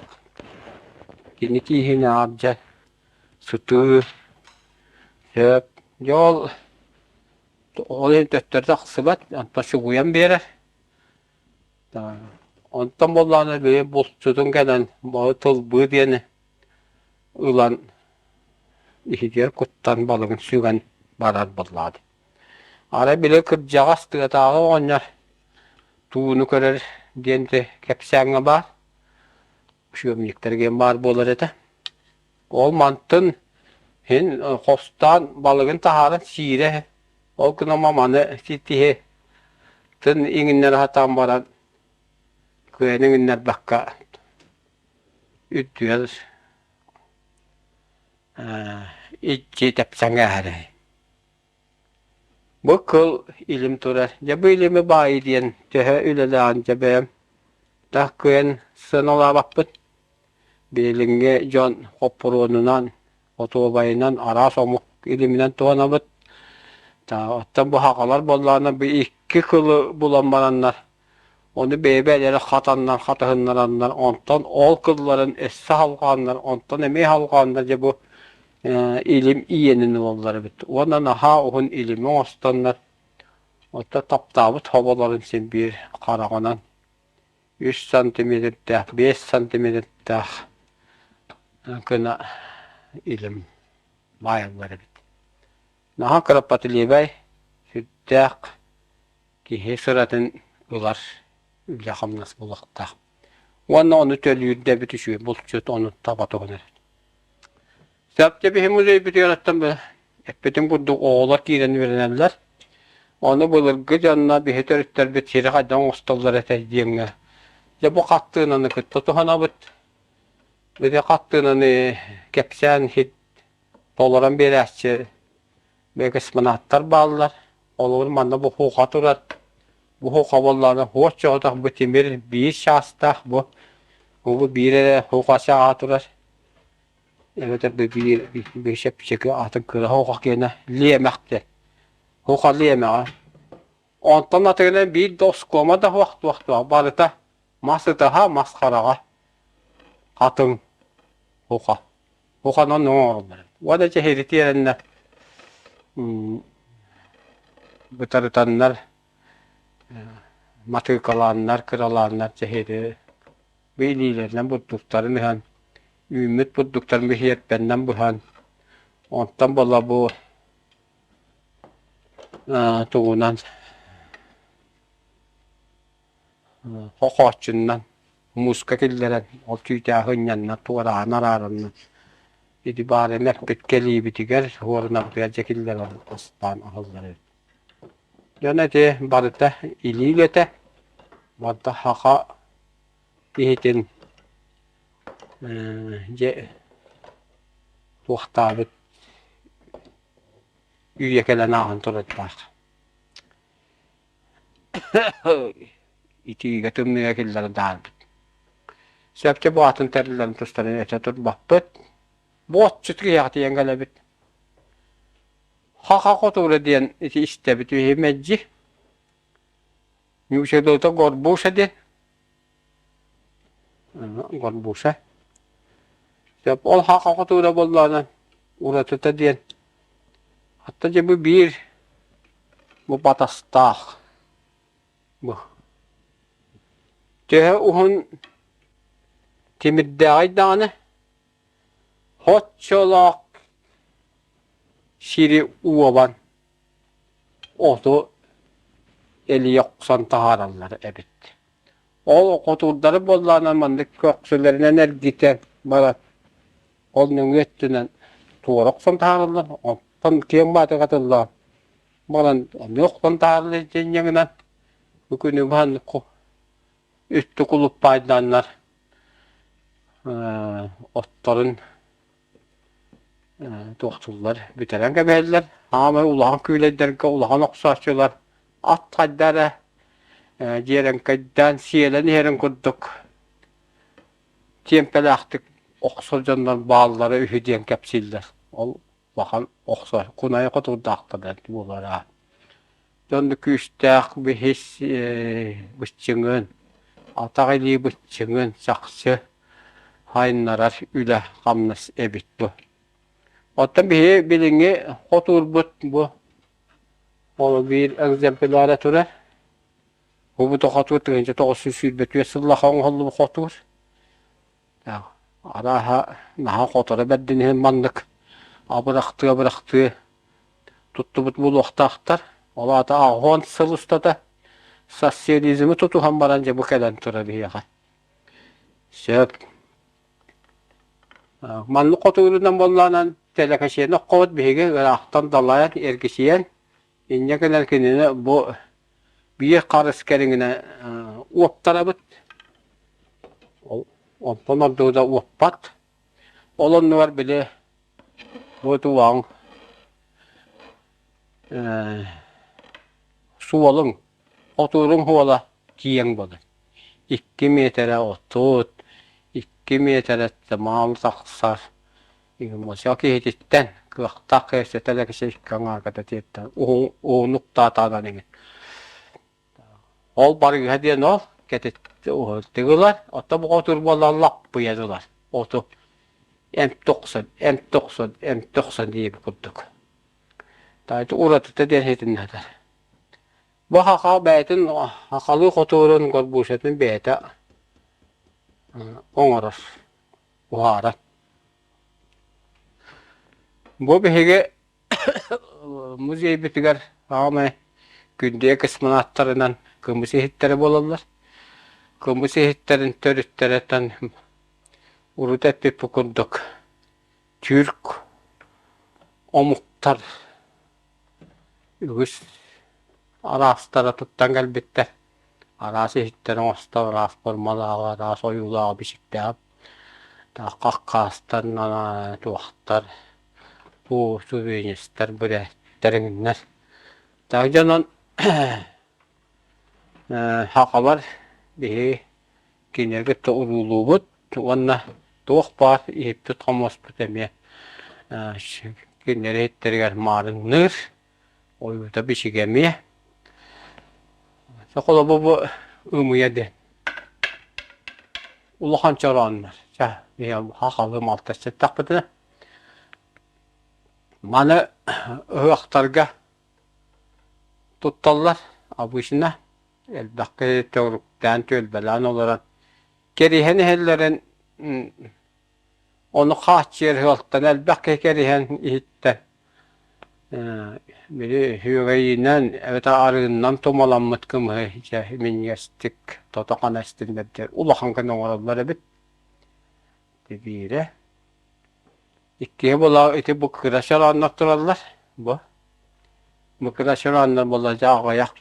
A: кини тииһинээҕэр дьэ сытыы сөп дьэ ол Ол иһин төттөрү тахсыбат, онтон чугуйан биэрэр. Онтон буоллаҕына били булчутун кэлэн тылбыы диэни ылан иһигэр куттан балыгын сүгэн барар буоллаҕа дии. Арай били кырдьаҕас тыатааҕы оҕонньор тууну көрөр диэн кэпсээҥҥэ баар, съемниктэр диэн баар буолар этэ. Ол мантын иһин хостоон балыгын таһааран сиирэ. Ол гынан маны тиһи тын иҥиннэрэ сатаан баран кыайан иҥиннэрбэккэ үрдүгэр иччи тэпсэн кээһэрэ. Бу кыл илим турар. Дьэ бу илими баайы диэн төһө үлэлээн дьэ бэйэм да кыайан сыаналаабаппын. Билиҥҥи дьон хоппуруонунан, отуобайынан араас омук илиминэн туһанабыт. Оттон бу сахалар буоллаҕына бу икки кылы булан бараннар Ону бэйэ-бэйэлэрэ хатаннар, хатыһыннараннар, онтон ол кылларын өссө халҕааннар, онтон эмиэ халҕааннар дьэ бу илим иэнин ылаллар эбит. Уонна наһаа уһун илими оҥостоннор, оттон таптаабыт хоболорун син биир хараҕынан үс сантиметрдээх, 5 сантиметрдээх гына илим баайаллар эбит. Наһаа кыропотливай, сүрдээх киһи сыратын ылар үлэ-хамнас буолуохтаах. Уонна ону төлүүр да эбит үчүгэй булчут ону таба туһанар. Сөп биһи музейбитигэр оттон эппитим курдук оҕолор киирэн үөрэнэллэр. Ону былыргы дьонно биһи төрүттэрбит сири хайдах оҥостоллор этэй диэҥҥэ дьэ бу хаттыынаны кытта туһанабыт. Ити хаттыынаны кэпсээн иһит толорон биэрээччи экспонаттар бааллар. Холобур, манна бу куха турар. Бу хоболлоно хуос чоҕотох бу тимир биир чаастаах бу бу биир эрэ хуухаса аҕа турар эбэтэр бу биир биир чэпчэки атын кыра хуха киэнэ лиэмэхтэ хуха лиэмэҕэ онтон атыгынан биир да оскуома да хуохтуохтуох барыта мас ытаһа мас хараҕа хатыҥ хуха Уханан оҥороллор. Уонна чэһиритиэрэннэр бытарытаннар, матыыкалааннар, кыралааннар чэһири бу илиилэринэн бурдуктарын ыһан, үүммүт бурдуктарын биһиэрпэннэн быһан, онтон буола бу тугунан Хохооччуннан мууска киллэрэн, ол түүтээҕи ынньанна, туораан арааранна ити баар эмэппит кэлиибитигэр уорунарбытыгар дьэ киллэрэн астаан аһыллар эбит. Дьон ити барыта илии үлэтэ, барыта саха киһитин дьэ туохтаабыт үйэ кэлэн ааһан турардаах. Итиигэ тымныыга киллэрэн таһаарбыт. Сөпкө бу атын тэриллэрин тустарын этэ турбаппыт. Бу отчут киһиэхэ тиийэн кэлэбит. Ха-ха хотуура диэн ити истэбит үһү мэлдьи. Ньуучалыыта горбуша диэн. Горбуша. Сөп ол ха-ха хотуура буоллаҕына уратыта диэн Хатта дьэ бу биир бу батастаах бу төһө уһун тимирдээҕий даҕаны оччолоох сири уобан оту элийэ охсон таһаараллар эбит. Ол хотуурдары буоллаҕына маннык көхсүлэринэн эргитэн баран Ол нөҥүө өттүнэн туора охсон таһаараллар, онтон киэҥ баатыга тыллаан баран эмиэ охсон таһаараллар дьиҥньэҥинэн бу күнү баһан үстү кулуппаайдааннар отторун туохтууллар бүтэрэн кэбиһэллэр. Аамай улахан күүлэйдэргэ улахан охсооччулар ат хайда эрэ дьиэрэҥкэйдээн сиэлэн иһэрин курдук Тиэмпэлээхтик охсор дьоннор бааллара үһү диэн кэпсииллэр. Ол улахан охсор, кунайа хотурдаахтар буолара. Дьон күүстээх биһис быччыҥын, атах илии быччыҥын чахчы хайыннарар үлэ-хамнас эбит бу. Оттон биһи билиҥҥи хотуурбут бу ол биир экземпляра турар. Бу хотуур 1924 сыллаах оҥоһуллубут хотуур. Арааһа наһаа хоторо бэрдин иһин маннык абырахтыы-абырахтыы туттубут буолуохтаахтар. Ол аата аҕыс сыл устата социализмы тутуһан баран дьэ бу кэлэн турар биһиэхэ. Сөп. Маннык хотуурунан буоллаҕынан тэлэкэчиэни оххобут биһиги ыраахтан далайан эргичийэн инньэ гынан кинини бу биир харыс кэриҥинэ уоптарабыт. Ол онтон ордугу да уоппат. Ол оннугар били бу тууаҕыҥ суолуҥ, хотууруҥ суола киэҥ буолар. 2 миэтэрэ 30, 2 миэтэрэ маал тахсар. Мосьо киһититтэн кыахтаах кэпсэтэ Алексей аҥааргата тиэртэн уһуннук таатаанан иҥин. Ол барыыһа диэн ол кэтит ылар, оттон бу хотуур буолла лаппыйан ылар. Оту эмп тохсон, эмп тохсон, эмп тохсон диэбит курдук. Таайты уратыта диэн иһитиннэтэр. Бу хаха бэйэтин хахалыы хотуурун горбушатын бэйэтэ оҥорор. уһаарар. Бу биһиги музейбытыгар саамай күндү космонавтарынан кымыс иһиттэрэ буолаллар. Кымыс иһиттэрин төрүттэриттэн урут эппиппит курдук түүрк омуктар үгүс араастара туттан кэлбиттэр. Араас иһиттэр оҥостор, араас формалааҕы, араас ойуулааҕы, бичиктээҕи хаххаастар, туохтар, сувенирстар, бүрээттэр эҥиннэр. Так дьонон. Сахалар биһиги кинилэргэ кытта уруулуубут уонна туох баар иһиппит-хомуоспут эмиэ кинилэр иһиттэригэр маарыҥныыр, ойуута бичигэ эмиэ. Холобур бу ымыйа диэн улахан чорооннор чэ биһиги сахалыы малтасчыттахпытына маны ыһыахтарга тутталлар обычно элбэх киһи төгүрүктээн түөлбэлээн олорон кэриһэн иһэллэрин ону хааччыйар сыалтан элбэх киһи кэриһэн иһиттэн били үөгэйинэн эбэтэр арыыннан тумаламмыт кымыһы дьэ минньигэстик тото-хана истиннэр улахан гына оҥороллор эбит биирэ Иккиһэ буолла ити бу кыра чорооннор тураллар бу. Бу кыра чорооннор буолла дьэ аҕыйах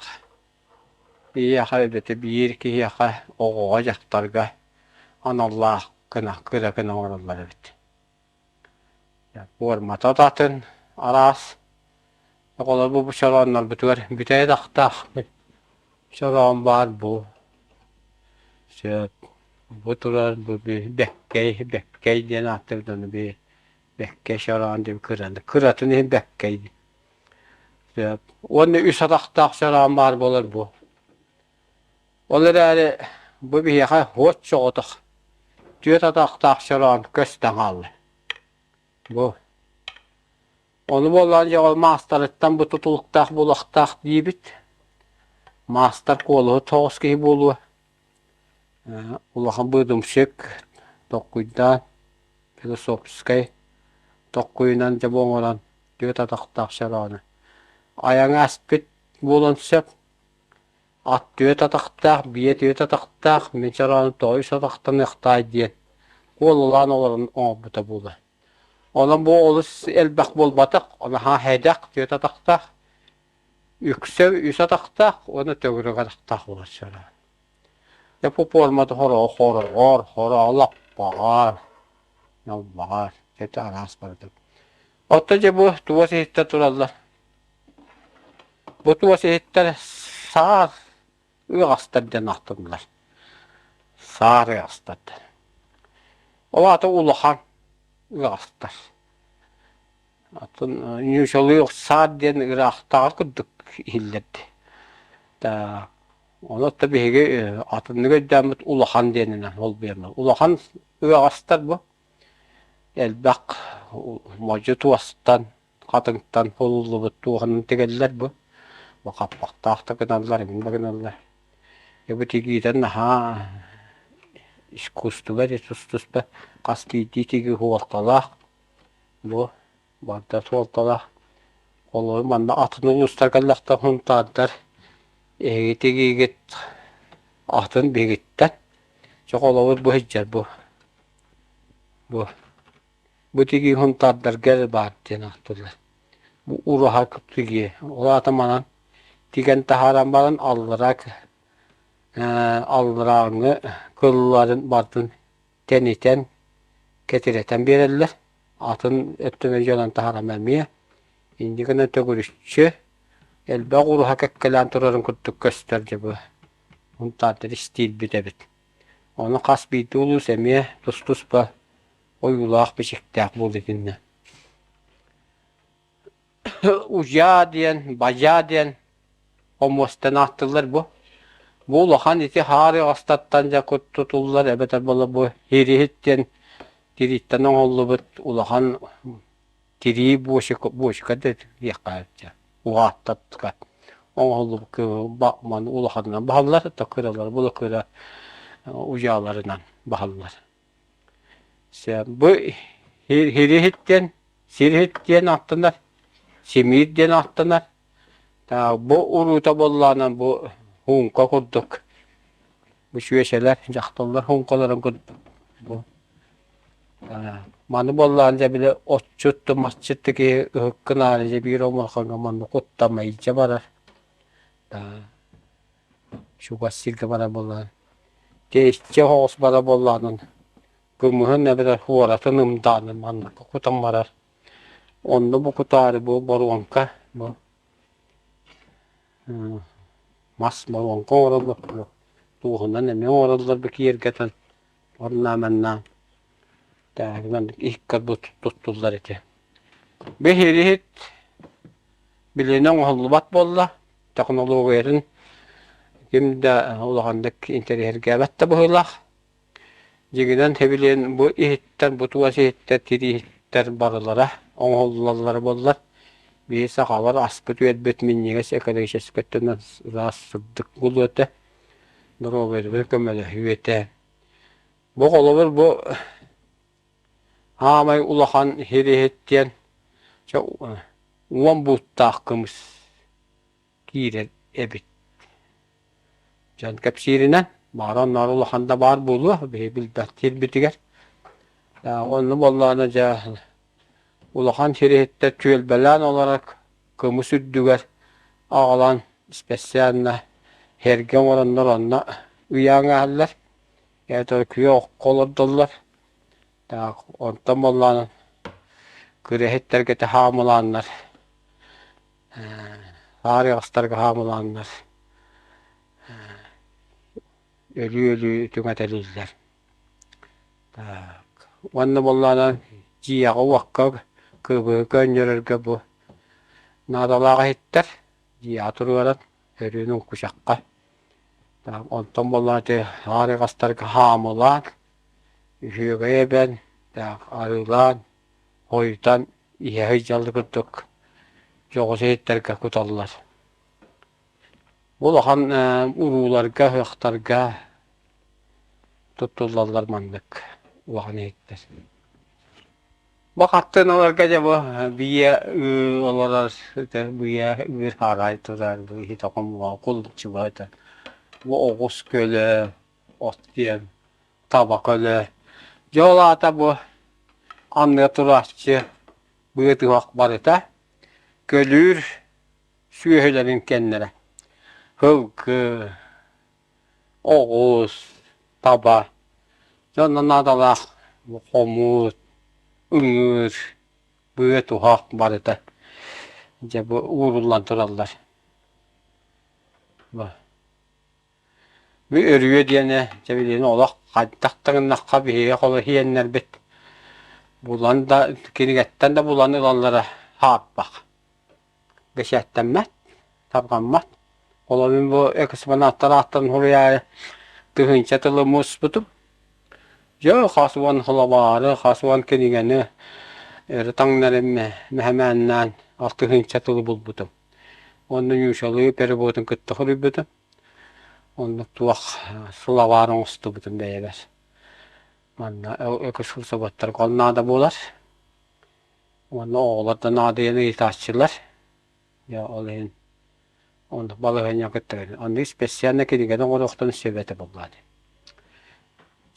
A: киһиэхэ эбэтэр биир киһиэхэ оҕоҕо дьахтарга аналлаах гына кыра гына оҥороллор эбит. Пуормата да атын араас. Оҕолор бу чорооннорбутугар бүтэй атахтаах чороон баар бу. Сөп. Бу турар бу бэккэй, бэккэй диэн ааттыыр ону би бэккэй чороон диэн кыраны кыратын иһин бэккэй. Сөп. Уонна үс атахтаах чороон баар буолар бу. Ол эрээри бу биһиэхэ уот соҕотох түөрт атахтаах чороон көстөн хаалла. Бу Ону буоллаҕына дьэ ол маастарыттан бу тутулуктаах буолуохтаах диибит. Маастар куолуһут соҕус киһи буолуо. Улахан быыдымсык толкуйдаан философскай толкуйунан дьэ бу оҥорон түөрт атахтаах чороону айаҥа аспыт буолуон сөп. Ат түөрт атахтаах, биэ түөрт атахтаах, мин чороону тоҕо үс атахтаныахтаай диэн куолулаан олорон оҥорбута буолуо. Онон бу олус элбэх буолбатах, наһаа сэдэх түөрт атахтаах, үксэ үс атахтаах уонна төгүрүк атахтаах буолар чороо. Дьэ бу пуормата хороҕо хороҕор, хороҕо лаппаҕар, ньалбаҕар, ити араас барыта. Оттон дьэ бу туос иһиттэр тураллар. Бу туос иһиттэр саар ыаҕастар диэн ахтыллар. Саар ыаҕастар диэн. Ол аата улахан ыаҕастар. Атын ньуучалыы саар диэн ыраахтааҕы курдук иһиллэрди. Так, ону оттон биһиги атыннык өйдөөммүт улахан диэнинэн холбуйаммыт. Улахан ыаҕастар бу. Элбэх модьу туостан, хатыҥтан булуллубут туоһунан тигэллэр бу. Бу хаппахтаах да гыналлар, эҥин да гыналлар. Бу тигиитэ наһаа искусство тус-туспа хас биирдии тигии суолталаах. Бу барыта суолталаах. Холобур, манна атын улуустарга ыллахтар хунтаардар эһиги тигиигит атын биһигиттэн. Чэ холобур бу сылдьар бу. Бу бу тигии хунтаардарга эрэ баар диэн ааттыыллар. Бу ураһа тигии. Ол аата манан тигэн таһааран баран аллараа алларааҥҥы кылларын барытын тэнитэн, кэтирэтэн биэрэллэр. Атын өттүнэн дьонон таһааран эмиэ инньэ гынан төгүрүччү элбэх уруһа кэккэлээн турарын курдук көстөр дьэ бу Һунтаартар истиилбит эбит. Ону хас биирдии улуус эмиэ тус-туспа ойуулаах-бичиктээх буолла итиннэ. Удьаа диэн, бадьаа диэн хомуостан ааттыыллар бу. Бу улахан ити хаар ыаҕастартан дьэ тутуллар эбэтэр буола бу хириһит диэн тирииттэн оҥоһуллубут улахан тирии буочука буочука да диэххэ дьэ уһааттатка оҥоһуллубут маны улаханынан баһаллар то кыралар була кыра удьааларынан баһаллар. Бу хириһит диэн Сирһит диэн ааттанар, симиир диэн ааттанар. Бу уруута буоллаҕына бу һууҥка курдук бу сүөсэлэр, дьахталлар һууҥкаларын курдук бу маны буоллаҕына дьэ били отчут да масчыт да киһи ыһыккын аайы дьэ биир омурҕаҥҥа манна куттама илдьэ барар чугас сиргэ барар буоллаҕына тэйиччи оһоҕос барар буоллаҕына Кымыһын эбэтэр хуоратын ымдаанын манныкка кутан барар. Онно бу кутаары бу боруоҥка бу. Мас моруоҥка оҥороллор, туоһунан эмиэ оҥороллор бу киэргэтэн орнаменнаан тааһынан иһиккэ туттуллар ити. Биһиги иһит билиэнэ оҥоһуллубат буолла, технологиятын ким да улаханнык интэриэһиргээбэт да быһыылаах. Дьиҥинэн хэбилиэн бу иһиттэн, бу туос иһиттэр, тирииһиттэр барылара оҥоһуллаллара буоллар, биһи сахалар аспыт-үөлбүт минньигэс экологическай өттүнэн ыраас сырдык буолуо этэ, доруобуйабытыгар көмөлөһүө этэ. Бу холобур бу аамай улахан иһит диэн чэ уон бууттаах кымыс киирэр эбит. Дьон кэпсииринэн, баара оннооҕор улахан да баар буолуо, биһи билбэт сирбитигэр. Онно буоллаҕына дьэ улахан сириһиттэр түөлбэлээн олорор кымыс үрдүгэр аҕалан специально сэргэ оҥороннор онно ыйааҥаһаллар, эбэтэр күөх окко олордоллор. Так, онтон буоллаҕына күрэһиттэргэ хаамылааннар Аар хаамылааннар өлүү-өлүү түҥэтэлииллэр. Так уонна буоллаҕына дьиэҕэ-уокка кыбыһы көөнньөрөргө бу наадалаах иһиттэр дьиэҕэ туруоран өрүүн уҥкучахха. Так онтон буоллаҕына ити аар хаамылаан үһүөгэй эбэн так арыылаан хойутан иһэ сылдьаллар курдук дьоҕус иһиттэргэ куталлар. Бу улахан урууларга, ыһыахтарга туттуллаллар маннык улахан иһиттэр. Бу хаттыналарга дьэ бу бийэ ыы олорор быйа ыыр хаарай турар бу иһит хомуга куллуччуга это бу оҕус көлө от диэн таба көлө. Дьэ ол аата бу анныга турааччы быа туһах барыта көлүүр сүөһүлэрин кэннэрэ сылгы, оҕус, таба дьонно наадалаах хомуут, ыҥыыр, быа туһах барыта дьэ бу ууруллан тураллар. Бу өрүө диэнэ дьэ билигин олох хайдах да гыннахха биһиги холо иһиэннэрбит булан да кинигэттэн да булан ылаллара хаарбах. Бэчээттэммэт, тарҕаммат. Холобур мин бу экспонаттар ааттарын суруйаары тыһыынча тылы муспутум. Дьэ хас уон сылабаары, хас уон кинигэни өрө таҥнары мэһэмээннээн алтыһыынча тылы булбутум. Уонна ньуучалыы переводун кытта суруйбутум. Оннук туох сылабаар оҥостубутум бэйэбэр. Манна экскурсоводтарга ол наада буолар. Уонна оҕолор да наадыйан ыйытааччылар. Дьэ ол иһин оннук балаһыанньа кытта оннук специально кинигэни оҥоруохтарын сөп этэ буоллаҕа дии.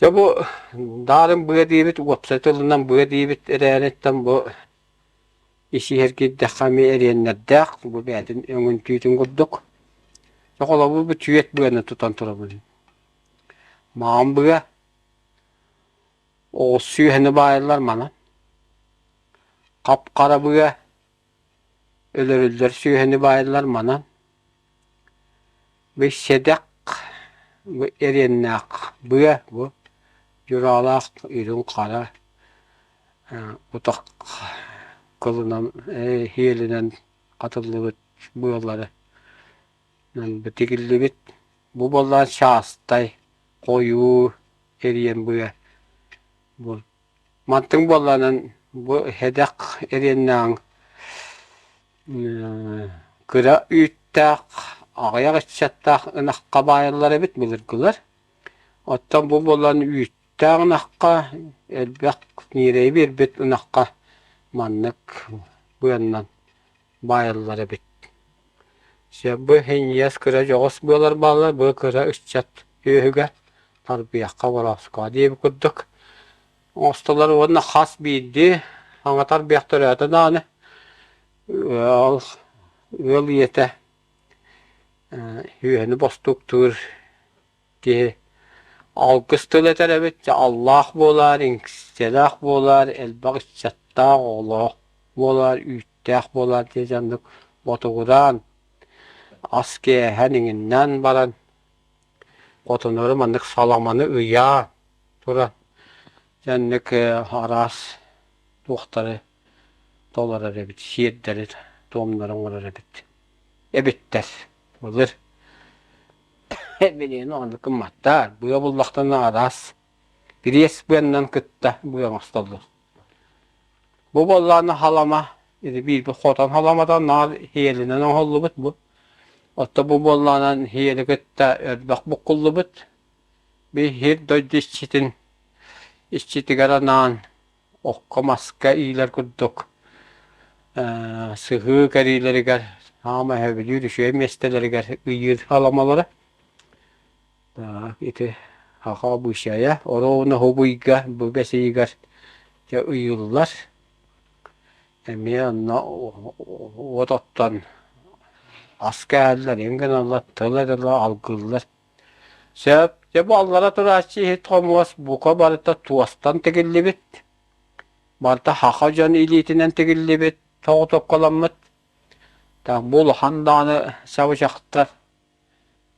A: Дьэ бу даарын быа диэбит, уопсай тылынан быа диэбит эрээриттэн бу Исиһэр киирдэххэ эмиэ эриэннэрдээх, бу бэйэтин өҥүн түүтүн курдук. Дьэ холобур бу түөт быаны тутан турабын. Маҕан быа, оҕус сүөһэни баайаллар манан. Хап-хара быа, өлөрүллэр сүөһэни баайаллар манан. Бу сэдэх, бу эриэннээх быа, бу дьураалаах үрүҥ хара утах кылынан иһиэлинэн хатыллыбыт быалары тигиллибит. Бу буоллаҕа чаастай, хойуу эриэн быа. Бу мантыҥ буоллаҕынан бу сэдэх эриэннээҕиҥ кыра үүттээх, аҕыйах ыччаттаах ынахха баайаллар эбит былыргылар. Оттон бу буолан үүт Үүттээх ынахха, элбэх ньирэйи биэрбит ынахха маннык быаннан баайаллар эбит. Бу синньигэс кыра дьоҕус быалар бааллар, бу кыра ыччат үөһүгэр тарбыйахха борооско диэбит курдук оҥостоллор уонна хас биирдии саҥа тарбыйах төрөөтө даҕаны ыал ыал ийэтэ үөһэни бостууктуур Киһи алгыс тыл этэр эбит, дьэ аллаах буолаар, иҥсэлээх буолаар, элбэх ыччаттаах, оҕолоох буолаар, үүттээх буолаар диэн дьоннук ботугураан. Ас кээһэн иҥиннээн баран хотоннору маннык саламаны ыйаан туран дьэнник араас туохтары толорор эбит, сиэрдэри туомнары оҥорор эбит. Эбиттэр. Былыр билигин оннук гымматтар. Быа буллахтарына араас кириэс быаннан кытта быа оҥостоллор. Бу буоллаҕына халама, ити биирбит хотон халамата наар иһиэлинэн оҥоһуллубут бу. Оттон бу буоллаҕынан иһиэли кытта өрбөх буккуллубут. Биир дойду иччитин иччитигэр анаан окко-маска иилэр курдук сыһыы кэриилэригэр саамай сөбүлүүр үчүгэй миэстэлэригэр ыйыыр халамалара. Ити саха обычайа оруобуна хубуйга бу бэс ыйыгар дьэ ыйыллар. Эмиэ онно уот оттон ас кээһэллэр, иҥ гыналлар, тыл этэллэр, алгыыллар. Сөп, дьэ бу аллара турааччы иһит-хомуос бука барыта туостан тигиллибит, барыта саха дьон илиитинэн тигиллибит, соҕотуопкаламмыт. Так бу улахан даҕаны сабычахтар,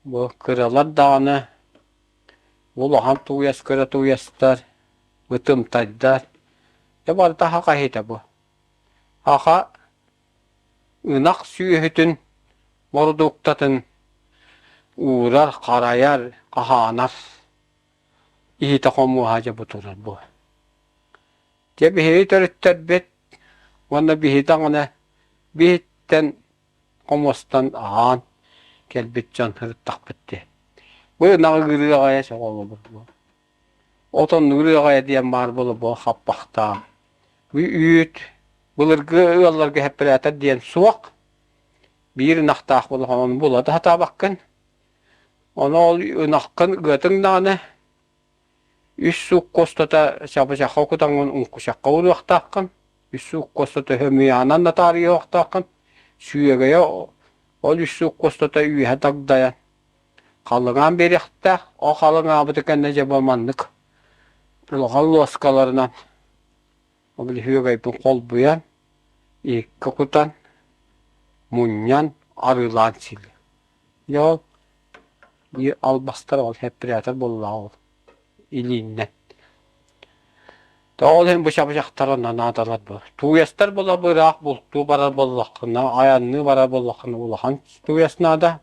A: бу кыралар даҕаны, бу улахан тууйас кыра тууйастар, бытымтайдар. Дьэ барыта саха иһитэ бу. Саха ынах сүөһүтүн бородууктатын уурар, харайар, хаһаанар иһитэ хомуоһа дьэ бу турар бу. Дьэ биһиги төрүттэрбит уонна биһи даҕаны биһиттэн хомуостан аһаан кэлбит дьон сырыттахпыт дии. Бу ынаҕы ыгырыаҕайа сөҕөлөбүт бу. Отоннуур ыаҕайа диэн баар буола бу хаппахтаах. Бу үүт былыргы ыалларга эппэрээтэр диэн суох. Биир ынахтаах буолан ону була да сатаабаккын. Ону ол ынаххын ыатыҥ даҕаны үс суукка устата чабычахха кутаҥҥын уҥкучахха уруохтааххын. Үс суукка устата хөмүйэҕинэн натаарыйыахтааххын. Сүөгэйэ ол үс суукка устата үөһэ дагдайан халыҥаан биэриэхтээх. Ол халыҥаабыты кэннэ дьэ бу маннык улахан луоскаларынан ол үһүөгэйбин холбуйан, иһиккэ кутан, мунньан, арыылаан сииллэр. Дьэ ол биир албастар ол эппирээтэр буоллаҕа ол илииннэн. Ол иһин бу чабычахтар онно наадалар буо. Тууйастар буола быраах бултуу барар буоллаххына, айанныы барар буоллаххына улахан тууйас наада.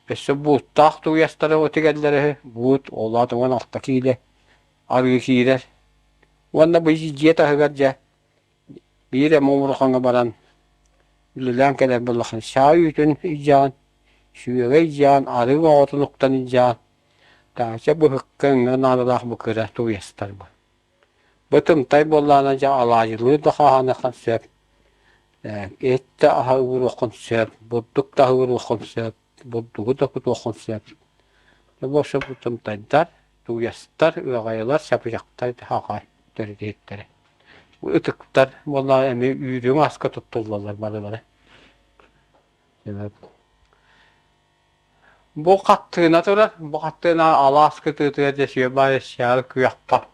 A: Өссө бууттаах тууйастары тигэллэр үһү. Буут ол 16 киилэ арыы киирэр. Уонна бу дьиэ таһыгар дьэ биир эмэ улахаҥҥа баран үлэлээн кэлэр буоллаххына саа үүтүн илдьэҕин, сүөгэй илдьэҕин, арыы оҕотун уктан илдьэҕин. Таача быһыкка өҥҥө наадалаах бу кыра тууйастар бу. Бу тымтай буоллаҕына дьэ алаадьылыыр да хаһааныаххын сөп, эт да аһа ууруоххун сөп, бурдук да аһа ууруоххун сөп, бурдугу да кутуоххун сөп. Дьэ бу бу тымтайдар, тууйастар, ыаҕайалар, чапычахтар хаҕа төрүт иһиттэрэ. Ытыктар буоллаҕына эмиэ үүрүҥ аска туттуллаллар барылара. Бу хаттыына турар, бу хаттыына алаас кытыытыгар дьэ сүөбэ сиал күөххэ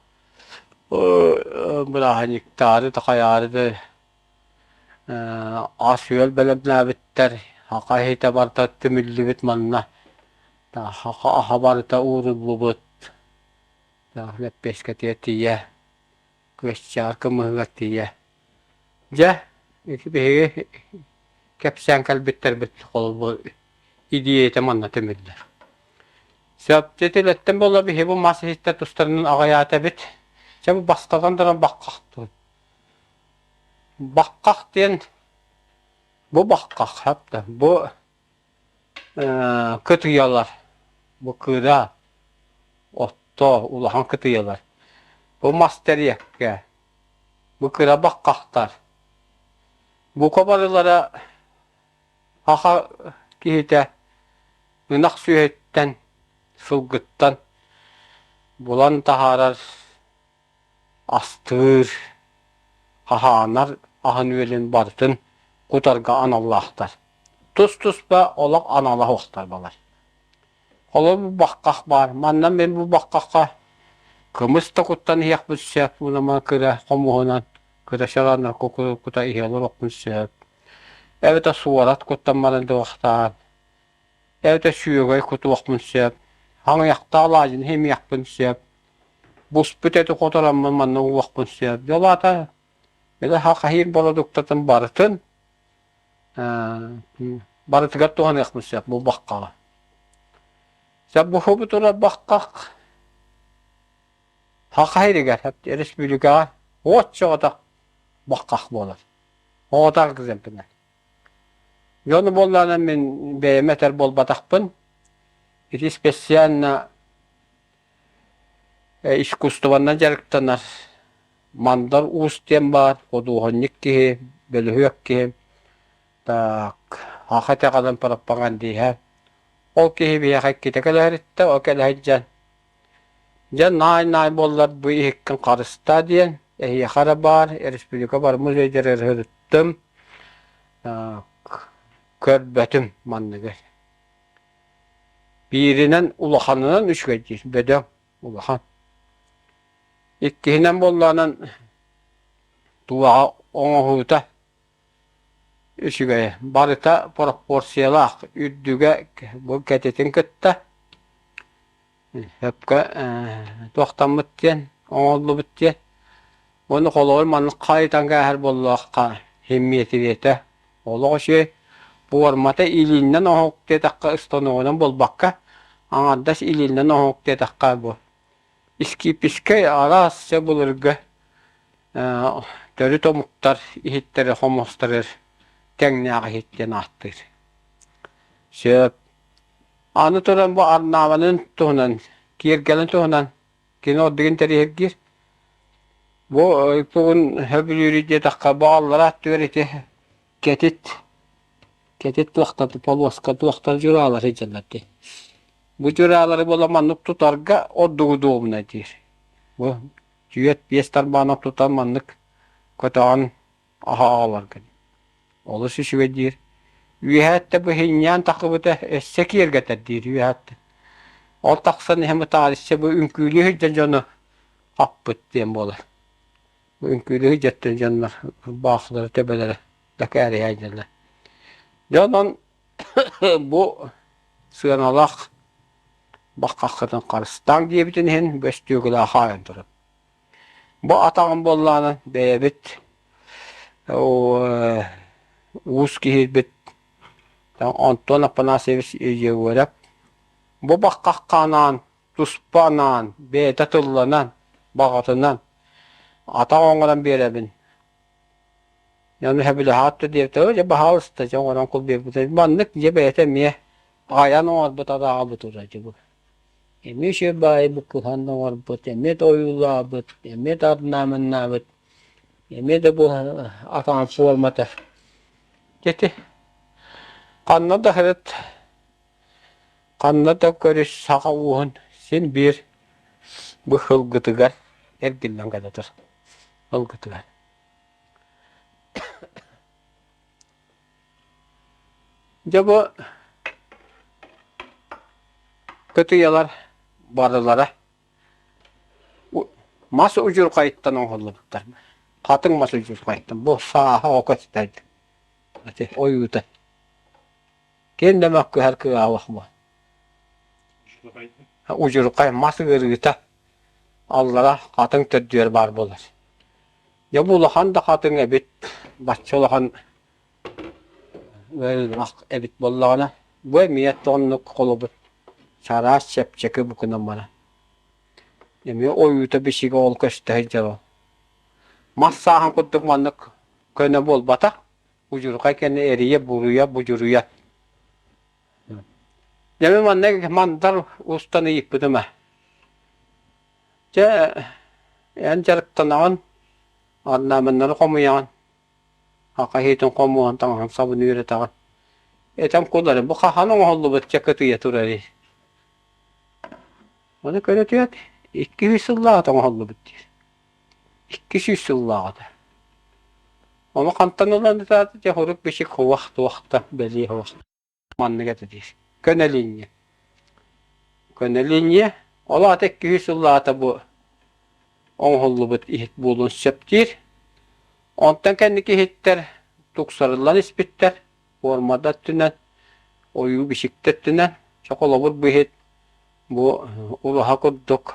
A: бырааһынньыктаары да хайаары да ас-үөл бэлэмнээбиттэр, саха иһитэ барыта түмүллүбүт манна, саха аһа барыта ууруллубут, лэппиэскэтигэр тиийэ, күөсчэҕэр кымыһыгар тиийэ. Дьэ, ити биһиги кэпсээн кэлбиттэрбит холобур идиэйэтэ манна түмүллэр. Сөп тилэттэн буолла биһи бу мас иһиттэр тустарынан аҕыйаата эбит. Чэ бу бастатан туран баххахтын. Баххах диэн бу баххах хапта бу кытыйалар бу кыра отто улахан кытыйалар. Бу мас тэриэккэ бу кыра баххахтар. Бука барылара Саха киһитэ ынах сүөһүттэн, сылгыттан булан таһаарар, астыыр, хаһаанар аһын-үөлүн барытын кутарга аналлаахтар. Тус-туспа олох анала суохтар балар. Холобур, бу баххах баар. Манна мин бу баххахха кымыс да куттан иһиэхпит сөп, уонна кыра хомуһунан кыра шараннар кута иһэ олоруохпун сөп. Эбэтэр суорат куттан баран дуохтаан. Эбэтэр сүөгэй кутуохпун сөп, хаҥыйахтаах алаадьыны симиэхпин сөп, буспут эти хотороммун манна угуохпун сөп. Дьэ ол аата били хахаһыыр бородууктатын барытын барытыгар туһаныахпын сөп бу баххаҕа. Сөп бу турар баххах Саха сиригэр республикаҕа уот-чоҕотох баххах буолар. Оҕотох экземпляр. Дьону буоллаҕына мин бэйэм этэр буолбатахпын. Ити специально искусствонан дьарыктанар Мандар Уус диэн баар, худуоһунньук киһи, бөлүһүөк киһи. Так, саха итэҕэлин пропагандиһа. Ол киһи биһиэхэ иккитэ кэлэһэриттэ, ол кэлэ сылдьан Дьэ, наай-наай буоллар бу иһиккин харыстаа диэн, эһиэхэ эрэ баар, республика бары музейдарыгар сырыттым, көрбөтүм манныгы. Бииринэн улаханынан үчүгэй диир, бөдөҥ, улахан. Иккиһинэн буоллаҕынан тулаҕа оҥоһуута үчүгэй, барыта пропорциялаах, үрдүгэ бу кэтитин кытта Сөпкө туохтаммыт диэн, оҥоһуллубут диэн. Уонна холобур маннык хайытан кээһэр буоллахха, симметриятэ олох үчүгэй. Пуормата илииннэн оҥоһук диэтэххэ станогунан буолбакка, аҥардас илииннэн оҥоһук диэтэххэ бу искипискэй араас дьэ былыргы төрүт омуктар иһиттэрэ хомустарыгар тэҥнээх иһит диэн ааттыыр. Сөп. Аны туран бу Арнаабанын туһунан, киэргэлин туһунан кини ордук интэриэһиргиир. Бу тугун сөбүлүүрүй диэтэххэ, бу аллара аттыгар ити кэтит, кэтит туохтар, полоска туохтар дьураалар сылдьаллар дии. Бу дьураалары буола маннык тутарга ордук удобно диир. Бу түөрт биэс тарбаанах тутан маннык көтөҕөн аһаҕаларга олус үчүгэй диир. Үөһээттэ быһынньаан тахыбыта өссө киэргэтэр диир үөһээттэ. Ол тахсан иһэн бытаарычча бу үҥкүүлүү сылдьан дьону хаппыт диэн буолар. Бу үҥкүүлүү сылдьаттан дьоннор ырбаахылара төбөлөрө лэкээрийэ Дьэ онон бу сыаналаах баххаххытын харыстааҥ диэбитин иһин бөстүүкүлээх хаайан турар. Бу атаҕым буоллаҕына бэйэбит уус киһибит Антон Афанасьевич Егоров бу баххахха анаан, туспа анаан, бэйэтэ тылланан, баҕатынан атах оҥорон биэрэбин. Ону сөбүлэһээт да диэбитэ, дьэ баһаалыста дьэ оҥорон кул биэрбитэ. Маннык дьэ бэйэтэ эмиэ айан оҥорбут атаҕа бу турар дьэ бу. Эмиэ үчүгэй баайы буккуһан оҥорбут, эмиэ да ойуулаабыт, эмиэ да орнаменнаабыт, эмиэ да бу атаҕын формата. Ити ханна да сырыт, ханна да көрүс саха ууһун син биир бу сылгытыгар эргиллэн кэлэ тур. Сылгытыгар. Дьэ бу кытыйалар барылара мас удьурҕайыттан оҥоһуллубуттар. Хатыҥ мас удьурҕайыттан. Бу сааһа око ситэр ити ойуута. Ким да мөккүһэр кыаҕа бу. Удьурҕай мас ыарыыта аллара хатыҥ төрдүгэр баар буолар. Дьэ бу улахан да хатыҥ эбит, бачча улахан ыарыылаах эбит буоллаҕына, бу эмиэ оннук холобур чараас чэпчэки бу гынан баран. Эмиэ ойуута бичигэ ол көстө сылдьар ол. Мас сааһын курдук маннык көнө буолбатах, удьурҕай кэннэ эрийэ-буруйа будьуруйа. Дьэ мин манна мандар устан ыйыппытым ээ. Дьэ, эн дьарыктанаҕын, орнаменнары хомуйаҕын, хахаһыытын хомуоһун таҥаһын сабын үөрэтэҕин. Этэн кулары бу хаһан оҥоһуллубут чэ кытыйа турарый? Ону көрө түһээт, 200 сыллааҕыта оҥоһуллубут диир. 200 сыллааҕыта. Ону хантан ылан ытаата дьэ хорук бичик хуах туох да бэлиэ суох. Маннык этэ диир. Көнө линия. Көнө линия, ол аата 200 сыллааҕыта бу оҥоһуллубут иһит буолуон сөп диир. Онтон кэнники иһиттэр тупсарыллан испиттэр, формада өттүнэн. Ойуу бичиктэ өттүнэн, чэ холобур бу иһит бу ураһа курдук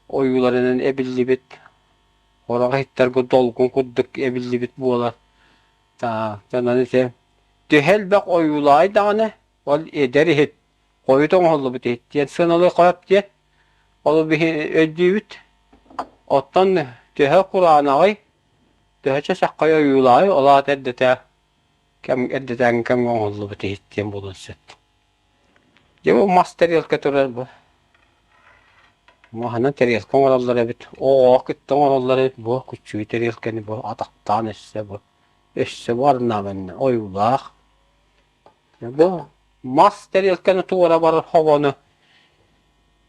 A: ойууларынан эбиллибит, сорох иһиттэргэ долгун курдук эбиллибит буолар. Онон ити төһө элбэх ойуулаай даҕаны, ол эдэр иһит хойут оҥоһуллубут иһит диэн сыаналыахха сөп диэн ол биһи өйдүүбүт. Оттон төһө кураанаҕый, төһө чэчэххэй ойуулаай, ол аата эрдэтэ кэм эрдэтээҥҥи кэмҥэ оҥоһуллубут иһит диэн буолуон сөп. Дьэ бу мас тэриэлкэ турар бу. Маһынан тэриэлкэ оҥороллор эбит. Оҕоҕо кытта оҥороллор эбит бу күччүгүй тэриэлкэни бу атахтаан өссө бу өссө бу орнаменна ойуулаах. Бу мас тэриэлкэни туора барар хобону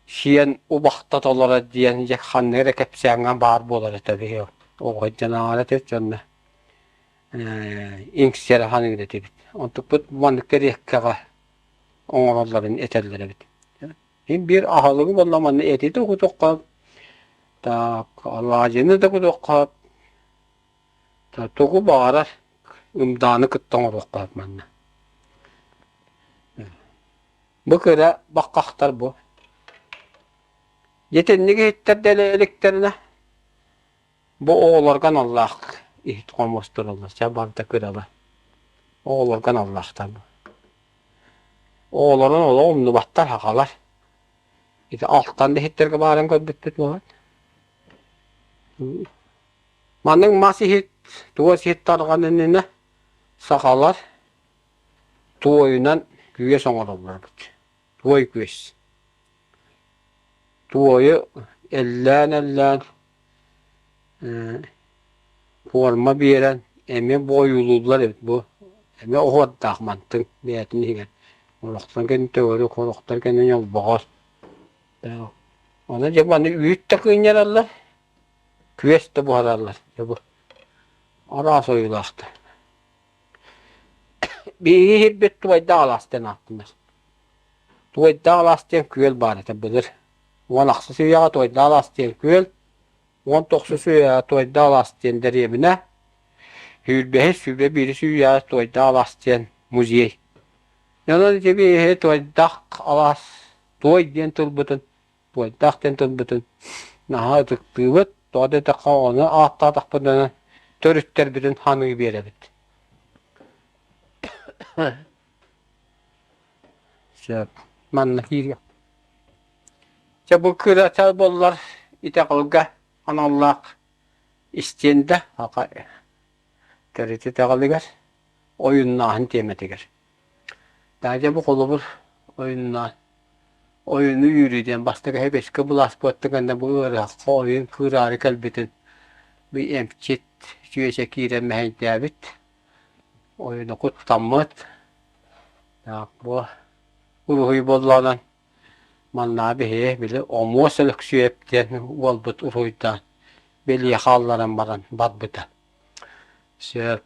A: сиэн убахта толорор диэн дьэ ханна эрэ кэпсээҥҥэ баар буолар этэ биһи оҕо дьон аҥаара этэ дьонно иҥсэрэ саныыр этибит. Онтукпут маннык тэриэккэҕэ оҥороллорун этэллэр эбит. Мин биир аһылыгы буолла манна эти да кутуохха, так алаадьыны да кутуохха, тугу баҕарар ымдааны кытта оҥоруохха манна. Бу кыра баххахтар бу. Итинник иһиттэр дэлэ иликтэринэ Бу оҕолорго аналлаах иһит хомустураллар, чэ барыта кыралар. Оҕолорго аналлаахтар бу. Оҕолорун олох умнубаттар аҕалар. Ити алтан да иһиттэргэ баарын көрбүппүт буолан. Маннык мас иһит, туос иһит тарҕан иннинэ сахалар туойунан күөс оҥороллор эбит. Туой күөс. Туойу эллээн-эллээн пуорма биэрэн эмиэ буойуулууллар эбит бу эмиэ оһуордаах мантыҥ бэйэтин иһигэр олохтон кэннэ төгүрүк олохтон кэннэ ньолбоҕор Ону дьэ маны үүт да кыынньараллар, күөс да буһараллар дьэ бу араас ойуулаахтар. Биһиги иһирбит Туойдаах алаас диэн ааттанар. Туойдаах алаас диэн күөл баар этэ былыр. 16 үйэҕэ Туойдаах алаас диэн күөл, 19 үйэҕэ Туойдаах алаас диэн дэриэбинэ, сүүрбэһис, 21 үйэҕэ Туойдаах алаас диэн музей. Онон ити биһиги Туойдаах алаас, Туой диэн тылбытын Туойдаах диэн тылбытын наһаа ытыктыыбыт, тоҕо диэтэххэ ону ааттаатахпытына төрүттэрбитин ханыы биэрэбит. Сөп. Манна киириэх. Чэ бу кырачал буоллар итэҕэлгэ аналлаах истиэндэ аха төрүт итэҕэлигэр ойуннааһын тиэмэтигэр. Дьэ бу холобур ойуннаан ойуну үүрүү диэн бастакы сэбиэскэй былаас буоттугунна бу ыарыһахха ойун кыыраары кэлбитин бу эмчит чүөчэ киирэн мэһэйдээбит ойуну куттаммыт так бу уруһуй буоллаҕынан манна биһи били Омуос Өлөксүөп диэн уолбут уруһуйдаан бэлиэ хаалларан баран барбыта Сөп.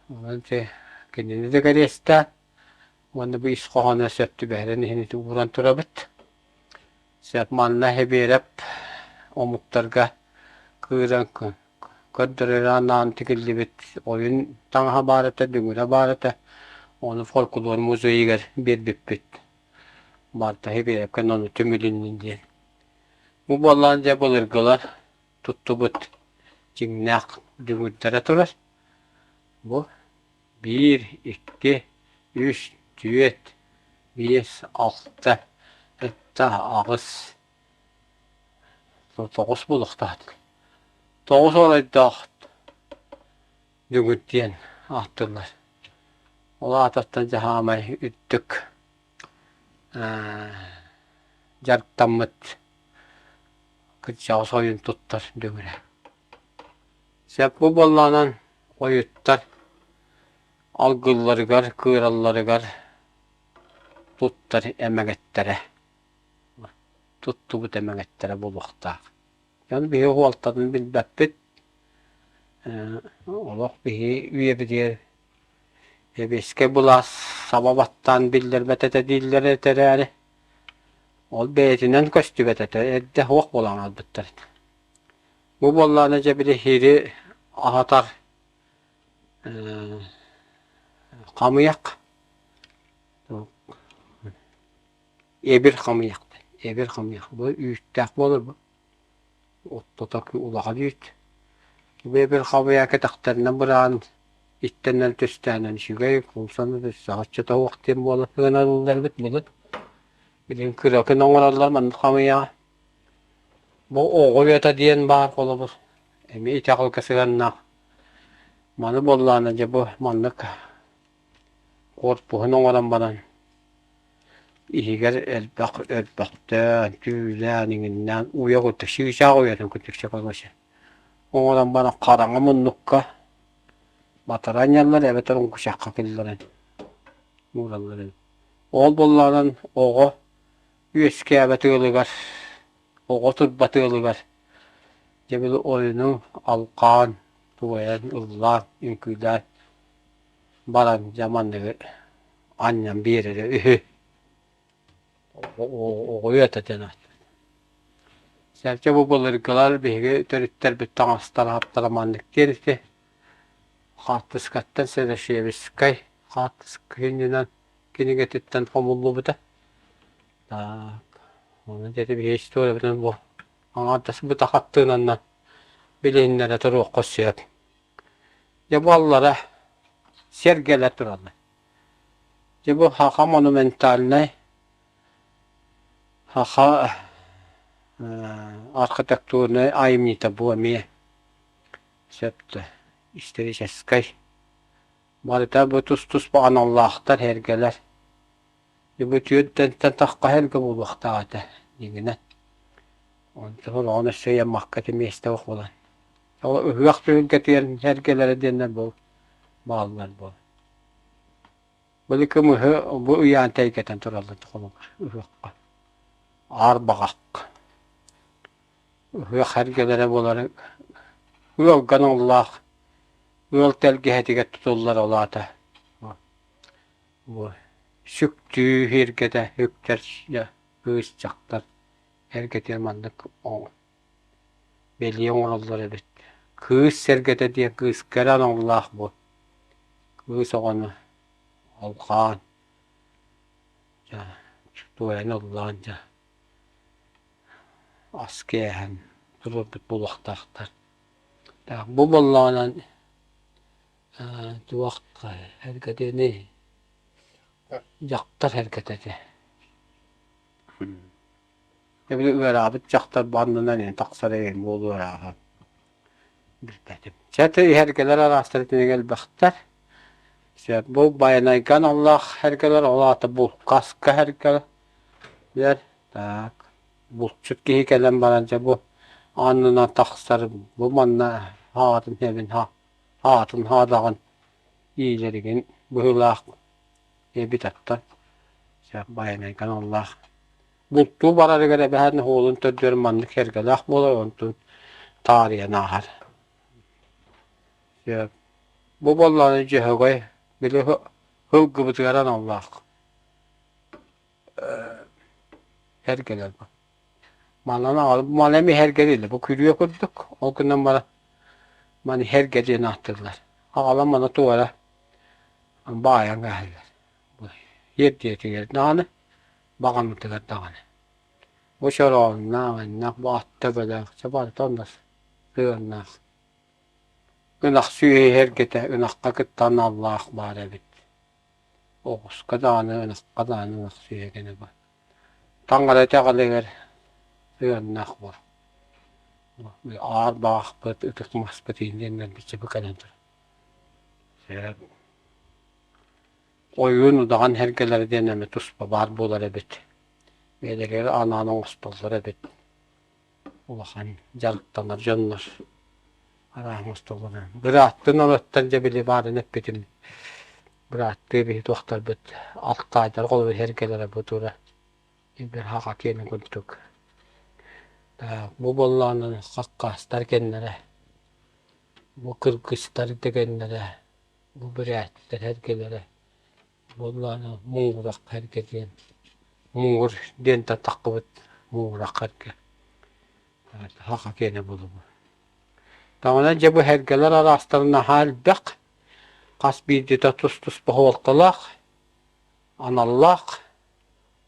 A: Онон ити кинини да кэриэстээн уонна бу ис хоһооно сөп түбэһэрин иһин ити ууран турабыт. Сөп манна Хэбиэрэп омуктарга кыыран көрдөрөр анаан тигиллибит ойун таҥаһа баар этэ, дүҥүрэ баар этэ. Ону фольклор музейыгар биэрбиппит. Барыта Хэбиэрэпкэ ону түмүлүннүн диэн. Бу буоллаҕына дьэ былыргылар туттубут дьиҥнээх дүҥүрдэрэ турар. Бу биир, икки, үс, түөрт, биэс, алта, сэттэ, аҕыс, тоҕус буолуохтаах. Тоҕус оройдоох дүҥүр диэн ааттыыллар. Ол аатыттан дьэ саамай үрдүк дьарыктаммыт кырдьаҕас ойун туттар дүҥүрэ. Сөп бу буоллаҕынан ойуттар алгылларыгар, кыыралларыгар туттар эмэгэттэрэ, туттубут эмэгэттэрэ буолуохтаах. Дьон биһи уолтатын билбэппит, олох биһи үйэбитигэр сэбиэскэй былаас саба баттаан биллэрбэт этэ дииллэр этэ эрээри, Ол бэйэтинэн көстүбэт этэ, эрдэ суох буолан хаалбыттар этэ. Бу буоллаҕына дьэ били иһири аһатар хамыйах. Эбир хамыйахтан, эбир хамыйах. Бу үүттээх буолар бу. Оттото улахан үүт. Бу эбир хамыйа кэтэхтэринэн быраан иттэнэн түстээнэн үчүгэй кулсан саҕаччыта уох диэн буола сыаналыылларбыт былыр. Билигин кыракын оҥороллор маннык хамыйаҕа. Бу оҕо уйата диэн баар холобур. Эмиэ итэҕэлгэ сыһыаннаах. Маны буоллаҕына дьэ бу маннык корпуһун оҥорон баран иһигэр элбэх өрбөхтөөн, түүлээн, иҥиннээн уйа курдук чыычаах уйатын курдук чөкөлөсө оҥорон баран хараҥа муннукка батара анньаллар эбэтэр оҥкучахха киллэрэн уураллар эбит. Ол буоллаҕынан оҕо үөскээбэт ыалыгар, оҕо турбат ыалыгар дьэ били ойуну алҕаан, туойан, ыллаан, үҥкүүлээн баран дьэ манныгы анньан биэрэрэ үһү. Оҕо уйата диэн ааттыыр. Сэргэ бу былыргылар биһиги төрүттэрбит таҥастара-саптара маннык диэн ити хаартыскаттан Серошевскай хаартыска иннинэн кинигэтиттэн хомуллубута. Так, онон дьэ биһиги историябытын бу аҥаардас бытах аттыынаннан билиһиннэрэ туруохха сөп. Дьэ бу аллара сэргэлэр тураллар. Дьэ бу саха монументальнай саха архитектурнай айымньыта бу эмиэ сөп да историческай. Барыта бу тус-туспа аналлаахтар эргэлэр. Дьэ бу түөртэнтэн тахха эргэ буолуохтаах этэ дьиҥинэн. Онтон оҕону өссө ыйаммакка ити миэстэ суох буолан. Ол ыһыах түһүлгэтигэр эргэлэрэ диэннэр бу бааллар буол. Били кымыһы бу ыйаан тэйгэтэн тураллар холобур ыһыахха. Аар баҕах. Ыһыах эргэлэрэ буолар ыалга аналлаах ыал тэлгэһэтигэр тутуллар ол аата бу сүктүү эргэтэ үктэр кыыс дьахтар эргэтигэр маннык бэлиэ оҥороллор эбит. Кыыс сэргэтэ диэн кыыска эрэ аналлаах бу. Кыыс оҕону алҕаан дьэ туойан ыллаан дьэ ас кээһэн туруорбут буолуохтаахтар. Так бу буоллаҕынан туох эргэтиний дьахтар эргэтэ этэ. Эбили ыараабыт дьахтар бу аннынан ини тахсар эҥин буолуо ааһан билбэтим. Чэ иһэргэлэр араастара итинник элбэхтэр. Сөп бу Байанайга аналлаах эргэлэр ол аата булкаска эргэлэр. Так булчут киһи кэлэн баран дьэ бу аннынан тахсар бу манна аатын эбин аатын хаадаҕын иилэригин быһыылаах эбит аттан. Сөп Байанайга аналлаах Бултуу барарыгар эбэһээт уолун төрдүгэр маннык эргэлээх буолар, онтун таарыйан ааһар. Сөп. Бу буоллаҕына Дьөһөгөй били һылгыбытыгар аналлаах эргэлэр бу. Манан аҕалып маны эмиэ эргэлииллэр. Бу күрүө курдук. Ол гынан баран маны эргэ диэн ааттыыллар. Аҕалан маны туора баайан кээһэллэр. Иэрдиэтигэр даҕаны баҕаммытыгар даҕаны. Бу чороонноох, иннэх, бу ат төбөлөөх, чэ барыта онно сыһыаннаах. Ынах сүөһү эргэтэ ынахха кытта аналлаах баар эбит. Оҕуска даҕаны, ынахха даҕаны ынах сүөһү гэнэ баар. Таҥара итэҕэлигэр сыһыаннаах буол. Аар баҕахпыт, ытык маспыт иһин диэн бу кэлэн турар. Ойуун удаҕан эргэлэрэ диэн эмэ туспа баар буолар эбит. Бэйэлэригэр анаан оҥостоллор эбит. Улахан дьарыктанар дьоннор араан оҥостоллор. Бырааттыы норуоттан дьэ били баарын эппитим. Бырааттыы биһи туохтарбыт алтаайдар холобур эргэлэрэ бу тура Ибирхаха киэнин курдук. Бу буоллаҕына хаккаастар кэннэрэ, бу кыргызтар да кэннэрэ Бу бүрээттэр эргэлэрэ буоллаҕына муҥурах эргэ диэн муҥур диэнтэн таххыбыт муҥурах эргэ саха киэнэ буолуо. Таҕына дьэ бу эргэлэр араастара наһаа элбэх, хас биирдиитэ тус-туспа суолталаах, аналлаах.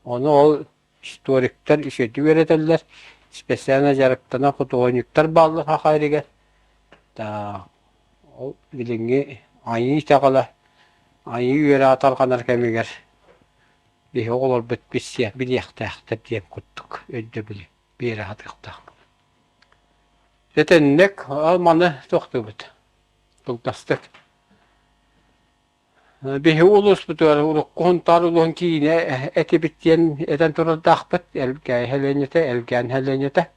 A: Ону ол Историктар үчүгэйдик үөрэтэллэр, специально дьарыктанар худуоһунньуктар бааллар саха сиригэр. Ол билиҥҥи айыы итэҕэлэ, айыы үөрэҕэ тарҕанар кэмигэр биһи оҕолорбут билсиэх билиэхтээхтэр диэн курдук өйдөбүлү биэрэ сатыахтаахпыт. Итинник ол маны тохтуубут кылгастык. Биһи улууспутугар урукку Сунтаар улууһун киинэ этибит диэн этэн турардаахпыт Элгээйи сэлиэнньэтэ, Элгээн сэлиэнньэтэ.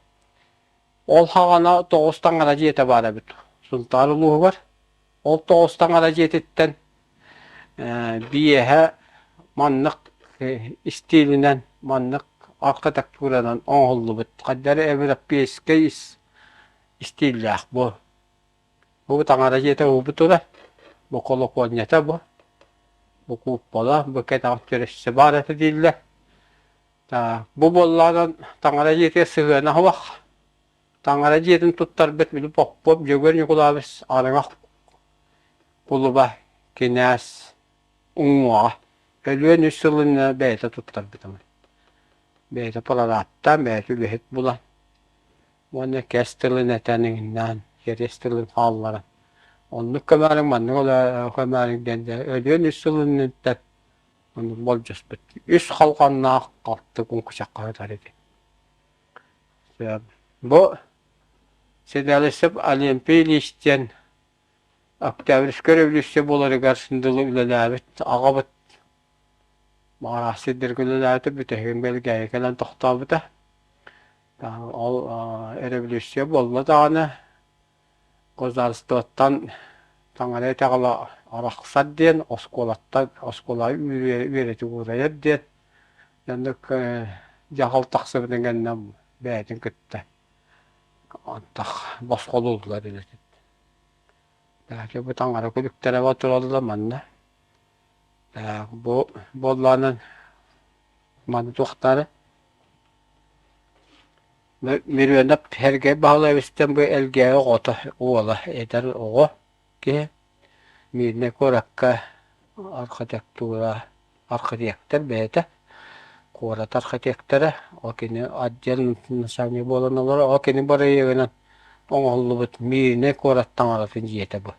A: Ол саҕана тоҕус таҥара дьиэтэ баар эбит Сунтаар улууһугар. Ол тоҕус таҥара дьиэтиттэн биэһэ маннык истиилинэн, маннык архитектуранан оҥоһуллубут. Хайдах эрэ европейскай истииллээх бу. Бу таҥара дьиэтэ уубут турар, бу колокольнята бу, бу кууппала, бу кэтэҕин өссө баар этэ дииллэр. Бу буоллаҕынан таҥара дьиэтигэр сыһыана суох. Таҥара дьиэтин туттарбыт били Поппуоп Дьөгүөр Ньукулаабыс Арыҥах кулуба кинээс уҥуоҕа өлүөн үс сыл иннинэ бэйэтэ туттарбытым. Бэйэтэ прорабтаан, бэйэтэ үлэһит булан уонна кэс тылын этэн иҥиннээн, кэриэс тылын хаалларан оннук көмөөрүҥ, маннык көмөөрүҥ диэн дьэ өлүөн үс сыл инниттэн оннук болдьоспут. Үс халҕаннаах халты куҥкучахха сытар ити. Бу Седалищев Олимпий Ильич диэн Октябрьскай революция буоларыгар дылы үлэлээбит аҕабыт Маҕараас сирдэргэ үлэлээбитэ бүтэһигин Бэлгээйи кэлэн тохтообута. Ол революция буолла даҕаны государствоттан таҥара итэҕэлэ арахсар диэн оскуолаттан оскуолаҕа үөрэтии уурайар диэн оннук дьаһал тахсыбытын кэннэ бэйэтин кытта антах босхолууллар үлэтин. Бу таҥара күлүктэрэ тураллар манна. Бу буоллаҕынан маны туохтаары Миронов Сергей Баһылаевичтан бу Элгээйи оҕото уола эдэр оҕо киһи Миирнэй куоракка архитектура архитектор бэйэтэ куорат архитектора ол кини отдел начальник буолан олорор ол кини бырайыагынан оҥоһуллубут Миирнэй куорат таҥаратын дьиэтэ бу.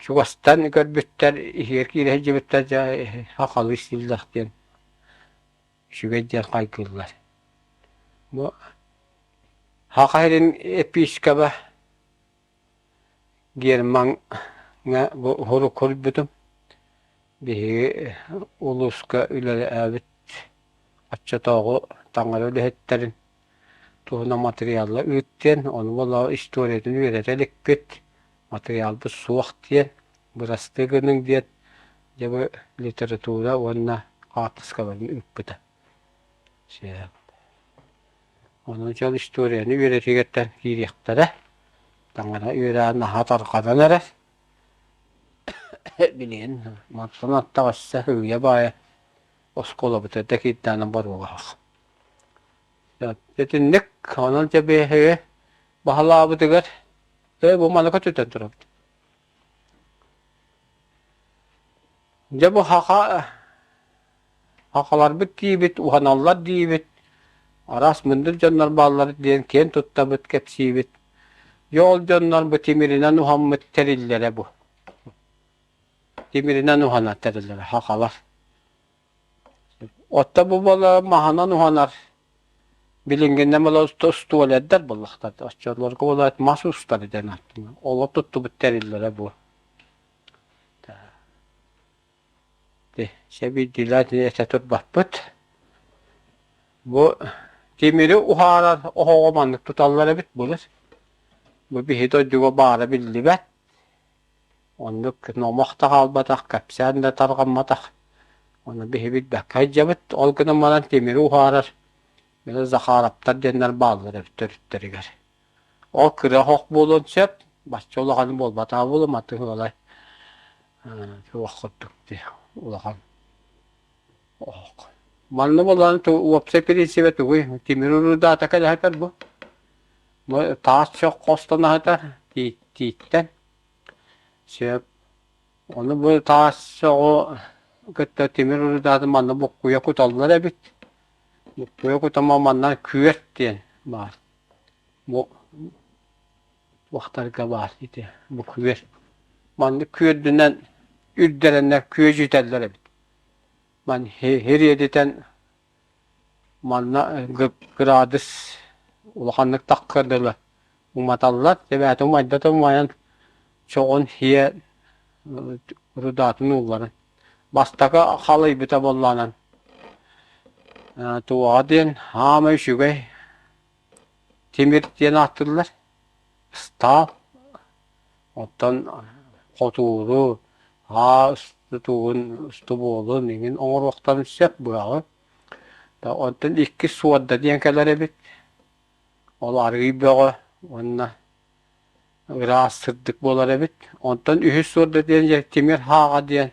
A: Чугастан көрбүттэр, иһигэр киирэ сылдьыбыттар дьэ сахалыы истиллэх диэн үчүгэй диэн хайгыыллар. Бу Саха сирин епискоба Гермаҥҥа бу сурук суруйбутум. Биһиги улууска үлэлээбит оччотооҕу таҥара үлэһиттэрин туһунан матырыйаалла ыыт диэн, ону буоллаҕа историятын үөрэтэ иликпит, матырыйаалбыт суох диэн, бырастыы гыныҥ диэн, дьэ бу литература уонна хаартыскаларын ыыппыта. Онон дьон историяны үөрэтигэттэн киириэхтэрэ, таҥара үөрэҕэ наһаа тарҕанан эрэр. Билигин мантан аттах өссө сыыйа-баайа оскуолабытыгар да киирдэҕинэ боруолаах. Итинник онон дьэ биһиги баһылаабытыгар ээ бу маныка түтэн турабыт. Дьэ бу хаха хахаларбыт диибит, уһаналлар диибит, араас мындыр дьоннор бааллар диэн киэн туттабыт, кэпсиибит. Дьэ ол дьоннор бу тимиринэн уһаммыт тэриллэрэ бу. Тимиринэн уһанар тэриллэрэ хахалар. Оттон бу буола маһынан уһанар билиҥҥинэн буола устуолэрдэр буоллахтар. Оччолорго буола мас устар диэн ааттанар. Олор туттубут тэриллэрэ бу. Сэбиирдиилээн этэ турбаппыт. Бу тимири уһаарар оһоҕу маннык туталлар эбит былыр. Бу биһи дойдуга баара биллибэт. Оннук номох да хаалбатах, кэпсээн да тарҕамматах. Ону биһи билбэккэ сылдьабыт. Ол гынан баран тимири уһаарар били Захаровтар диэннэр бааллар эбит төрүттэригэр. Ол кыра оһох буолуон сөп, бачча улахан буолбатаҕа буолуо, матыһыалай туох курдук дии улахан оһох. Манна буоллаҕына уопсай принцибэ тугуй? Тимир урудаата кэлэһитэр бу. Бу таас чох хостоно сытар тииттэн. Сөп. Ону бу таас чоҕу кытта тимир рудатын манна буккуйа куталлар эбит. Буккуйа кутама манна күөрт диэн баар. Бу туохтарга баар ити бу күөр. Маннык күөрдүнэн үрдэрэннэр күөдьүтэллэр эбит. Ман ириэдитэн Манна кыраадыс улаханнык таххыар дылы уматаллар, тэбээтэ умайда да умайан чоҕун сиэ рудатын уулларан. Бастакы халыйбыта буоллаҕынан туоҕа диэн хаамай үчүгэй тимир диэн ааттыыллар, ыстаал. Оттон хотууру, аа устутугун, устубуолун иҥин оҥоруохтарын сөп быаҕы. Онтон иккис суорда диэн кэлэр эбит. Ол арыый бөҕө уонна ыраас сырдык буолар эбит. Онтон үһүс суорда диэн дьэ тимир хааҕа диэн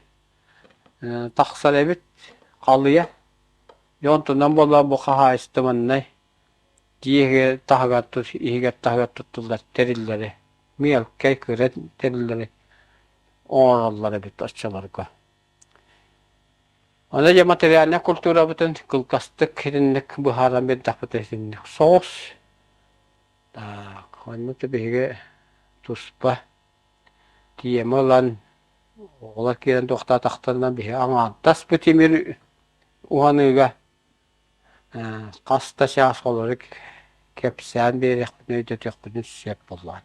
A: тахсар эбит, халыйа. Дьэ онтунан буолла бу хаһаайыстыбаннай дьиэ иһигэр таһыгар иһигэр таһыгар туттуллар тэриллэри, миэлкэй кыра тэриллэри оҥороллор эбит оччолорго. Аны дьэ материальнай культурабытын кылгастык итинник быһааран биэрдэхпитинэ итинник соҕус. Так, онно да биһиги туспа тиэмэ ылан оҕолор киирэн туохтаатахтарына биһиги аҥаардас бу тимир уһаныыга хас да чаас олору кэпсээн биэриэхпитин өйдөтүөхпүтүн сөп буоллаҕа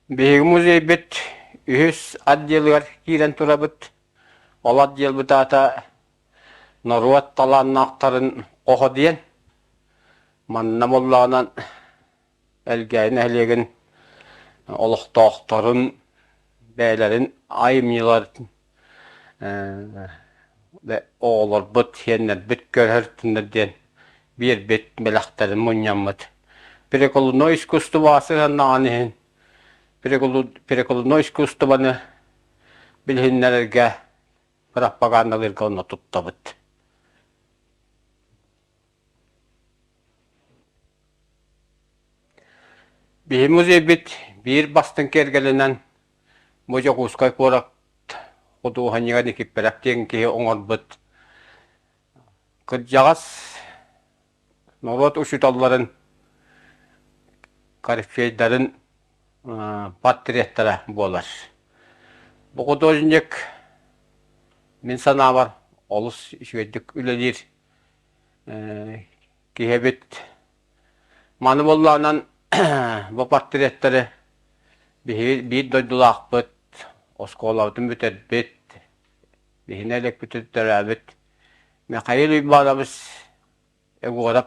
A: Биһиги музейбыт үһүс отделыгар киирэн турабыт. Ол отделбыт аата норуот талааннаахтарын оһо диэн. Манна буоллаҕынан Элгээйи нэһилиэгин олохтоохторун бэйэлэрин айымньыларын оҕолорбут, сиэннэрбит көрөр диэн биэрбит бэлэхтэрин мунньаммыт. Прикладной искусствоҕа сыһыаннаҕын иһин прикладной искусствоны билиһиннэрэргэ пропагандалыырга онно туттабыт. Биһи музейбит биир бастыҥ киэргэлинэн бу Дьокуускай куорат худуоһунньуга Никиппэрэп диэн киһи оҥорбут кырдьаҕас норуот учууталларын корифейдарын портреттара буолар. Бу художник мин санаабар олус үчүгэйдик үлэлиир киһи эбит. Маны буоллаҕынан бу портреттары биһиги биир дойдулаахпыт, оскуолабытын бүтэрбит, биһини элекпитин төрөөбүт Михаил Уйбаанабыс Егоров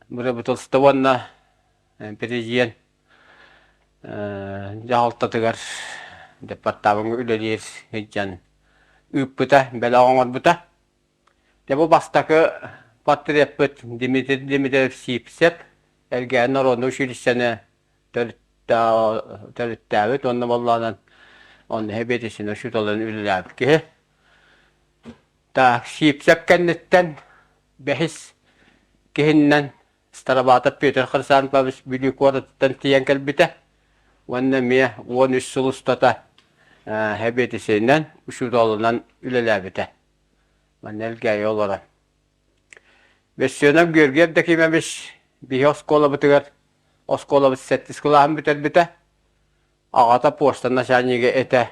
A: бырабыыталыстыба уонна президент дьаһалтатыгар департамеҥҥа үлэлиир сылдьан ыыппыта, бэлэх оҥорбута. Дьэ бу бастакы портреппыт Дмитрий Дмитриев Сиипсэп Элгээйи народнай училищены төрүттээбит уонна буоллаҕынан онно сэбиэдиссэйинэн учууталынан үлэлээбит киһи. Так, Сиипсэп кэнниттэн бэһис киһиннэн Староватов Петр Хрисанфович Бүлүү куоратыттан тиийэн кэлбитэ уонна эмиэ 13 сыл устата сэбиэдиссэйинэн, учууталынан үлэлээбитэ. Манна Элгээйи олорон. Бөссүөнэп Георгий Евдокимович биһи оскуолабытыгар оскуолабыт сэттис кылааһын бүтэрбитэ. Аҕата почта начальнига этэ.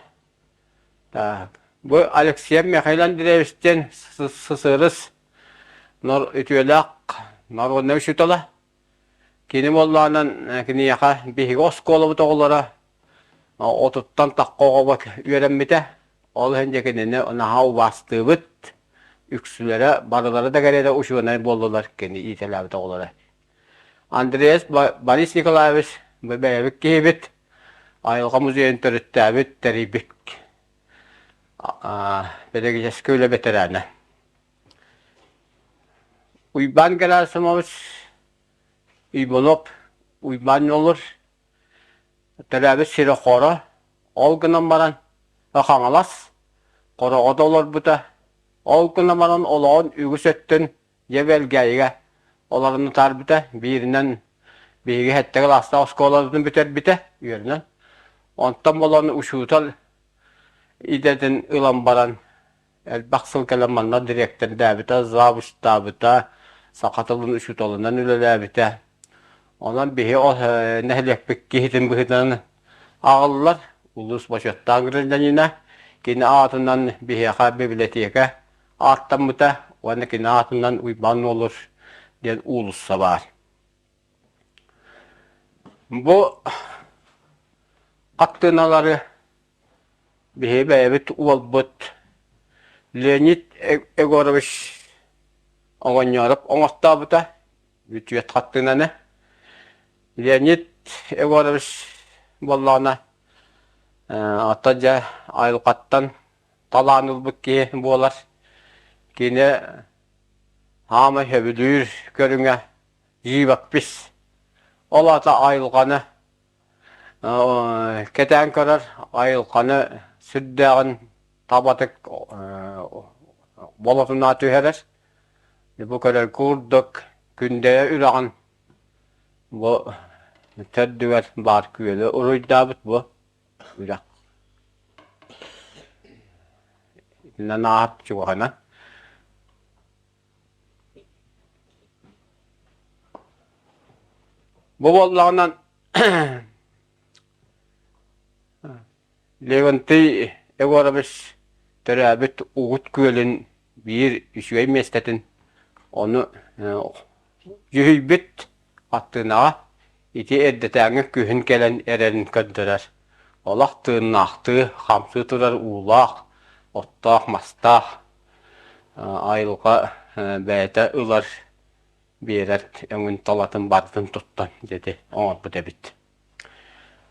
A: Так. Бу Алексей Михаил Андреевич диэн СССР үтүөлээх народнай учуутала. Кини буоллаҕынан киниэхэ биһиги оскуолабыт оҕолоро отуттан тахха оҕобут үөрэммитэ. Ол иһин дьэ кинини наһаа убаастыыбыт. Үксүлэрэ барылара да кэриэтэ учуонай буоллулар кини иитэлээбит оҕолоро. Андреас Борис Николаевич бу бэйэбит киһибит, айылҕа музейын төрүттээбит, тэрийбит педагогическай үлэ бэтэрээнэ. Уйбаан Герасимович. Иванов Уйбаан Ньуолур төрөөбүт сирэ Хоро, ол гынан баран Хаҥалас Хороҕо да олорбута. Ол гынан баран олоҕун үгүс өттүн дьэ Бэлгээйигэ олорон утаарбыта. Бииринэн биһиги сэттэ кылаастаах оскуолабытын бүтэрбитэ үөрэнэн. Онтон буолан учуутал идэтин ылан баран Элбэх сыл кэлэн манна дириэктэрдээбитэ, завучтаабыта, саха тылын учууталынан үлэлээбитэ. Онон биһи нэһилиэкпит киһитин быһыытынан ааҕыллар. Улуус бочуоттаах гражданина. Кини аатынан биһиэхэ бибилэтиэкэ ааттаммыта уонна кини аатынан Уйбаан Нуолур диэн уулусса баар. Бу хартыыналары Биһиги бэйэбит уолбут Леонид Егорович оҕонньоороп оҥортообута бүтүөт хаттыынаны. Леонид Егорович буоллаҕына ата дьэ айылҕаттан талаан ылбыт киһи буолар. Кини хаамай сөбүлүүр көрүҥэ живопись. Ол аата айылҕаны Кэтээн көрөр айылҕаны сүрдээҕин табатык болотуна түһэрэр. Бу көрөр курдук Күндэйэ үрэҕин бу төрдүгэр баар күөлү уруйдаабыт бу үрэх. Итинэн ааһар чугаһынан. Бу буоллаҕынан Левантий Егорович төрөөбүт Угут күөлүн биир үчүгэй миэстэтин ону дьүһүйбүт хартыынаҕа ити эрдэтээҥҥи күһүн кэлэн эрэрин көрдөрөр. Олох тыыннаахтыы хамсыы турар уулаах, оттоох-мастаах айылҕа бэйэтэ ылар, биэрэр өҥүн талатын барытын туттан дьэти оҥорбут эбит.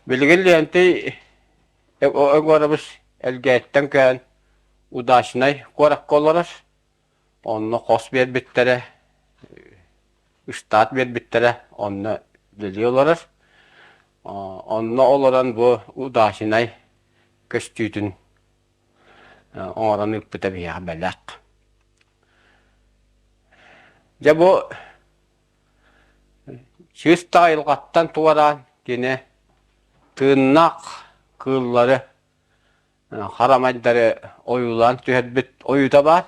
A: Билигин Леонтий Егорович Элгээттэн көһөн Удачнай куоракка олорор. Онно хос биэрбиттэрэ, штат биэрбиттэрэ, онно үлэлии олорор. Онно олорон бу Удачнай көстүүтүн оҥорон ыыппыта биһиэхэ бэлэх. Дьэ бу чыста айылҕаттан туораан кини тыыннаах кыыллары харамайдары ойуулаан түһэрбит ойуута баар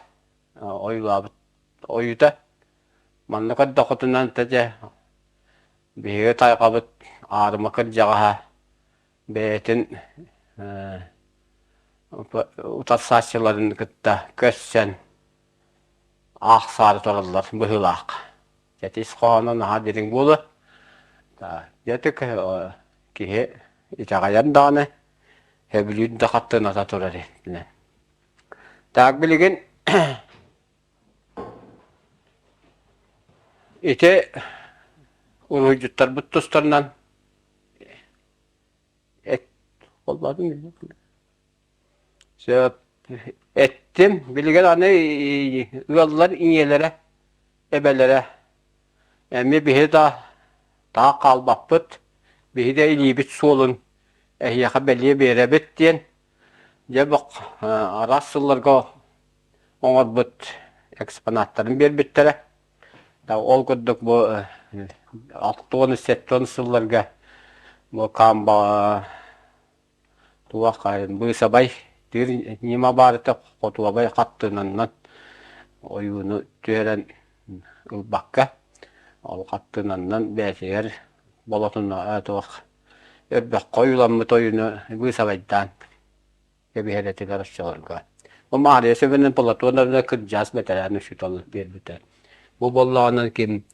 A: ойуулаабыт ойуута манна көрдөххүтүнэн дьэ биһиги тайҕабыт аарыма кырдьаҕаһа бэйэтин утарсааччыларын кытта көрсөн аахсаары тураллар быһыылаах. Дьэ ис хоһооно наһаа дириҥ буолуо. Дьэ киһи итэҕэйэр даҕаны, сөбүлүүр да хаттыыната турар итинэн. Так билигин ити уруһуйдьуттарбыт тустарынан Эт холбоотум Сөп. Эттим. Билигин аны ыаллар ийэлэрэ, эбэлэрэ эмиэ биһи да таах хаалбаппыт, биһи да илиибит суолун эһиэхэ бэлиэ биэрэбит диэн дьэ бох араас сылларга оҥорбут экспонаттарын биэрбиттэрэ. Ол курдук бу 60-70 сылларга бу Камбаҕа туох быысабай тыыр ньыма баарыта хотуобай хаттыынаннан ойууну түһэрэн ылбакка ол хаттыынаннан бэйэтигэр болотуна туох өрбөххө ойууламмыт ойууну быысабайдаан кэбиһэр этилэр оччолорго. Бу Маарыйа Сөбөнөн Платоновна кырдьаас бэтэрээн учуутал биэрбитэ. Бу боллоҕунан ким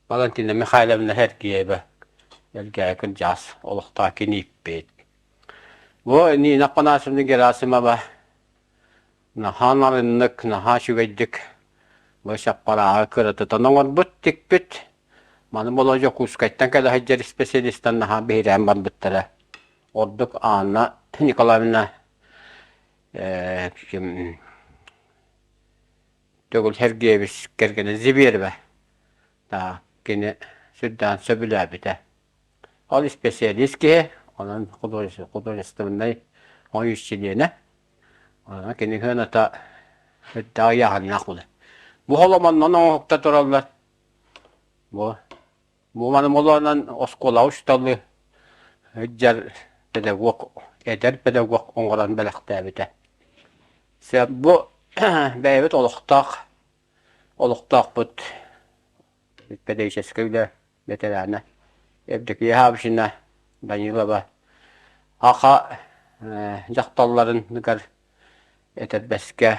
A: Валентина Михайловна Сергеева Элгээйи кырдьаас олохтоох кинииппит. Бу Нина Афанасьевна Герасимова наһаа нарыннык, наһаа үчүгэйдик бу саппарааҕы кыратытан оҥорбут, тикпит. Маны буола Дьокуускайтан кэлэ сылдьар исписэлиистэр наһаа биһирээн барбыттара. Ордук Анна Николаевна Төгүл Сергеевич кэргэнэ Зибиэрбэ. Кини сүрдээн сөбүлээбитэ. Ол исписэлиис киһи, онон художественнай ойуус чилиэнэ. Онон кини сыаната сүрдээх ыйааһыннаах буолар. Бу холомоннон оҥоһукта тураллар. Бу бу маны молоонон оскуолаҕа учууталы сылдьар педагог, эдэр педагог оҥорон бэлэхтээбитэ. Сөп бу бэйэбит олохтоох олохтоохпут педагогическай үлэ бэтэрээнэ Евдокия Хабжина Данилова Аха дьахталларыныгар этэрбэскэ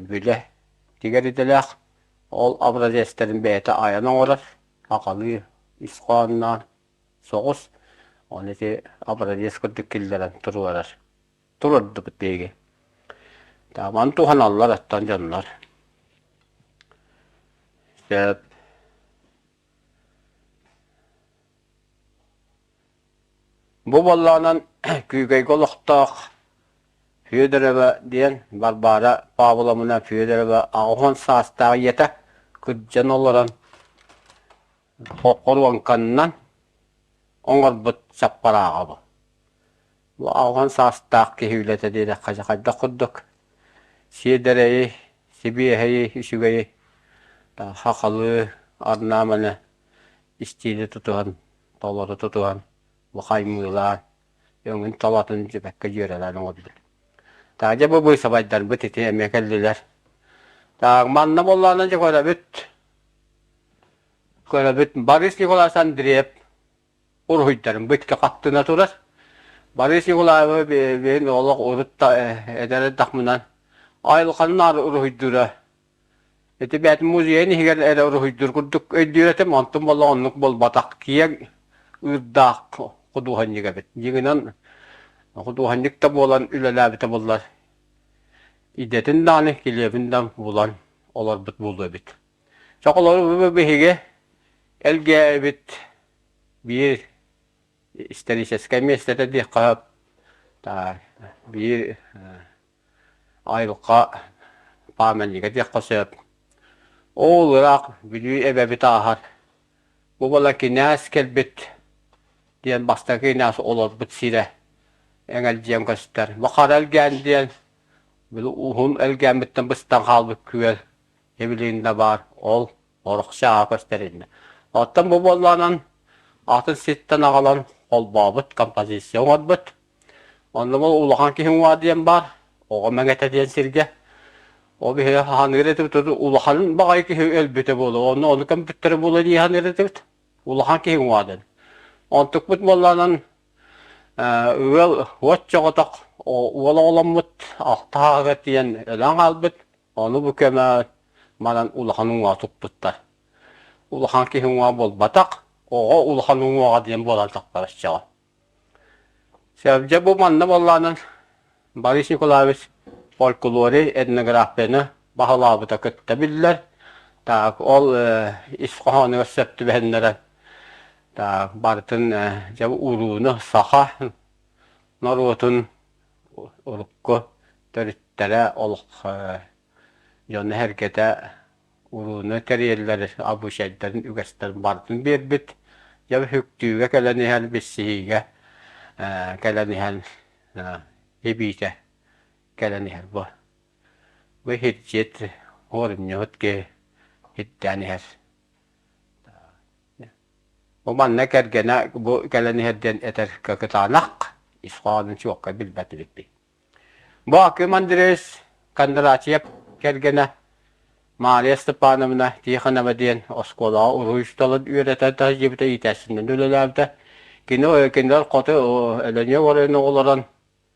A: бүлэ тигэр идэлээх, ол образецтарын бэйэтэ айан оҥорор, сахалыы ис хоһоонноон соҕус, ону ити образец курдук киллэрэн туруорар. Туруордубут биһиги. Тааман туһаналлар оттон дьоннор. Сөп. Бу буоллаҕынан Күүкэйгэ олохтоох Федорова диэн Варвара Павловна Федорова 80 саастаах ийэтэ кырдьан олорон хоруоҥканнан оҥорбут саппарааҕа бу. Бу 80 саастаах киһи үлэтэ диэтэххэ дьэ хайдах курдук сиэдэрэйи, сибиэһэйи, үчүгэйи хахалыы арнааманы истиили тутуһан, толору тутуһан, бу хаймыылаан, өҥүн талатын дьэбэккэ дьүөрэлээн оҥорбут. Таах дьэ бу быысабайдарбыт ити эмиэ кэллилэр. Таах манна буоллаҕына дьэ көрөбүт, көрөбүт Борис Николаевич Андреев уруһуйдарын бытка хаттына турар. Борис Николаевы бэйин олох урут да эдэр эрдэхпинэн айылҕаны наар уруһуйдуура Ити бэйэтин музейын иһигэр эрэ уруһуйдуур курдук өйдүүр этим, онтум буолла оннук буолбатах, киэҥ ыырдаах худуоһунньук эбит. Дьиҥинэн худуоһунньук да буолан үлэлээбитэ буоллар, идэтин даҕаны, килиэбин да булан олорбут буолуо эбит. Чоколору биһиги Элгээбит биир историческай миэстэтэ диэххэ сөп. Биир Айылҕа пааманньыга диэххэ сөп. Ол ыраах Бүлүү эбэбит ааһар. Бу буола кинээс кэлбит диэн бастакы кинээс олорбут сирэ эҥэлдьийэн көстөр. Бу Хара Элгээн диэн били уһун элгээммиттэн быстан хаалбыт күөл эбилигин да баар. Ол Орохсо көстөр иннэ. Оттон бу буоллаҕынан атын сиртэн аҕалан холбообут композиция оҥорбут. Онно ол улахан киһи уҥуоҕа диэн баар, оҕо мэҥэтэ диэн сиргэ. Ол биһиги хаһаныыр этибит, улахан баҕайы киһи өлбүтэ буолуо, онно ону көмпүттэрэ буолуо дии саныыр этибит. Улахан киһи уҥуоҕа диэн. Онтукпут буоллаҕынан ыал уот чоҕотох уол оҕоломмут, алта аҕыга тиийэн өлөн хаалбыт. Ону бу көмө манан улахан уҥуоҕа туппуттар. Улахан киһи уҥуоҕа буолбатах, оҕо улахан уҥуоҕа диэн буолан тахсар оччоҕо. Дьэ бу манна буоллаҕынан Борис Николаевич фольклору, этнографияны баһылаабыта кытта биллэр. Так, ол ис хоһоонугар сөп түбэһиннэрэн так, барытын дьэ урууну саха норуотун урукку төрүттэрэ олох дьоно-сэргэтэ урууну тэрийэллэр обычайдарын үгэстэрин барытын биэрбит. Дьэ үктүүгэ кэлэн иһэн билсиһиигэ кэлэн иһэн эбиитэ кэлэн иһэр бу. Бу иһирдьит, уорунньуһут киһи ирдээн иһэр. Бу манна кэргэнэ бу кэлэн иһэр диэн этэр кытаанах ис хоһоонун чуолкай билбэт эбиппин. Бу Аким Андреевич Кондратьев кэргэнэ Мария Степановна Тихонова диэн оскуолаҕа уруһуй учууталын үөрэтэ сылдьыбыта, иитээччинэн үлэлээбитэ. Кини кинилэр хоту Өлөнүө оройуон оҕолорун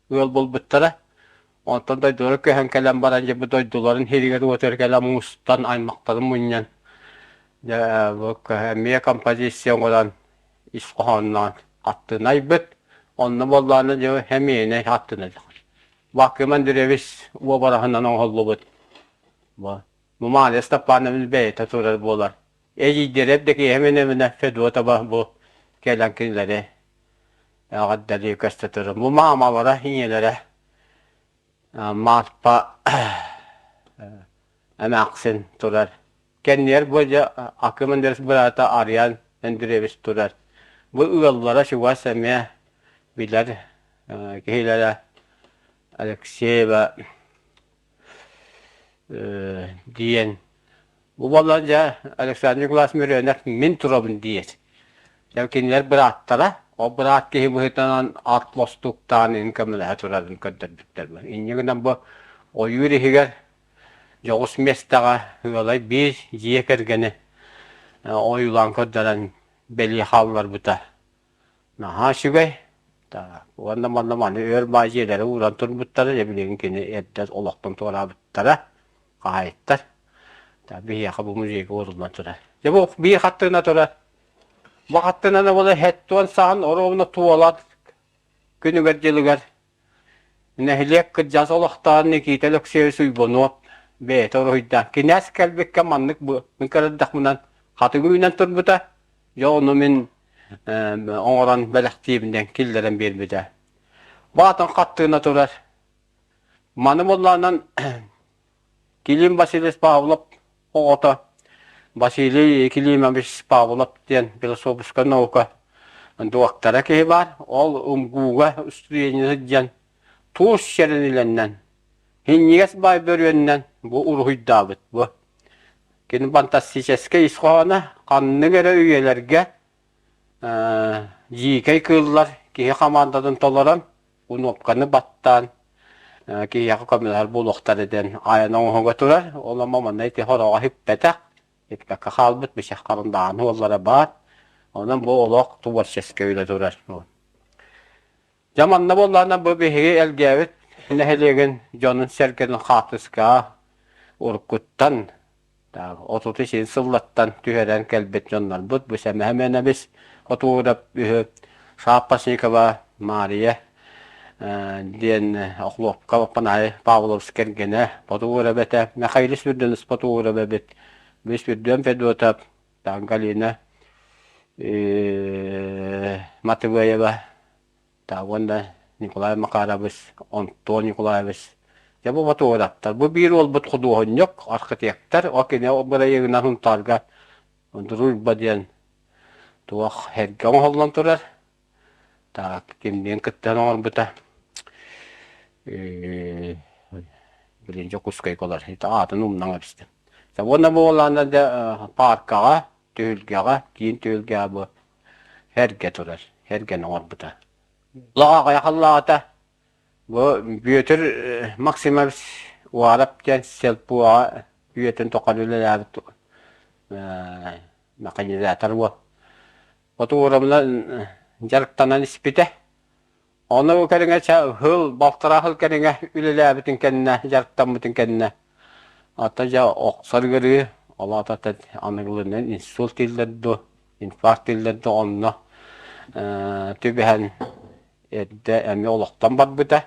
A: ыал буолбуттара. Онтон дойдулара көһөн кэлэн баран дьэ бу дойдуларын сиригэр-уотугар кэлэн мустан аймахтарын мунньан дьэ бу эмиэ композиция оҥорон ис хоһоонноон аттына айбыт. Онно буоллаҕына дьэ эмиэнэй аттына Бакым Андреевич уобараһынан оҥоһуллубут. Бу Мария Степановна бэйэтэ турар буолар. Эдьиийдэрэ Эбдэкиэһэминэминэ Федотова бу кэлэн кинилэри эҕэрдэлии көстө турар. Бу маамалара, ийэлэрэ Марпа эмээхсин турар. Кэннигэр бу дьэ Акым Андреевич быраата Ариан Андреевич турар. Бу ыаллара чугас эмиэ билэр киһилэрэ Алексеева диэн Бу буолла дьэ Александр Николаевич Миронов мин турабын диир. Дьэ кинилэр бырааттара, ол быраат киһи быһыытынан ат лостуктаан иһин көмөлөһө турарын көрдөрбүттэр. Инньэ гынан бу ойуур иһигэр дьоҕус миэстэҕэ ыалай биир дьиэ кэргэни ойуулаан көрдөрөн бэлиэ хаалларбыта. Наһаа үчүгэй. Уонна манна маны өр баай дьиэлэри ууран турбуттара, дьэ билигин кини эрдэ олохтон туораабыттара, хаһаайыттар. Биһиэхэ бу музейга ууруллан турар. Дьэ бу биир хаттыына турар. Бу хаттыынаны була һэттуон саҕан оруобуна туолан күнүгэр-дьылыгар Нэһилиэк кырдьаҕас олохтооҕо Никита Алексеевич Уйбунуоп бэйэтэ уруһуйдаан, кинээс кэлбиккэ маннык мин көрөрдөхпүнэн хатыҥ үүнэн турбута, дьэ ону мин оҥорон бэлэхтиибин диэн киллэрэн биэрбитэ. Баатын хаттыына турар. Маны буоллаҕынан Килим Васильевич Павлов оҕото Василий Климович Павлов диэн философскай наука дуоктара киһи баар. Ол УМГУга студенныы сылдьан туус чэринилэннэн, синньигэс баай бөрүөннэн бу уруһуйдаабыт бу. Кини фантастическай ис хоһооно ханнык эрэ үйэлэргэ дьиикэй кыыллар киһи хамаандатын толорон кунуопканы баттаан киһиэхэ көмөлөһөр буолуохтара диэн айан оҥоһуга турар. Ол ама манна ити хороҕо сиппэтэх, сиппэккэ хаалбыт бишэх харандааһын уоллара баар. Онон бу олох творческай үлэ турар. Дьэ манна буоллаҕына бу биһиги Элгээбит нэһилиэгин дьонун-сэргэтин хаартыскаҕа уруккуттан 33 сыллартан түһэрэн кэлбит дьоннорбут бу Сэмэһэ Мэнэбис Хотуурап үһү Шапошникова Мария диэн Охлопков Аппанаһай Павловс кэргэнэ Хотуурап этэ Михаил Свирденович Хотуурап эбит Свирден Федотов Галина Матвеева уонна Николай Макарович, Антон Николаевич. Дьэ бу фотографтар. Бу биир уолбут худуоһунньук, архитектор. Ол кини бырайыагынан Сунтаарга Дружба диэн туох эргэ оҥоһуллан турар. Так, кимниин кыттан оҥорбута. Билин Дьокуускайга олор. Ити аатын умнан эбистим. Уонна буоллаҕына дьэ пааркаҕа, түһүлгэҕэ, киин түһүлгэҕэ бу Эргэ турар, эргэни оҥорбута. Улаҕа аҕыйах аллаҕата бу Бүөтүр Максимович Уарап диэн сельпоҕа үйэтин тухары үлэлээбит механизатор уол. Хотуурабынан дьарыктанан испитэ. Ону кэриҥэ сыл, балтараа сыл кэриҥэ үлэлээбитин кэннэ, дьарыктаммытын кэннэ, ата дьэ охсор ыарыы, ол аата аныгылыынан инсульт дииллэр дуо, инфаркт дииллэр дуо, онно түбэһэн эрдэ эмиэ олохтон барбыта.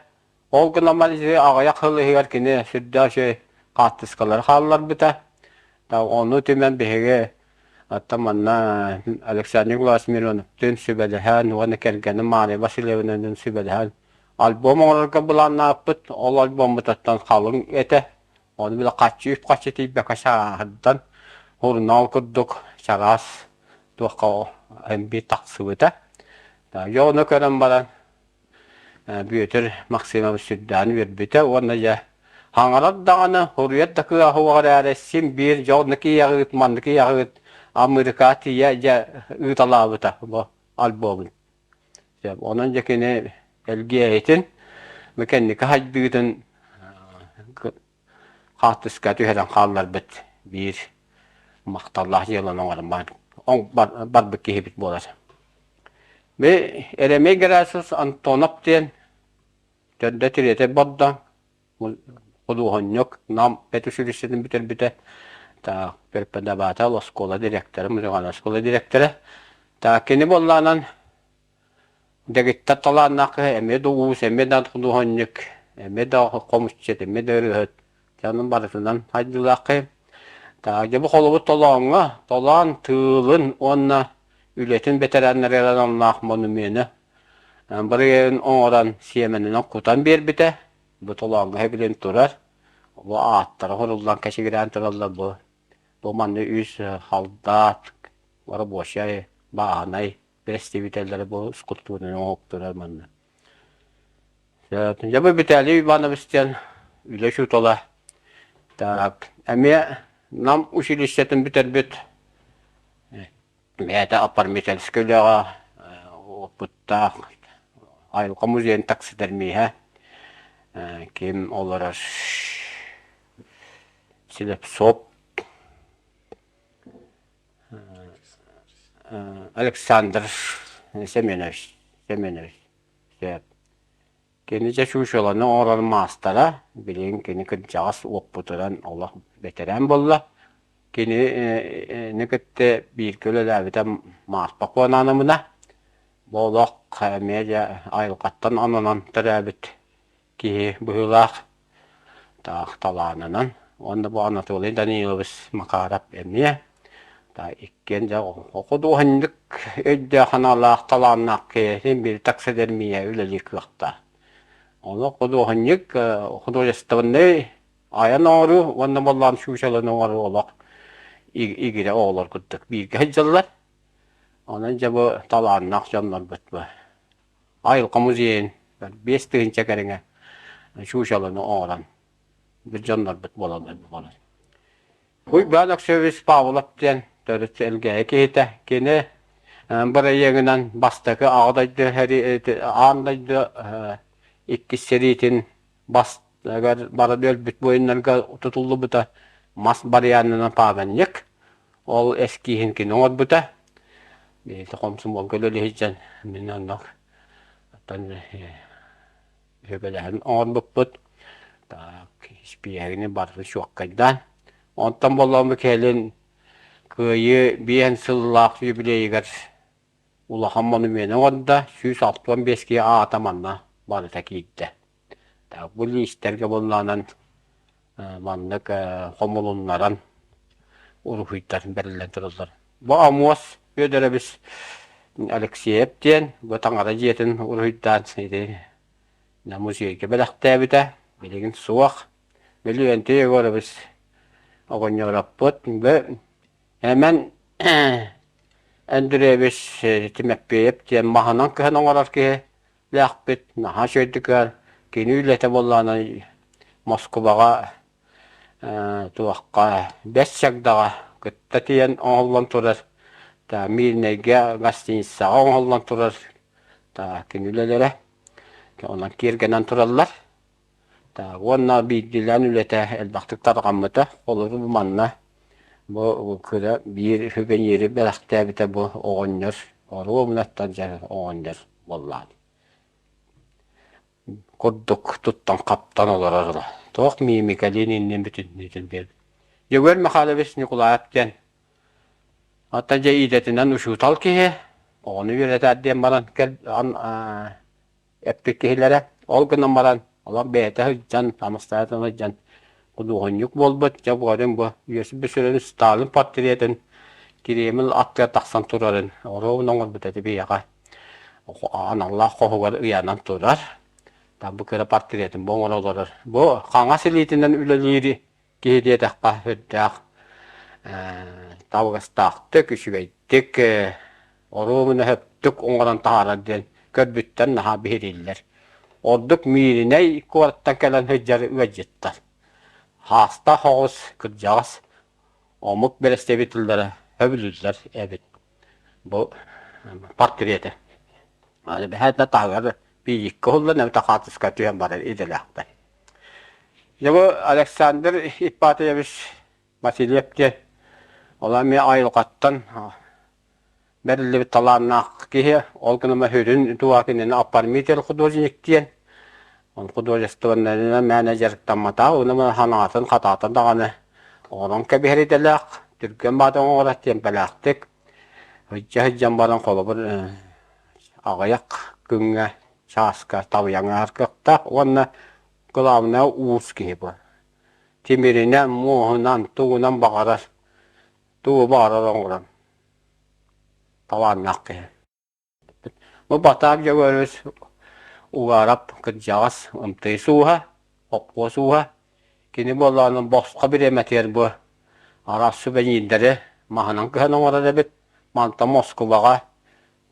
A: Ол гынан баран аҕыйах сыл иһигэр кини сүрдээх үчүгэй хаартыскалары хаалларбыта. Ону түмэн биһиги Оттон манна Александр Николаевич Мироновтыын сүбэлэһэн уонна кэргэним Мария Васильевналыын сүбэлэһэн альбом оҥорорго былааннаабыппыт. Ол альбоммутуттан халыҥ этэ. Ону били хаччы үп-хаччы тиийбэккэ чарааһырдан, сурунаал курдук чараас туохха эмби тахсыбыта. Дьэ ону көрөн баран Бүөтүр Максимович сүрдээн үөрбүтэ уонна дьэ хаҥарар даҕаны, суруйар да кыаҕа суох эрээри син биир дьэ оннук ийэҕит, маннык ийэҕит Амыырыкаҕа тиийэ дьэ ыыталаабыта бу альбомун. Онон дьэ кини Элгээйитин бу кэнники хайдыытын хаартыска түһэрэн хаалларбыт биир махталлаах дьыаланы оҥорон барбыт киһибит буолар. Би Еремей Герасимович Антонов диэн төрдө тириэтэ бордоҥ худуоһунньук Нам педучилищетын бүтэрбитэ так преподаватель оскуола директора музыкальнай оскуола директора так кини буоллаҕынан Дэгиттэр талааннаах киһи эмиэ да уус, эмиэ да худуоһунньук, эмиэ да хомусчут, эмиэ да ырыаһыт. Дьэ онон барытынан хайдыылаах киһи. Так, дьэ бу холобур толооҥҥо, толоон тыылын уонна үлэтин бэтэрээннэригэр аналлаах монумены бырайыагын оҥорон сиэмэнинэн кутан биэрбитэ. Бу толооҥҥо иһэ билин турар. Бу ааттара суруллан кэчигирээн тураллар бу. Бу манна үс халдаат, рабочай, бааһынай бэрэстэбиитэллэрэ бу скульптураны оҥоһуктара манна. Дьэ бу Виталий Иванович диэн үлэ учуутала. Так, эмиэ Нам училищетын бүтэрбит бэйэтэ оформительскай үлэҕэ опыттаах айылҕа музейын таксидермиһэ ким олорор Слепцов Александр Семенович Семенович сөп Кини дьэ чуучуланы оҥорор маастара, билигин кини кырдьаҕас уоппутуран олох бэтэрээн буолла. Кинини кытта бииргэ үлэлээбитэ Марфа Куонаанабына. Бу олох эмиэ дьэ айылҕаттан ананан төрөөбүт киһи быһыылаах таах талаанынан. Уонна бу Анатолий Данилович Макаров эмиэ иккиэн дьэ худуоһунньук өйдөөх-санаалаах, талааннаах киһи биир таксидермия үлэлиир кыахтаах. Ону худуоһунньук художественнай айан оҥоруу уонна буоллаан чуучаланы оҥоруу олох игирэ оҕолор курдук бииргэ сылдьаллар. Онон дьэ бу талааннаах дьоннорбут бу. Айылҕа музейын 5000 кэриҥэ чуучаланы оҥорон бу дьоннорбут буолаллар буолар. Уйбаан Өксөбүс Павлов диэн төрүт Элгээйи киһитэ. Кини бырайыагынан бастакы Аҕа дойду аан дойду иккис сэриитин бастыгар баран өлбүт буойуннарга тутуллубута мас барыйаанынан пааманньык. Ол эскииһин кини оҥорбута. Бэйэтэ хомсомуолга үлэлии сылдьан мин онно Сүбэлэһэн оҥорбуппут. Так, испииһэгини барытын чуоккайдаан. Онтон буоллаҕына кэлин Кыайыы биэс сыллаах юбилейыгар улахан монумены оҥордо, 165 киһи аата манна барыта киирдэ. Так, бу лиистэргэ буоллаҕынан маннык хомулуннаран уруһуйдар бэриллэн тураллар. Бу Амуос Федорович Алексеев диэн бу таҥара дьиэтин уруһуйдаан ити музейга бэлэхтээбитэ. Билигин суох. Леонтий Егорович оҕонньороппут бу Эмэн Андреевич Тимофеев диэн маһынан кыһан оҥорор киһи лээхпит наһаа үчүгэйдик ыар. Кини үлэтэ буоллаҕына Москубаҕа туохха Бэс Чагдаҕа кытта тиийэн оҥоһуллан турар Мирнэйгэ гостиницаҕа оҥоһуллан турар кини үлэлэрэ онон киэргэнэн тураллар. Уонна биирдиилээн үлэтэ элбэхтик тарҕаммыта. Холобур манна бу кыра биир сувенири бэлэхтээбитэ бу оҕонньор оруобунаттан дьэ оҕонньор буоллаҕа курдук туттан-хаптан олорор туох мимикалиин иннин бүтүннүүтүн биэрбит. Дьөгүөр Михайлович Ньукулаев диэн оттон дьэ идэтинэн учуутал киһи оҕону үөрэтээр диэн баран эппит киһилэрэ. Ол гынан баран, олох бэйэтэ сылдьан, самостоятельно сылдьан худуоһунньук буолбут. Дьэ буоларын бу Иосиф Виссарионович Сталин портретын Кремль аттыгар тахсан турарын оруобуна оҥорбут этэ биһиэхэ. Аналлаах хоһугар ыйанан турар. Бу кыра портретын бу оҥоро олорор. Бу хаҥас илиитинэн үлэлиир киһи диэтэххэ сүрдээх табыгастаахтык, үчүгэйдик оруобуна сөптүк оҥорон таһаарар диэн көрбүттэр наһаа биһирииллэр. Ордук Мииринэй куораттан кэлэн сылдьар ыалдьыттар. Хаастаах оҕус, кырдьаҕас омук бэрэстэбиитэллэрэ сөбүлүүллэр эбит бу портреты. Бэһэт да таһыгар биириккэ уһуллан эбэтэр хаартыска түһэн барар идэлээхтэр. Дьэ бу Александр Ипатьевич Васильев диэн ол эмиэ айылҕаттан бэриллибит талааннаах киһи, ол гынан сүрүн туга кинини оформитель художник диэн он художественнайынан мээнэ дьарыктамматах, уонна санаатын хатаата даҕаны оҥорон кэбиһэр идэлээх, түргэн баата оҥорор тиэмпэлээхтик сылдьа сылдьан баран холобур аҕыйах күҥҥэ чааска табыйан ааһар кыахтаах уонна кылаабынайа уус киһи бу. Тимиринэн, муоһунан, тугунан баҕарар, тугу баҕарар оҥорон талааннаах киһи. Бу Батаак Дьөгүөрүс Угарап кырдьаҕас ымтыы сууһа, хоппуос ууһа. Кини буоллаҕына босхо бириэмэтигэр бу. Араас сувенирдэри маһынан кыһан оҥорор эбит. Мантан Москубаҕа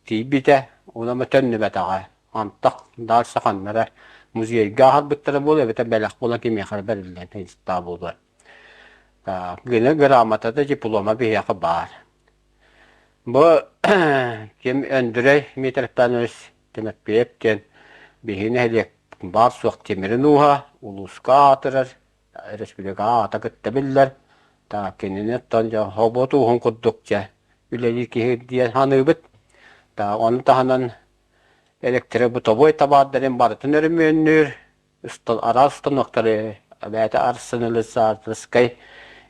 A: тиийбитэ, уонна төннүбэтэҕэ. Антах дальше ханна эрэ музейга аһарбыттара буолуо эбэтэр бэлэх буолан кимиэхэ эрэ бэриллэн сылдьыбыттаах буолуо. Гына грамотата, диплома биһиэхэ баар. Бу ким Өндүрэй Дмитрий Тимофеев диэн биһиги нэһилиэк баар-суох тимирин ууһа, улууска аатырар, республикаҕа аата кытта биллэр. Так, кинини оттон дьэ хобот ууһун курдук дьэ үлэлиир киһи диэн саныыбыт. Так, ону таһынан электробытовой табаардарын барытын өрөмүөннүүр, араас станоктары бэйэтэ арсенализаторскай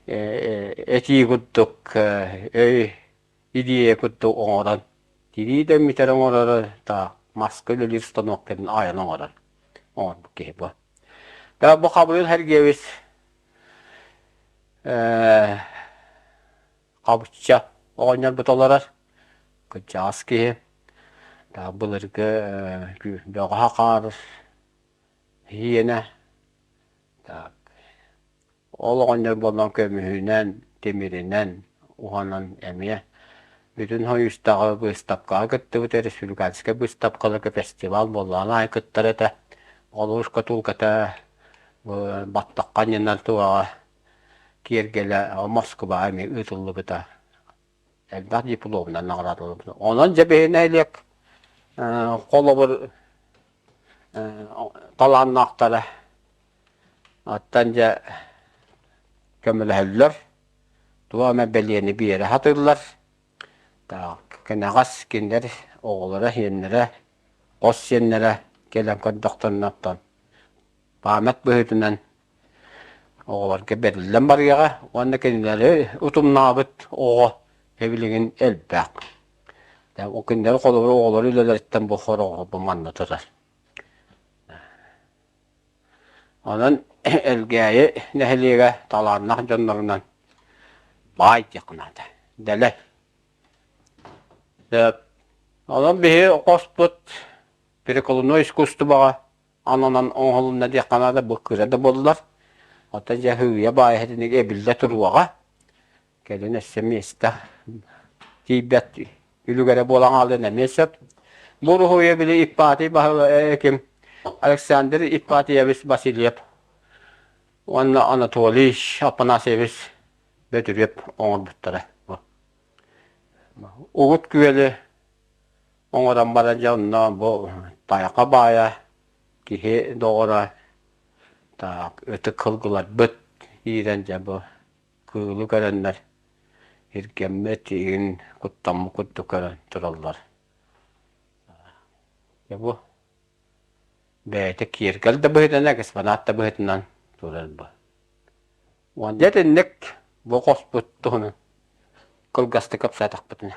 A: этии курдук өй идея курдук оҥорон тирии да мүтэр оҥороро та маска үлэлиир станоктарын айан оҥорор оҥорбут киһи бу. Бу Хабырыыл Сергеевич Хабычча оҕонньорбут олорор кырдьаҕас киһи былыргы бөҕө хаар Иэнэ так ол оҕонньор буолан көмүһүнэн, тимиринэн уһанан эмиэ бүтүн Сойуустааҕы быыстапкаҕа кыттыбыт республиканскай быыстапкаларга фестиваль буоллаҕын аайы кыттар этэ. Олус шкатулката баттахха анньынан туоҕа киэргэлэ Москваҕа эмиэ ыытыллыбыта. Элбэх дипломунан наҕараадаланабыт. Онон дьэ биһи нэһилиэк холобур талааннаахтара оттон дьэ көмөлөһөллөр, туох эмэ бэлиэни биэрэ сатыыллар. Кэнэҕэс кинилэр оҕолоро, сиэннэрэ, хос сиэннэрэ кэлэн көрдөхтөрүнэ оттон память быһыытынан оҕолорго бэриллэн барыаҕа уонна кинилэри утумнаабыт оҕо билигин элбэх. Кинилэр холобур оҕолор үлэлэриттэн бу хороҕо бу манна турар. Онон Элгээйи нэһилиэгэ талааннаах дьоннорунан баай диэххэ наада. Дэлэй. Онон биһи хоспут прикладной искусствоҕа ананан оҥоһулунна диэххэ наада бу кыра да буоллар. Оттон дьэ сыыйа баайа итинник эбиллэ туруоҕа. Кэлин өссө миэстэ тиийбэт үлүгэрэ буолан хаалыан эмиэ сөп. Бу уруһуйу били Ипатий баһылык ким Александр Ипатьевич Васильев уонна Анатолий Афанасьевич Бөтүрүөп оҥорбуттара. Угут күөлү оҥорон баран дьэ онно бу тайҕа баайа киһи доҕоро так ытык кылгыларбыт киирэн дьэ бу кыылы көрөннөр иргэммит игин куттаммыт курдук көрөн тураллар. Дьэ бу бэйэтэ киэргэл да быһыытынан, экспонат да быһыытынан турар бу. Уонна дьэ итинник бу хоспут туһунан кылгастык кэпсээтэхпитинэ.